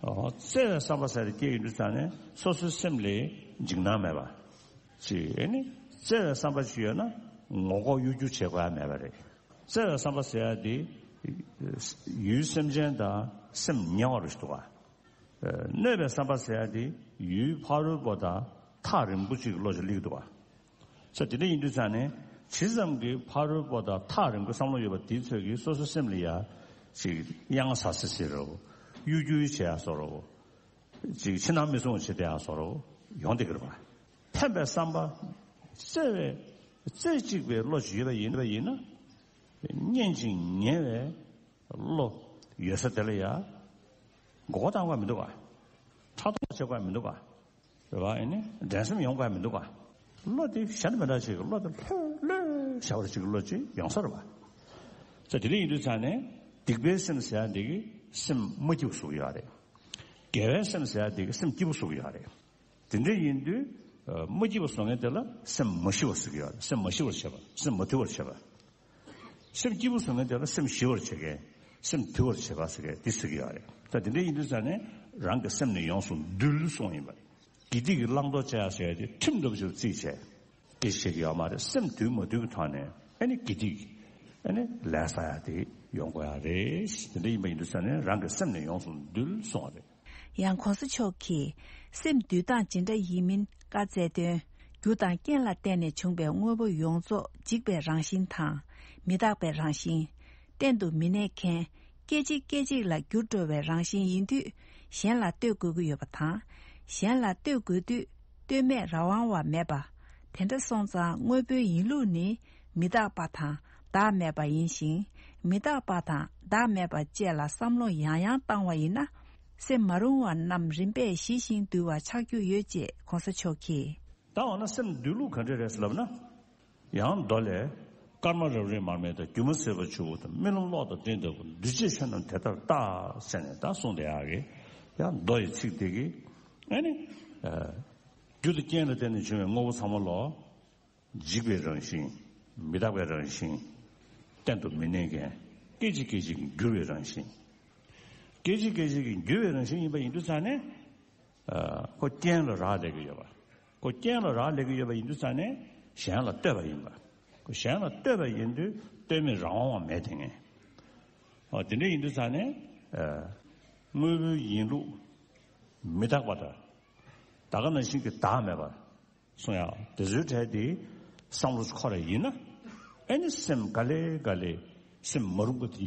ཨོ། བརྩེ་བའི་བསམ་པ་ཟེར་དེ་སྐྱེས་ཡོང་དུས་ཙང་ནས་སོ་སོའི་སེམས་ལ་འཇིགས་སྣང་མེད་པ་ཅིག། ཨེ་ནི་བརྩེ་བའི་བསམ་པ་ཅིག་ཡོད་ན་ངོ་ལྐོག་གཡོ་སྒྱུ་བྱེད་དགོས་ཡ་མེད་པ་རེད། བརྩེ་བའི་བསམ་པ་ཟེར་ཡ་དེ་ཡུལ་སེམས་ཅན་དང་སེམས་ཉེ་བ་རུ་ཞིག་འདུག་ག། གནོད་པའི་བསམ་པ་ཟེར་ཡ་དེ་ཡུལ་ཕ་རོལ་པོ་དང་ཐག་རིང་པོ་ཅིག་གི་བློ་ཅིག་སླེབས་འདུག་པ། ས་དེ་འདྲ་ཡིན་དུས་ཙང་ནས་ཇི་ཙམ་གྱི་ཕ་རོལ་པོ་དང་ཐག་རིང་པོའི་བསམ་བློ་ཡོད་པ་དེའི་ཚོད་ཀྱིས་སོ་སོའི་སེམས་ལ་ཡ་ཅིག་གཡང་ཟ་སི་སི་རོ། གཡོ་སྒྱུ་བྱེད་ཡ་བཟོ་རོ། ཅིག་ཕྱི་ནང་མི་སྲུང་བ་བྱེད་བསྡད་ཡ་བཟོ་རོ་ཡོང་བསྡད་ཀྱི་རེད་པ། ཕན་པའི་བསམ་པ། བརྩེ་བའི་རྩེ་གཅིག་པའི་བློ་ཅིག་ཡོད་པ་ཡིན་པ་ཡིན་ན། སྙན་ཅིང་ཉེ་བའི་བློ་ཡོད་ས་དེ་ལ་ཡ་མགོ་སྐོར་བཏང་དགོས་མི་འདུག་ག། ཕྲག་དོག་བྱེད་དགོས་མི་འདུག་ག། རེད་པ། ཨེ་ནི་འགྲན་སེམས་ཡོང་དགོས་མི་འདུག་ག། བློ་དེ་གཞན་དང་མི་འདྲ་ཅིག་གི་བློ་དེ་ལྷོད་ལྷོད་བྱ་བར་ཅིག་གི་བློ་ཅིག་ཡོང་ས་རེད་པ། ས་དེ་འདྲ་ཡིན་དུས་ཙང་ནས་སྡིག་པའི་སེམས་ཟེར་ཡ་འདི་གིས་སེམས་མ་སྐྱིད་པ་བཟོ་གི་ཡོད་རེད། དགེ་བའི་སེམས་ཟེར་ཡ་འདི་གིས་སེམས་སྐྱིད་པོ་བཟོ་གི་ཡོད་རེད། དེ་འདྲ་ཡིན་དུས། ཨ། མ་སྐྱིད་པ་བཟོ་མཁན་དེ་ལ་སེམས་མ་ཞི་བར་ཟེར་གྱི་ཡོད་རེད། སེམས་མ་ཞི་བར་བྱེད་པ། སེམས་མ་དུལ་བར་བྱེད་པ། སེམས་སྐྱིད་པོ་བཟོ་མཁན་དེ་ལ་སེམས་ཞི་བར་བྱེད་མཁན། སེམས་དུལ་བར་བྱེད་པ་ཟེར་མཁན་དེ་ཟེར་གྱི་ཡོད་རེད། ད་དེ་འདྲ་ཡིན་དུས་ཙང་ནས་རང་གི་སེམས་ནི་ཡོངས་སུ་འདུལ་གསུངས་ཡིན་པ་རེད། དགེ་སྡིག་གི་བླང་དོར་བྱ་ཡ་ཟེར་ཡ་དེ་ཁྲིམས་འདྲ་པོ་ཞིག་རྩིས་བྱས། དེ་བྱེད་ཀྱི་ཡོད་མ་རེད། སེམས་དུལ་མ་དུལ་གྱི་ཐོག་ནས་ཨ་ནི་དགེ་སྡིག་ཨ་ནི་ལས་བསགས་ཡ་དེ་ཡོང་དགོས་ཡ་རེད། དེ་འདྲ་ཡིན་པ་ཡིན་དུས་ཙང་ནས་རང་གི་སེམས་ནི་ཡོངས་སུ་འདུལ་གསུངས་པ་རེད། ཡང་གོང་ས་མཆོག་གིས་སེམས་འདུལ་སྟངས་ཇི་འདྲ་ཡིན་མིན་བཀའ་སྩལ་དོན། རྒྱུ་དང་རྐྱེན་ལ་བརྟེན་ནས་བྱུང་བའི་དངོས་པོ་ཡོངས་རྫོགས་འཇིག་པའི་རང་བཞིན་དང་། མི་རྟག་པའི་རང་བཞིན། གཏན་དུ་མི་གནས་མཁན། སྐད་ཅིག་སྐད་ཅིག་ལ་འགྱུར་འགྲོ་བའི་རང་བཞིན་ཡིན་དུས། གཞན་ལ་ལྟོས་དགོས་ཀྱི་ཡོད་པ་དང་། གཞན་ལ་ལྟོས་དགོས་དུས་ལྟོས་མེད་རང་དབང་བ་མེད་པ། དེ་འདྲ་སོང་ཙང་དངོས་པོའི་ཡིན་ལུགས་ནི་མི་རྟག་པ་དང་བདག་མེད་པ་ཡིན་ཞིང་། མི་རྟག་པ་དང་བདག་མེད་པ་བཅས་ལ་བསམ་བློ་ཡང་ཡང་བཏང་བ་ཡིན་ན། སེམས་མ་རུང་བ་རྣམས་རིམ་པས་ཞི་ཞིང་དུལ་བ་ཆགས་རྒྱུ་ཡོད་ཅེས་གོང་ས་མཆོག་གིས། ད་འོ་ན་སེམས་འདུལ་ལུགས་ག་འདྲ་རེད་ཟེར་ལབ་ན། ཡང་མདོ་ལས། སྐར་མ་རབ་རིབ་མར་མེ་དང་། སྒྱུ་མ་ཟིལ་པ་ཆུ་བོ་དང་། རྨི་ལམ་གློག་དང་སྤྲིན་ལྟ་བུ། འདུས་བྱས་ཆོས་རྣམས་དེ་ལྟར་བལྟ། ཟེར་ནས་ད་གསུངས་བསྡད་ཡག་གི། ཡང་མདོ་ཡི་ཚིག་དེ་གིས། ཨ་ནི། ཨ། རྒྱུ་དང་རྐྱེན་ལ་བརྟེན་ནས་བྱུང་བའི་དངོས་པོ་ཚང་མ་ལོ། འཇིག་པའི་རང་བཞིན། མི་རྟག་པའི་རང་བཞིན། གཏན་དུ་མི་གནས་མཁན། སྐད་ཅིག་སྐད་ཅིག་འགྱུར་བའི་རང་བཞིན། སྐད་ཅིག་སྐད་ཅིག་གིས་འགྱུར་བའི་རང་བཞིན་ཡིན་པ་ཡིན་དུས་ཙང་ནས། ཨ། ཁོ་རྐྱེན་ལ་རག་ལས་ཀྱི་ཡོད་པ། ཁོ་རྐྱེན་ལ་རག་ལས་ཀྱི་ཡོད་པ་ཡིན་དུས་ཙང་ནས་གཞན་ལ་ལྟོས་པ་ཡིན་པ། ཁོ་གཞན་ལ་ལྟོས་པ་ཡིན་དུས་ལྟོས་མེད་རང་དབང་བ་མེད་དེ་ངེས། ཨ། དེ་འདྲ་ཡིན་དུས་ཙང་ནས། ཨ། དངོས་པོའི་ཡིན་ལུགས་མི་རྟག་པ་དང་། ད་ག་ནང་བཞིན་གྱི་བདག་མེད་པ། གསུང་ཡག་དེ་ཚོའི་གྲས་དེ་བསམ་བློ་འཁོར་བ་ཡིན་ན། ཨེ་ནི་སེམས་ག་ལེ་ག་ལེ་སེམས་མ་རུངས་པ་དེ་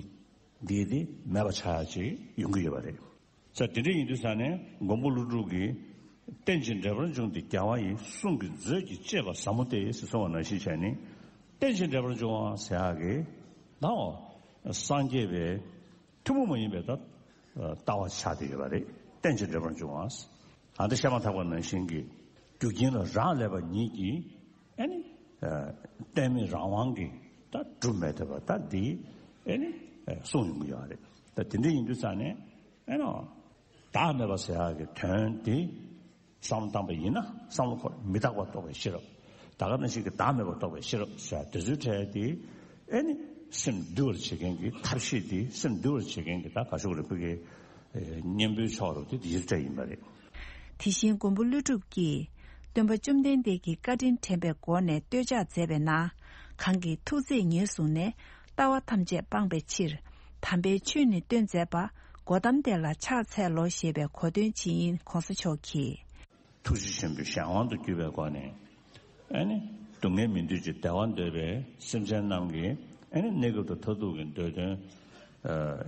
འདི་དེ་མེད་པ་ཆགས་ཡག་ཅིག་ཡོང་གི་ཡོད་པ་རེད། ས་དེ་འདྲ་ཡིན་དུས་ས་ནས་མགོན་པོ་ཀླུ་སྒྲུབ་ཀྱིས། རྟེན་ཅིང་འབྲེལ་པར་འབྱུང་སྟེ་རྒྱལ་བ་ཡི། གསུང་གི་མཛོད་ཀྱིས་གཅེས་པ་ཟབ་མོ་སྟེ། ཟེར་གསུངས་པ་ནང་བཞིན་བྱས་ནས། རྟེན་ཅིང་འབྲེལ་པར་འབྱུང་བ་ཟེར་ཡག་གི་ད་འོ་སངས་རྒྱས་པའི་ཐུན་མོང་མ་ཡིན་པའི་ད་ལྟ་བ་ཆགས་བསྡད་ཡོད་པ་རེད། རྟེན་ཅིང་འབྲེལ་པར་འབྱུང་བ། ཨ། ད་བཤད་མ་ཐག་པ་ནང་བཞིན་གྱི་རྒྱུ་རྐྱེན་ལ་རག་ལས་པ་ཉིད་ཀྱིས། ཨ་ནི། ཨ། ལྟོས་མེད་རང་དབང་གིས་ད་གྲུབ་མེད་བསྡད་པ་ད་འདི། ཨ་ནི། ཨ། གསུངས་ཡོང་གི་ཡོད་རེད། ད་དེ་འདྲ་ཡིན་དུས་ཙང་ནས། ཨ་ནི། བདག་མེད་པ་ཟེར་ཡག་གི་དོན་དེ། བསམ་བློ་བཏང་པ་ཡིན་ན་བསམ་བློ་འཁོར་མི་རྟག་པ་རྟོགས་པའི་ཤེས་རབ། ད་ག་ནང་བཞིན་གྱི་བདག་མེད་པར་རྟོགས་པའི་ཤེས་རབ་ཟེར་དེ་ཚོའི་གྲས་དེ་ཨེ་ནི་སེམས་འདུལ་བར་བྱེད་མཁན་གྱི་ཐབས་ཤེས་དེ་སེམས་འདུལ་བར་བྱེད་མཁན་གྱི་ད་ག་ཤོག་རེ་ཕུ་གི་གཉེན་པོའི་ཕྱོགས་རུ་དེ་དེ་ཡིར་གྲས་ཡིན་པ་རེད། དེ་བཞིན་མགོན་པོ་ཀླུ་སྒྲུབ་ཀྱིས་སྟོན་པ་བཅོམ་ལྡན་འདས་ཀྱི་བཀའ་དྲིན་དྲན་པའི་སྒོ་ནས་བསྟོད་ཕྱག་མཛད་པའི་ནང་། གང་གིས་ཐུགས་བརྩེས་ཉེར་བཟུང་ནས། ལྟ་བ་ཐམས་ཅད་སྤང་བའི་ཕྱིར། དམ་པའི་ཆོས་ནི་སྟོན་མཛད་པ། གོ་ཏམ་དེ་ལ་ཕྱག་འཚལ་ལོ་ཞེས་པའི་གོ་སྟོན་ཇི་ཡིན་གོང་ས་མཆོག་གིས། ཐུགས་རྗེ་ཆེན་པོའི་གཞན་དབང་དུ་གྱུར་པའི་སྒོ་ནས། ཨེ་ནི་སྡུག་བསྔལ་མི་འདོད་ཅིང་བདེ་བ་འདོད་པའི་སེམས་ཅན་རྣམས་ཀྱི་ཨེ་ནི་གནས་སྐབས་དང་མཐར་ཐུག་གི་འདོད་དོན་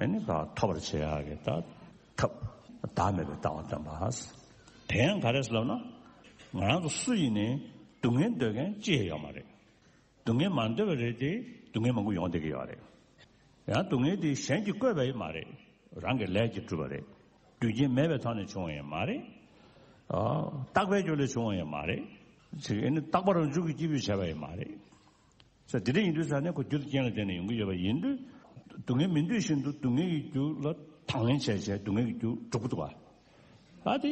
ཨེ་ནི་ཐོབ་པར་བྱེད་ཡག་གི་ད་ཐབས་བདག་མེད་པའི་ལྟ་བ་སྟོན་པ། དེ་ཡང་ག་རེ་ཟེར་ལབ་ན། ང་རང་ཚོ་སུ་ཡིན་ནའི་སྡུག་བསྔལ་འདོད་མཁན་ཅི་ཡང་ཡོད་མ་རེད། སྡུག་བསྔལ་མ་འདོད་པ་རེད་དེ་སྡུག་བསྔལ་མང་པོ་ཡོང་བསྡད་ཀྱི་ཡོད་རེད། ཡང་སྡུག་བསྔལ་དེ་གཞན་གྱིས་བཀོད་པ་ཡང་མ་རེད། རང་གི་ལས་ཀྱིས་གྲུབ་པ་རེད། རྒྱུ་རྐྱེན་མེད་པའི་ཐོག་ནས་བྱུང་བ་ཡང་མ་རེད། ཨ། རྟག་པའི་རྒྱུ་ལས་བྱུང་བ་ཡང་མ་རེད། ཅིག་ཨེ་ནི་རྟག་པར་རང་བྱུང་གི་སྐྱེས་བུས་བྱས་པ་ཡང་མ་རེད། ས་དེ་འདྲ་ཡིན་དུས་ས་ནས་ཁོ་རྒྱུ་དང་རྐྱེན་ལ་བརྟེན་ནས་ཡོང་གི་ཡོད་པ་ཡིན་དུས། སྡུག་བསྔལ་མི་འདོད་བཞིན་དུ་སྡུག་བསྔལ་གྱི་རྒྱུ་ལ་དང་ལེན་བྱས་བྱས་སྡུག་བསྔལ་གྱི་རྒྱུ་སྒྲུབ་ཀྱི་འདུག་བ། ཨ་དེ་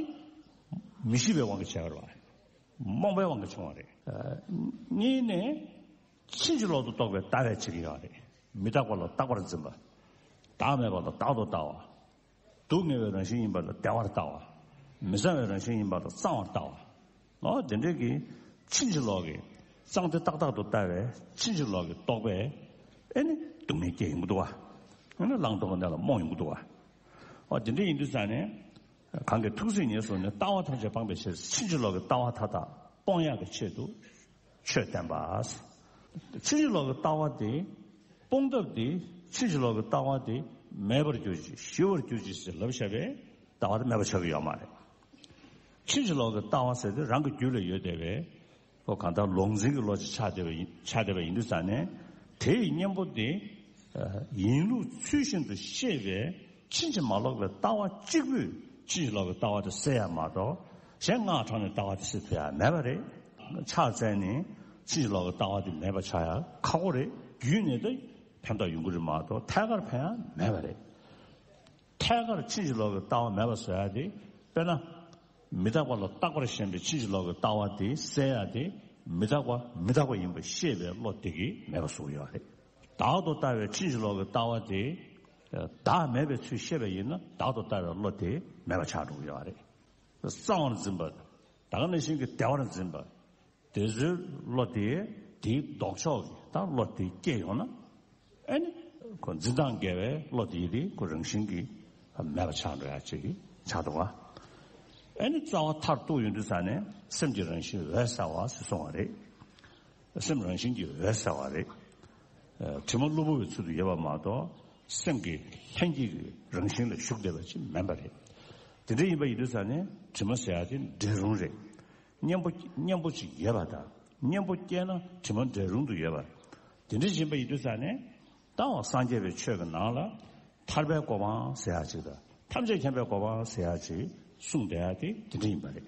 མི་ཤེས་པའི་དབང་གིས་བྱས་པ་རེད་བ། རྨོངས་པའི་དབང་གིས་བྱུང་བ་རེད། གཉིས་ནས། ཕྱིན་ཅི་ལོག་ཏུ་རྟོག་པའི་ལྟ་བས་བྱེད་ཀྱི་ཡོད་རེད། མི་རྟག་པ་ལ་རྟག་པར་འཛིན་པ། བདག་མེད་པ་ལ་བདག་ཏུ་ལྟ་བ། སྡུག་བསྔལ་བའི་རང་བཞིན་ཡིན་པ་ལ་བདེ་བར་ལྟ་བ། མི་གཙང་བའི་རང་བཞིན་ཡིན་པ་ལ་གཙང་བར་ལྟ་བ། ཨོ་དེ་འདྲའི་གི་ཕྱིན་ཅི་ལོག་གི་གཙང་བདེ་ཏག་ཏག་ཏུ་ལྟ་བའི་ཕྱིན་ཅི་ལོག་གི་རྟོག་པས་ཨེ་ནི་སྡུག་བསྔལ་སྐྱེ་ཡོང་གི་འདུག་བ། ཨེ་ནི་བླང་དོར་གྱི་གནས་ལ་རྨོངས་ཡོང་གི་འདུག་བ། ཨོ་དེ་འདྲ་ཡིན་དུས་ཙང་ནས། གང་གིས་ཐུགས་བརྩེས་ཉེར་བཟུང་ནས། ལྟ་བ་ཐམས་ཅད་སྤང་བའི་ཕྱིར། ཕྱིན་ཅི་ལོག་གི་ལྟ་བ་མཐའ་དག་སྤོང་ཡག་གི་ཆེད་དུ་ཆོས་བསྟན་པ། ཕྱིན་ཅི་ལོག་གི་ལྟ་བ་དེ་སྤོང་ཐབས་དེ་ཕྱིན་ཅི་ལོག་གི་ལྟ་བ་དེ་མེད་པར་གྱུར་ཅིག་ཞི་བར་གྱུར་ཅིག་ཟེར་ལབ་བཞག་པས་ལྟ་བ་དེ་མེད་པ་ཆགས་ཀྱི་ཡོད་མ་རེད། ཕྱིན་ཅི་ལོག་གི་ལྟ་བ་ཟེར་དེ་རང་གི་རྒྱུད་ལ་ཡོད་བསྡད་པའི་ཁོ་གང་ལྟར་ལོག་འཛིན་གྱི་བློ་ཅིག་ཆགས་བསྡད་པ་ཡིན་ཆགས་བསྡད་པ་ཡིན་དུས་ཙང་ནས། དེའི་གཉེན་པོ་དེ་ཡིན་ལུགས་ཚུལ་བཞིན་དུ་ཤེས་པའི་ཕྱིན་ཅི་མ་ལོག་པའི་ལྟ་བ་གཅིག་པུས་ཕྱིན་ཅི་ལོག་གི་ལྟ་བ་དེ་སེལ་ཡ་མ་གཏོགས། གཞན་སྔགས་ཕྲེང་ནས་ལྟ་བ་དེ་སེལ་ཐུབ་ཡ་མེད་པ་རེད། ཕྱག་འཚལ་ནས་ཕྱིན་ཅི་ལོག་གི་ལྟ་བ་དེ་མེད་པ་ཆགས་ཡ་ཁག་པོ་རེད། རྒྱུད་ནས་ད་ཕན་ཐོགས་ཡོང་གི་རེད་མ་གཏོགས་ཐད་ཀར་ཕན་ཡ་མེད་པ་རེད། ཐད་ཀར་ཕྱིན་ཅི་ལོག་གི་ལྟ་བ་མེད་པ་བཟོ་ཡ་དེ། དཔེར་ན། མི་རྟག་པ་ལ་རྟག་པར་ཞེན་པའི་ཕྱིན་ཅི་ལོག་གི་ལྟ་བ་དེ་སེལ་ཡ་དེ། མི་རྟག་པ་མི་རྟག་པ་ཡིན་པ་ཤེས་པའི་བློ་དེ་གིས་མེད་པ་བཟོ་གི་ཡོད་རེད། བདག་ཏུ་ལྟ་བའི་ཕྱིན་ཅི་ལོག་གི་ལྟ་བ་དེ། བདག་མེད་པའི་ཚུལ་ཤེས་པ་ཡིན་ན་བདག་ཏུ་ལྟ་བའི་བློ་དེ་མེད་པ་ཆགས་འགྲོ་གི་ཡོད་རེད། གཙང་བར་འཛིན་པ། ད་ག་ནང་བཞིན་གྱི་བདེ་བར་འཛིན་པ། དེ་ཚོའི་བློ་དེ་དེའི་ལྡོག་ཕྱོགས་ཀྱི་ད་བློ་དེ་སྐྱེས་ཡོང་ན། ཨེ་ནི་ཁོ་འཛིན་སྟངས་འགལ་བའི་བློ་དེ་དེ་ཁོ་རང་བཞིན་གྱིས་མེད་པ་ཆགས་འགྲོ་ཡ་ཅིག་ཆགས་འདུག་བ། ཨེ་ནི་རྩ་བ་མཐར་གཏུགས་ཡོང་དུས་ཙང་ནས་སེམས་ཀྱི་རང་བཞིན་འོད་གསལ་བ་ཞེས་གསུངས་པ་རེད། སེམས་རང་བཞིན་གྱིས་འོད་གསལ་བ་རེད། ཨ། དྲི་མ་གློ་བུར་བའི་ཚུལ་དུ་ཡོད་པ་མ་གཏོགས་སེམས་ཀྱི་ལྷན་སྐྱེས་ཀྱི་རང་བཞིན་ལ་ཞུགས་བསྡད་པ་ཅིག་མིན་པ་རེད། དེ་འདྲ་ཡིན་པ་ཡིན་དུས་ཙང་ནས་དྲི་མ་ཟེར་ཡ་དེ་འབྲལ་རུང་རེད། གཉེན་པོ་གཉེན་པོ་ཅིག་ཡོད་པ་དང་གཉེན་པོ་སྐྱེས་ན་དྲི་མ་འབྲལ་རུང་དུ་ཡོད་པ། དེ་འདྲ་ཡིན་པ་ཡིན་དུས་ཙང་ནས་ད་འོ་སངས་རྒྱས་པའི་ཆོས་ཀྱི་ནང་ལ་ཐར་པའི་གོ་འཕང་ཟེར་ཡ་ཅིག་དང་ཐམས་ཅད་མཁྱེན་པའི་གོ་འཕང་ཟེར་ཡ་ཅིག་གསུངས་བསྡད་ཡ་དེ་དེ་འདྲ་ཡིན་པ་རེད།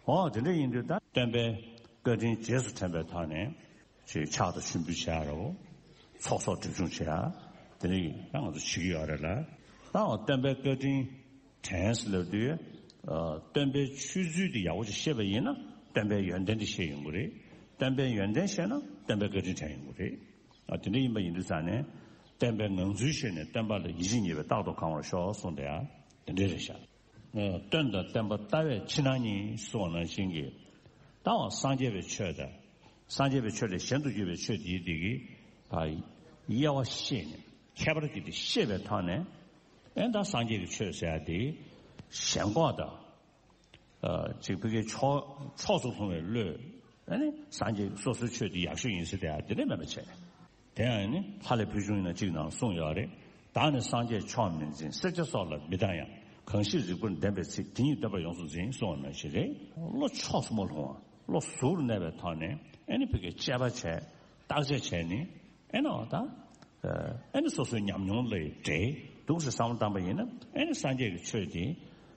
འོ་དེ་འདྲ་ཡིན་དུས་ད་སྟོན་པའི་བཀའ་དྲིན་རྗེས་སུ་དྲན་པའི་ཐོག་ནས་ཅིག་ཕྱག་དང་མཆོད་འབུལ་བྱེད་ཡ་རོ། ཚོགས་གསོག་སྒྲིབ་སྦྱོང་བྱེད་ཡ། དེ་འདྲ་ཡིན་ད་ང་ཚོ་བྱེད་ཀྱི་ཡོད་རེད་ལ། ད་འོ་སྟོན་པའི་བཀའ་དྲིན་དྲན་ཟེར་ལབ་དུས། ཨ། སྟོན་པའི་ཆོས་ཚུལ་དེ་ཡག་པོ་ཅིག་ཤེས་པ་ཡིན་ན་སྟོན་པའི་ཡོན་ཏན་དེ་ཤེས་ཡོང་གི་རེད། སྟོན་པའི་ཡོན་ཏན་ཤེས་ན་སྟོན་པའི་བཀའ་དྲིན་དྲན་ཡོང་གི་རེད། ཨ། དེ་འདྲ་ཡིན་པ་ཡིན་དུས་ཙང་ནས་སྟོན་པའི་ངང་ཚུལ་ཤེས་ནས་སྟོན་པ་ལ་ཡིད་ཆེས་ཉེས་པས་རྟག་ཏུ་གང་བར་ཤོག་གསུངས་དེ་ཡང་དེ་འདྲ་རེད་ཤག། ཨ། སྟོན་དང་བསྟན་པ་ལྟ་བས་ཕྱི་ནང་གཉིས་གསུངས་པ་ནང་བཞིན་གྱི། ད་འོ་སངས་རྒྱས་པའི་ཆོས་དང་། སངས་རྒྱས་པའི་ཆོས་ལས་གཞན་དུ་གྱུར་པའི་ཆོས་དེའི་དེ་གི་ད་དབྱེ་བ་ཤེས་ནས་ཁྱད་པར་གྱིས་དེ་ཤེས་པའི་ཐོག་ནས། ཨེ་ད་སངས་རྒྱས་ཀྱི་ཆོས་ཟེར་ཡ་དེ་ཞེན་ཁོག་དང་། ཨ། ཅིག་ཕ་གིའི་ཕྱོགས་ཕྱོགས་སུ་ལྷུང་བའི་བློས། ཨ་ནི་སངས་རྒྱས་སོ་སོའི་ཆོས་དེ་ཡག་ཤོས་ཡིན་ཟེར་དེ་ཡ་དེ་འདྲ་མེད་པ་བྱས། དེ་ཡང་ནི་ལྷ་ལས་ཕུལ་བྱུང་ཡིན་ན་གཅིག་ནང་གསུངས་ཡོད་རེད། བདག་ནི་སངས་རྒྱས་ཕྱོགས་མི་འཛིན། སྲེག་བྱ་སོགས་ལ་མི་སྡང་ཡང་། གང་ཞིག་རིག་པར་ལྡན་པའི་ཚེ། དེ་ཉིད་སྟོན་པ་ཡོངས་སུ་འཛིན། གསུངས་པ་ནང་བཞིན་རེད། བློ་ཕྱོགས་སུ་མ་ལྷུང་བ། བློ་གཟུར་གནས་པའི་ཐོག་ནས་ཨེ་ནི་ཕ་གིའི་དཔྱད་པ་བྱས། བརྟག་དཔྱད་བྱས་ནས་ཨེ་ནི་འོ་ད། ཨེ་ནི་སོ་སོའི་ཉམས་མྱོང་ལ་འབྲེལ་འདུག་ཟེར་བསམ་བློ་བཏང་པ་ཡིན་ན། ཨེ་ནི་སངས་རྒྱས་ཀྱི་ཆོས་དེ་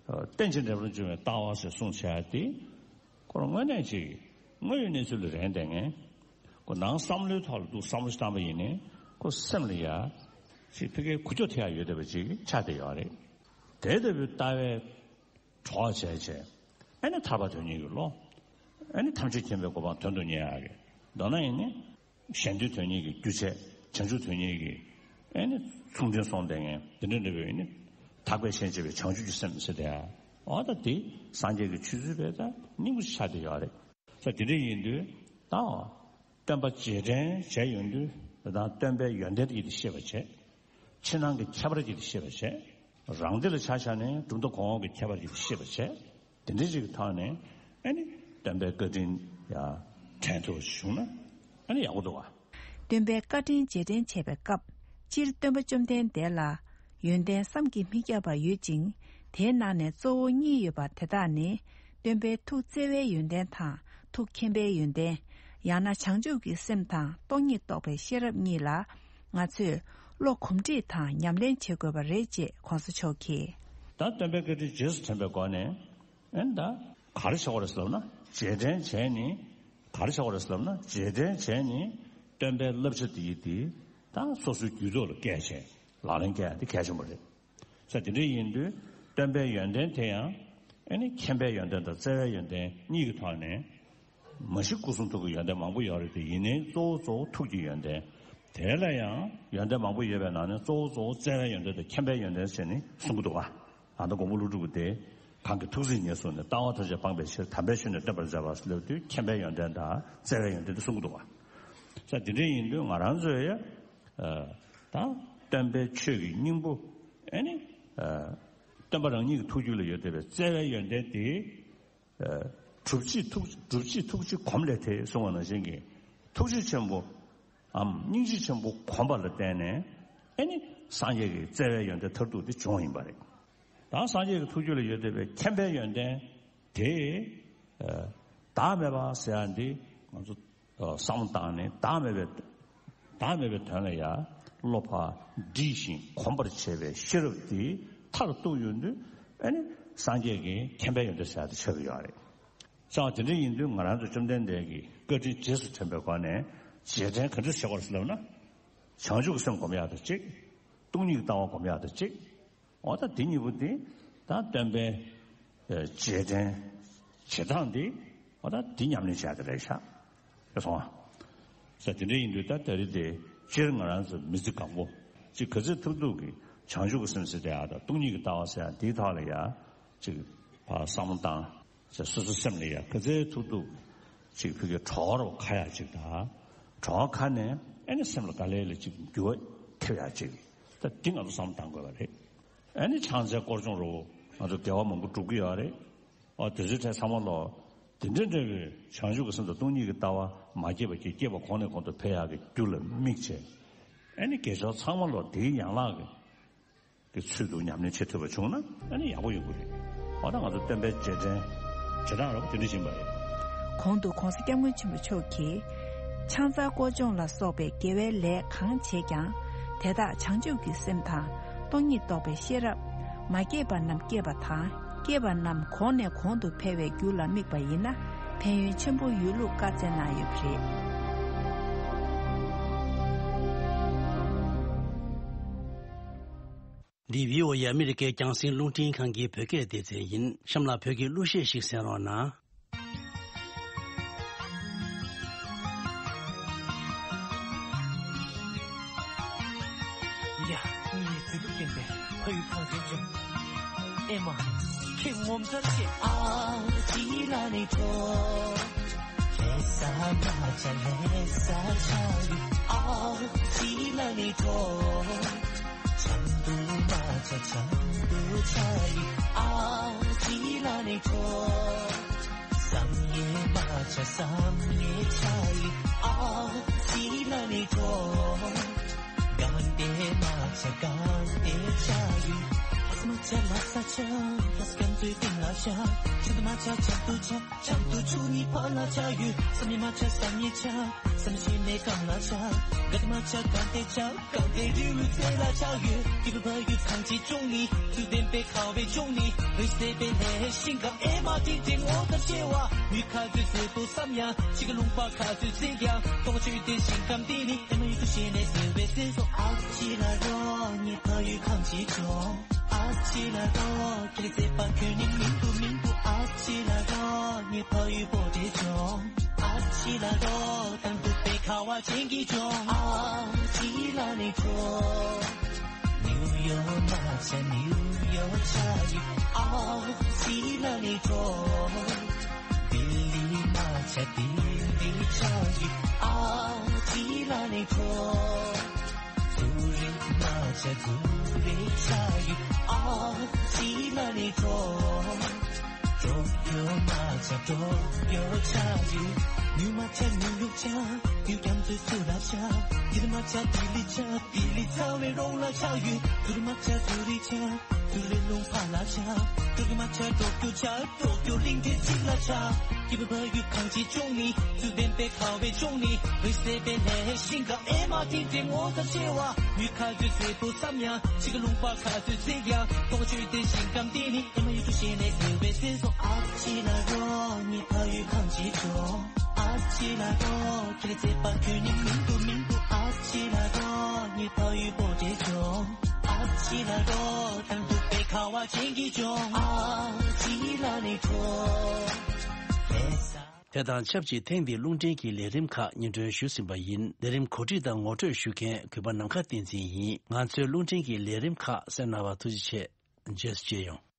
རྟེན་ཅིང་འབྲེལ་པར་འབྱུང་བའི་ལྟ་བ་ཟེར་གསུངས་བྱས་ཏེ། ཁོ་རང་དངོས་གནས་ཅིག་དངོས་ཡོད་གནས་ཚུལ་ལ་རན་བསྡད་མཁན། ཁོ་ནང་བསམ་བློའི་ཐོག་ལ་འདུག་བསམ་བློ་ཞིག་བཏང་པ་ཡིན་ནའི་ཁོ་སེམས་ལ་ཡ་ཅིག་ཕ་གིའི་ཁུ་ཁྱོག་ཐེབས་ཡ་ཡོད་བསྡད་པ་ཅིག་ཆགས་བསྡད་ཡོད་རེད། དེ་ལྟ་བུའི་ལྟ་བའི་གྲོགས་བྱས་བྱས། ཨེ་ནི་ཐར་པ་དོན་གཉེར་གྱི་བློ། ཨེ་ནི་ཐམས་ཅད་མཁྱེན་པའི་གོ་འཕང་དོན་དུ་གཉེར་ཡག་གི་ མདོར་ན་ཡིན་ནི། གཞན་དོན་དོན་གཉེར་གྱི་རྒྱུ་བྱས། བྱང་ཆུབ་དོན་གཉེར་གྱི་ཨེ་ནི་མཚུངས་ལྡན་སོང་བསྡད་མཁན་དེ་འདྲ་འདྲ་བའི་ནི། དག་པའི་ཞེན་བྱེད་པའི་བྱང་ཆུབ་ཀྱི་སེམས་ཟེར་དེ། འོ་ད་དེ་སངས་རྒྱས་ཀྱི་ཆོས་ཚུལ་བས་ད་སྙིང་པོ་ཆགས་བསྡད་ཡོད་རེད། ས་དེ་འདྲ་ཡིན་དུས་ད། སྟོན་པ་རྗེས་དྲན་བྱས་ཡོང་དུས་ད་སྟོན་པའི་ཡོན་ཏན་དེ་ཡིད་དུ་ཤེས་པ་བྱས། ཕྱི་ནང་གི་ཁྱད་པར་ཡིད་དུ་ཤེས་པ་བྱས། རང་སྡེ་ལ་ཆ་བཞག་ནས་གྲུབ་མཐའ་གོང་འོག་གི་ཁྱད་པར་ཡིད་དུ་ཤེས་པ་བྱས། དེ་འདྲ་ཞིག་གི་ཐོག་ནས་ཨ་ནི་སྟོན་པའི་བཀའ་དྲིན་ཡང་དྲན་ཐུབ་བྱུང་ན་ཨ་ནི་ཡག་པོ་འདུག་བ། སྟོན་པའི་བཀའ་དྲིན་རྗེས་དྲན་བྱས་པའི་སྐབས། སྤྱིར་སྟོན་པ་བཅོམ་ལྡན་འདས་ལ་ཡོན་ཏན་བསམ་གྱིས་མི་ཁྱབ་པ་ཡོད་ཅིང་། དེའི་ནང་ནས་གཙོ་བོ་གཉིས་ཡོད་པ་དེ་དག་ནི། སྟོན་པའི་ཐུགས་བརྩེ་བའི་ཡོན་ཏན་དང་ཐུགས་མཁྱེན་པའི་ཡོན་ཏན། ཡང་ན་བྱང་ཆུབ་ཀྱི་སེམས་དང་སྟོང་ཉིད་རྟོགས་པའི་ཤེས་རབ་གཉིས་ལ། ང་ཚོས་བློ་གོམས་འདྲིས་དང་ཉམས་ལེན་བྱེད་དགོས་པ་རེད་ཅེས་གོང་ས་མཆོག་གིས། ད་སྟོན་པའི་བཀའ་དྲིན་རྗེས་སུ་དྲན་པའི་སྒོ་ནས། ཨེ་ད་ག་རེ་བྱེད་དགོས་རེད་ཟེར་ལབ་ན། རྗེས་དྲན་བྱས་ནི། ག་རེ་བྱེད་དགོས་རེད་ཟེར་ལབ་ན། རྗེས་དྲན་བྱས་ནི་སྟོན་པའི་བསླབ་བྱ་དེ་ཡིས་དེ་ད་སོ་སོའི་རྒྱུད་ཐོག་ལ་བཀལ་བྱས་ལག་ལེན་བཀལ་ཡ་དེ་གལ་ཆེན་པོ་རེད། ས་དེ་འདྲ་ཡིན་དུས་སྟོན་པའི་ཡོན་ཏན་དེ་ཡང་ཨེ་ནི་མཁྱེན་པའི་ཡོན་ཏན་དང་བརྩེ་བའི་ཡོན་ཏན་གཉིས་ཀྱི་ཐོག་ནས། མ་གཞི་སྐུ་གསུང་ཐུགས་ཀྱི་ཡོན་ཏན་མང་པོ་ཡོད་རེད་དེ། ཡིན་ནའི་གཙོ་བོ་གཙོ་བོ་ཐུགས་ཀྱི་ཡོན་ཏན། དེ་ལ་ཡང་ཡོན་ཏན་མང་པོ་ཡོད་པའི་ནང་ནས་གཙོ་བོ་གཙོ་བོ་བརྩེ་བའི་ཡོན་ཏན་དང་མཁྱེན་པའི་ཡོན་ཏན་ཟེར་ནས་གསུང་གི་འདུག་བ། ད་ལྟ་མགོན་པོ་ཀླུ་སྒྲུབ་ཀྱིས་དེ། གང་གིས་ཐུགས་བརྩེ་ཉེར་བཟུང་ནས། ལྟ་བ་ཐམས་ཅད་སྤངས་པའི་ཕྱིར། དམ་པའི་ཆོས་ནི་སྟོན་པར་མཛད་པ་ལབ་དུས་མཁྱེན་པའི་ཡོན་ཏན་དང་བརྩེ་བའི་ཡོན་ཏན་དེ་གསུང་གི་འདུག་བ། ས་དེ་འདྲ་ཡིན་དུས་ང་རང་ཚོས་ཡ། ད་སྟོན་པའི་ཆོས་ཀྱི་སྙིང་པོ་ཨེ་ནི། སྟོན་པ་རང་ཉིད་ཀྱི་ཐུགས་རྒྱུད་ལ་ཡོད་བསྡད་པའི་བརྩེ་བའི་ཡོན་ཏན་དེ། སྒྲུབ་བྱེད་ཐུགས། སྒྲུབ་བྱེད་ཐུགས་རྗེ་གོམས་ལས་ཐེག་གསུངས་པ་ནང་བཞིན་གྱི། ཐུགས་རྗེ་ཆེན་པོའམ་སྙིང་རྗེ་ཆེན་པོ་གོམས་པ་ལ་བརྟེན་ནས་ཨེ་ནི་སངས་རྒྱས་ཀྱི་བརྩེ་བའི་ཡོན་ཏན་མཐར་ཐུག་དེ་བྱུང་ཡིན་པ་རེད། ད་སངས་རྒྱས་ཀྱི་ཐུགས་རྒྱུད་ལ་ཡོད་བསྡད་པའི་མཁྱེན་པའི་ཡོན་ཏན་དེ། བདག་མེད་པ་ཟེར་ཡ་འདི་ང་ཚོ་བསམ་བློ་བཏང་ནས་བདག་མེད་པའི། བདག་མེད་པའི་དོན་ལ་ཡང་བློ་ཕར་འདྲིས་ཤིང་གོམས་པར་བྱེད་པའི་ཤེས་རབ་དེ་མཐར་གཏུགས་ཡོང་དུས་ཨ་ནི་སངས་རྒྱས་ཀྱི་མཁྱེན་པའི་ཡོན་ཏན་ཟེར་ཡ་དེ་ཆགས་ཀྱི་ཡོད་རེད། ཙང་དེ་འདྲ་ཡིན་དུས་ང་རང་ཚོ་བཅོམ་ལྡན་འདས་ཀྱི་བཀའ་དྲིན་རྗེས་སུ་དྲན་པའི་སྒོ་ནས་རྗེས་དྲན་ག་འདྲ་བྱེད་དགོས་རེད་ཟེར་ལབ་ན། བྱང་ཆུབ་ཀྱི་སེམས་སྒོམ་ཡག་དང་གཅིག་སྟོང་ཉིད་ཀྱི་ལྟ་བ་སྒོམ་ཡག་དང་གཅིག་འོ་ད་འདི་གཉིས་པོ་འདི་ད་སྟོན་པའི་རྗེས་དྲན་བྱེད་སྟངས་འདི་འོ་ད་འདི་ཉམས་ལེན་བྱ་གི་རེད་ཤག་ཡོད་སོང་ཨ། ས་དེ་འདྲ་ཡིན་དུས་ད་ད་རེས་དེ་སྤྱིར་ང་རང་ཚོ་མི་ཚེ་གང་པོ་ཅིག་ག་ཚོད་ཐུབ་ཐུབ་ཀྱི་བྱང་ཆུབ་ཀྱི་སེམས་ཟེར་དེ་ཡག་དང་སྟོང་ཉིད་ཀྱི་ལྟ་བ་ཟེར་ཡག་འདིའི་ཐོག་ལ་ཡ་ཅིག་ཕར་བསམ་བློ་བཏང་། ཅིག་སོ་སོའི་སེམས་ལ་ཡ་ག་ཚོད་ཐུབ་ཐུབ་ཅིག་ཕ་གིའི་གྲོགས་རོགས་ཁ་ཡག་ཅིག་དང་། གྲོགས་ཁ་ནས་ཨེ་ནི་སེམས་ལ་ག་ལེ་ལེ་ཅིག་འགྱུར་བ་ཐེབས་ཡག་ཅིག་ད་འདི་ང་ཚོ་བསམ་བློ་བཏང་དགོས་པ་རེད། ཨ་ནི་ཕྱག་འཚལ་སྐོར་སྦྱོང་རུ་ང་ཚོ་དགེ་བ་མང་པོ་སྒྲུབ་ཀྱི་ཡོད་རེད། ཨ་དེ་ཚོའི་གྲས་ཚང་མ་ལོ། དེ་འདྲ་འདྲ་བའི་བྱང་ཆུབ་ཀྱི་སེམས་དང་སྟོང་ཉིད་ཀྱི་ལྟ་བ་མ་སྐྱེས་པ་སྐྱེས། སྐྱེས་པ་གོང་ནས་གོང་དུ་འཕེལ་ཡག་གི་རྒྱུ་ལ་དམིགས་བྱས། ཨ་ནི་དགེ་སྦྱོར་ཚང་མ་ལོ་དེའི་ཡན་ལག་གི་གི་ཚུལ་དུ་ཉམས་ལེན་བྱེད་ཐུབ་པ་བྱུང་ན་ཨ་ནི་ཡག་པོ་ཡོང་གི་རེད། འོ་ན་ང་ཚོ་སྟོན་པའི་རྗེས་དྲན་བྱེད་སྟངས་རོབ་དེ་འདྲ་ཡིན་པ་རེད། གོང་དུ་གོང་ས་སྐྱབས་མགོན་ཆེན་པོ་མཆོག་གིས། ཕྱག་འཚལ་སྐོར་སྦྱོང་ལ་སོགས་པའི་དགེ་བའི་ལས་གང་བྱེད་ཀྱང་། དེ་དག་བྱང་ཆུབ་ཀྱི་སེམས་དང་སྟོང་ཉིད་རྟོགས་པའི་ཤེས་རབ། མ་སྐྱེས་པ་རྣམས་སྐྱེས་པ་དང་། སྐྱེས་པ་རྣམས་གོང་ནས་གོང་དུ་འཕེལ་བའི་རྒྱུ་ལ་དམིགས་པ་ཡིན་ན། ཕན་ཡོན་ཆེན་པོ་ཡོད་ལུགས་བཀའ་སྩལ་གནང་ཡོད་པ་རེད། འདི་བྷི་ཨོ་ཨེ་ཨ་མི་རི་ཀའི་རྒྱང་སྲིང་རླུང་འཕྲིན་ཁང་གི་བོད་སྐད་སྡེ་ཚན་ཡིན། གཤམ་ལ་བོད་ཀྱི་གླུ་གཞས་ཤིག་གསན་རོགས་གནང་། ཡ། ངའི་མཛེས་སྡུག་ལྡན་པའི་ཕ་ཡུལ་གངས་ཅན་ལྗོངས། ཨེ་མ། ཁྱེད་ངོ་མཚར་ཆེ། ཨ་ཅི་ལ་ནི་ཁྲོ། ལྷ་ས་མ་ཆ་ལྷ་ས་ཆ་ཡི། ཨ་ཅི་ལ་ནི་ཁྲོ། ཆང་དུ་མ་ཆ་ཆང་དུ་ཆ་ཡི། ཨ་ཅི་ལ་ནི་ཁྲོ། བསམ་ཡས་མ་ཆ་བསམ་ཡས་ཆ་ཡི། ཨ་ཅི་ལ་ནི་ཁྲོ། གང་དེ་མ་ཆ་གང་དེ་ཆ་ཡི། ལྷ་ས་མ་ཆ་ལྷ་ས་ཆ། ལྷ་ས་གངས་མཚོའི་སྟེང་ལ་ཆ། ཆང་དུ་མ་ཆ་ཆང་དུ་ཆ། ཆང་དུ་ཆུ་གཉིས་བར་ལ་ཆ་ཡོད། བསམ་ཡས་མ་ཆ་བསམ་ཡས་ཆ། བསམ་ཤེས་མེད་གང་ལ་ཆ། ག་དེ་མ་ཆ་གང་དེ་ཆ། གང་དེ་རི་བོའི་རྩེ་ལ་ཆ་ཡོད། སྐྱིད་པའི་ཕ་ཡུལ་གངས་ཅན་ལྗོངས་ནི། ཚུལ་ལྡན་པའི་ཁ་བའི་ལྗོངས་ནི། འོད་ཟེར་པའི་ལྷའི་ཞིང་ཁམས། ཨེ་མ་ཏིང་ཏིང་ངོ་ལྟར་ཆེ་བ། མི་ཁ་ཚོས་ཟེར་དོ་བསམ་ཡང་། ཕྱི་གི་ལུང་པ་ཁ་ཚོས་ཟེར་ཡང་། སྟོང་ཆོས་ལྡན་ཞིང་ཁམས་འདི་ནི། ཨེ་མ་ཡུལ་དུ་ཤེས་ནས་ཟེར་བའི་སེམས་སོ། ཨ་ཅི་ལ་རོ་ཉི་ཕ་ཡུལ་གངས་ཅན་ལྗོངས། ཨ་ཅི་ལ་རོ། ཁྱེད་ལ་བརྩེ་བ་ཁྱོད་ནི་མིན་འདུག་མིན་འདུག་ཨ་ཅི་ལ་རོ། ཉི་ཕ་ཡུལ་བོད་དེ་ལྗོངས། ཨ་ཅི་ལ་རོ། དང་དུ་ ཁ་བ་ཅན་གྱི་ལྗོངས། ཨ་ཅི་ལ་ནི་འགྲོ། ནིའུ་ཡོག་མ་ཆ་ནིའུ་ཡོག་ཆ་ཡི། ཨ་ཅི་ལ་ནི་འགྲོ། ལྡི་ལི་མ་ཆ་ལྡི་ལི་ཆ་ཡི། ཨ་ཅི་ལ་ནི་འགྲོ། ཛུ་རིག་མ་ཆ་ཛུ་རིག་ཆ་ཡི། ཨ་ཅི་ལ་ནི་འགྲོ། ཏོ་ཀྱོ་མ་ཆ་ཏོ་ཀྱོ་ཆ་ཡི། ནིའུ་མ་ཆ་ནིའུ་ཡོག་ཆ། ནིའུ་རྒྱ་མཚོའི་ཟུར་ལ་ཆགས། ལྡི་ལི་མ་ཆ་ལྡི་ལི་ཆགས། ལྡི་ལི་ཚ་བའི་རོང་ལ་ཆགས་ཡོད། ཛུ་རིག་མ་ཆ་ཛུ་རིག་ཆགས། ཛུ་རིག་ལུང་པ་ལ་ཆགས། ཏོ་ཀྱོ་མ་ཆ་ཏོ་ཀྱོ་ཆགས། ཏོ་ཀྱོ་གླིང་ཕྲན་གཅིག་ལ་ཆགས། སྐྱིད་པའི་ཕ་ཡུལ་གངས་ཅན་ལྗོངས་ནི། ཚུལ་ལྡན་པའི་ཁ་བའི་ལྗོངས་ནི། རིག་གསལ་པའི་ལྷའི་ཞིང་ཁམས། ཨེ་མ་ཐིང་ཐིང་ངོ་ཚ་ཆེ་བ། མུ་ཁ་ཚོས་ཟེར་པོ་བསམ་ཡང་། ཕྱི་ཁ་ལུང་པ་ཁ་ཚོས་ཟེར་ཡང་། ཏོ་ཀྱོ་དེ་ཞིང་ཁམས་དེ་ནི། ཨེ་མ་ཡུལ་གྲུ་ཞེ་ནས་ཟེར་བའི་སེམས་སོ། ཨ་ཅི་ལ་རོ་ངའི་ཕ་ཡུལ་གངས་ཅན་ལྗོངས། ཨ་ཅི་ལ་རོ་ཁྱེད་ལ་བརྩེ་བ་ཁྱོད་ནི་མིན་འདུག་མིན་འདུག་ཨ་ཅི་ལ་རོ་ངའི་ཕ་ཡུལ་བོད་འབྲས་ལྗོངས། ཨ་ཅི་ལ་རོ་དང་སྡུག་པའི་ཁ་བ་ཅན་གྱི་ལྗོངས། ཨ་ཅི་ལ་ནི་འགྲོ། ལྷ་ས། དེ་དང་ཆབས་ཅིག་ཐེངས་འདིའི་རླུང་འཕྲིན་གྱི་ལས་རིམ་ཁག་སྙན་སྒྲོན་ཞུས་ཟིན་པ་ཡིན། ལས་རིམ་གོ་སྒྲིག་དང་ངོ་སྤྲོད་ཞུ་མཁན་གུས་པ་ནམ་མཁའ་བསྟན་འཛིན་ཡིན། ང་ཚོའི་རླུང་འཕྲིན་གྱི་ལས་རིམ་ཁག་གསན་གནང་བར་ཐུགས་རྗེ་ཆེ། རྗེས་སུ་མཇལ་ཡོང་།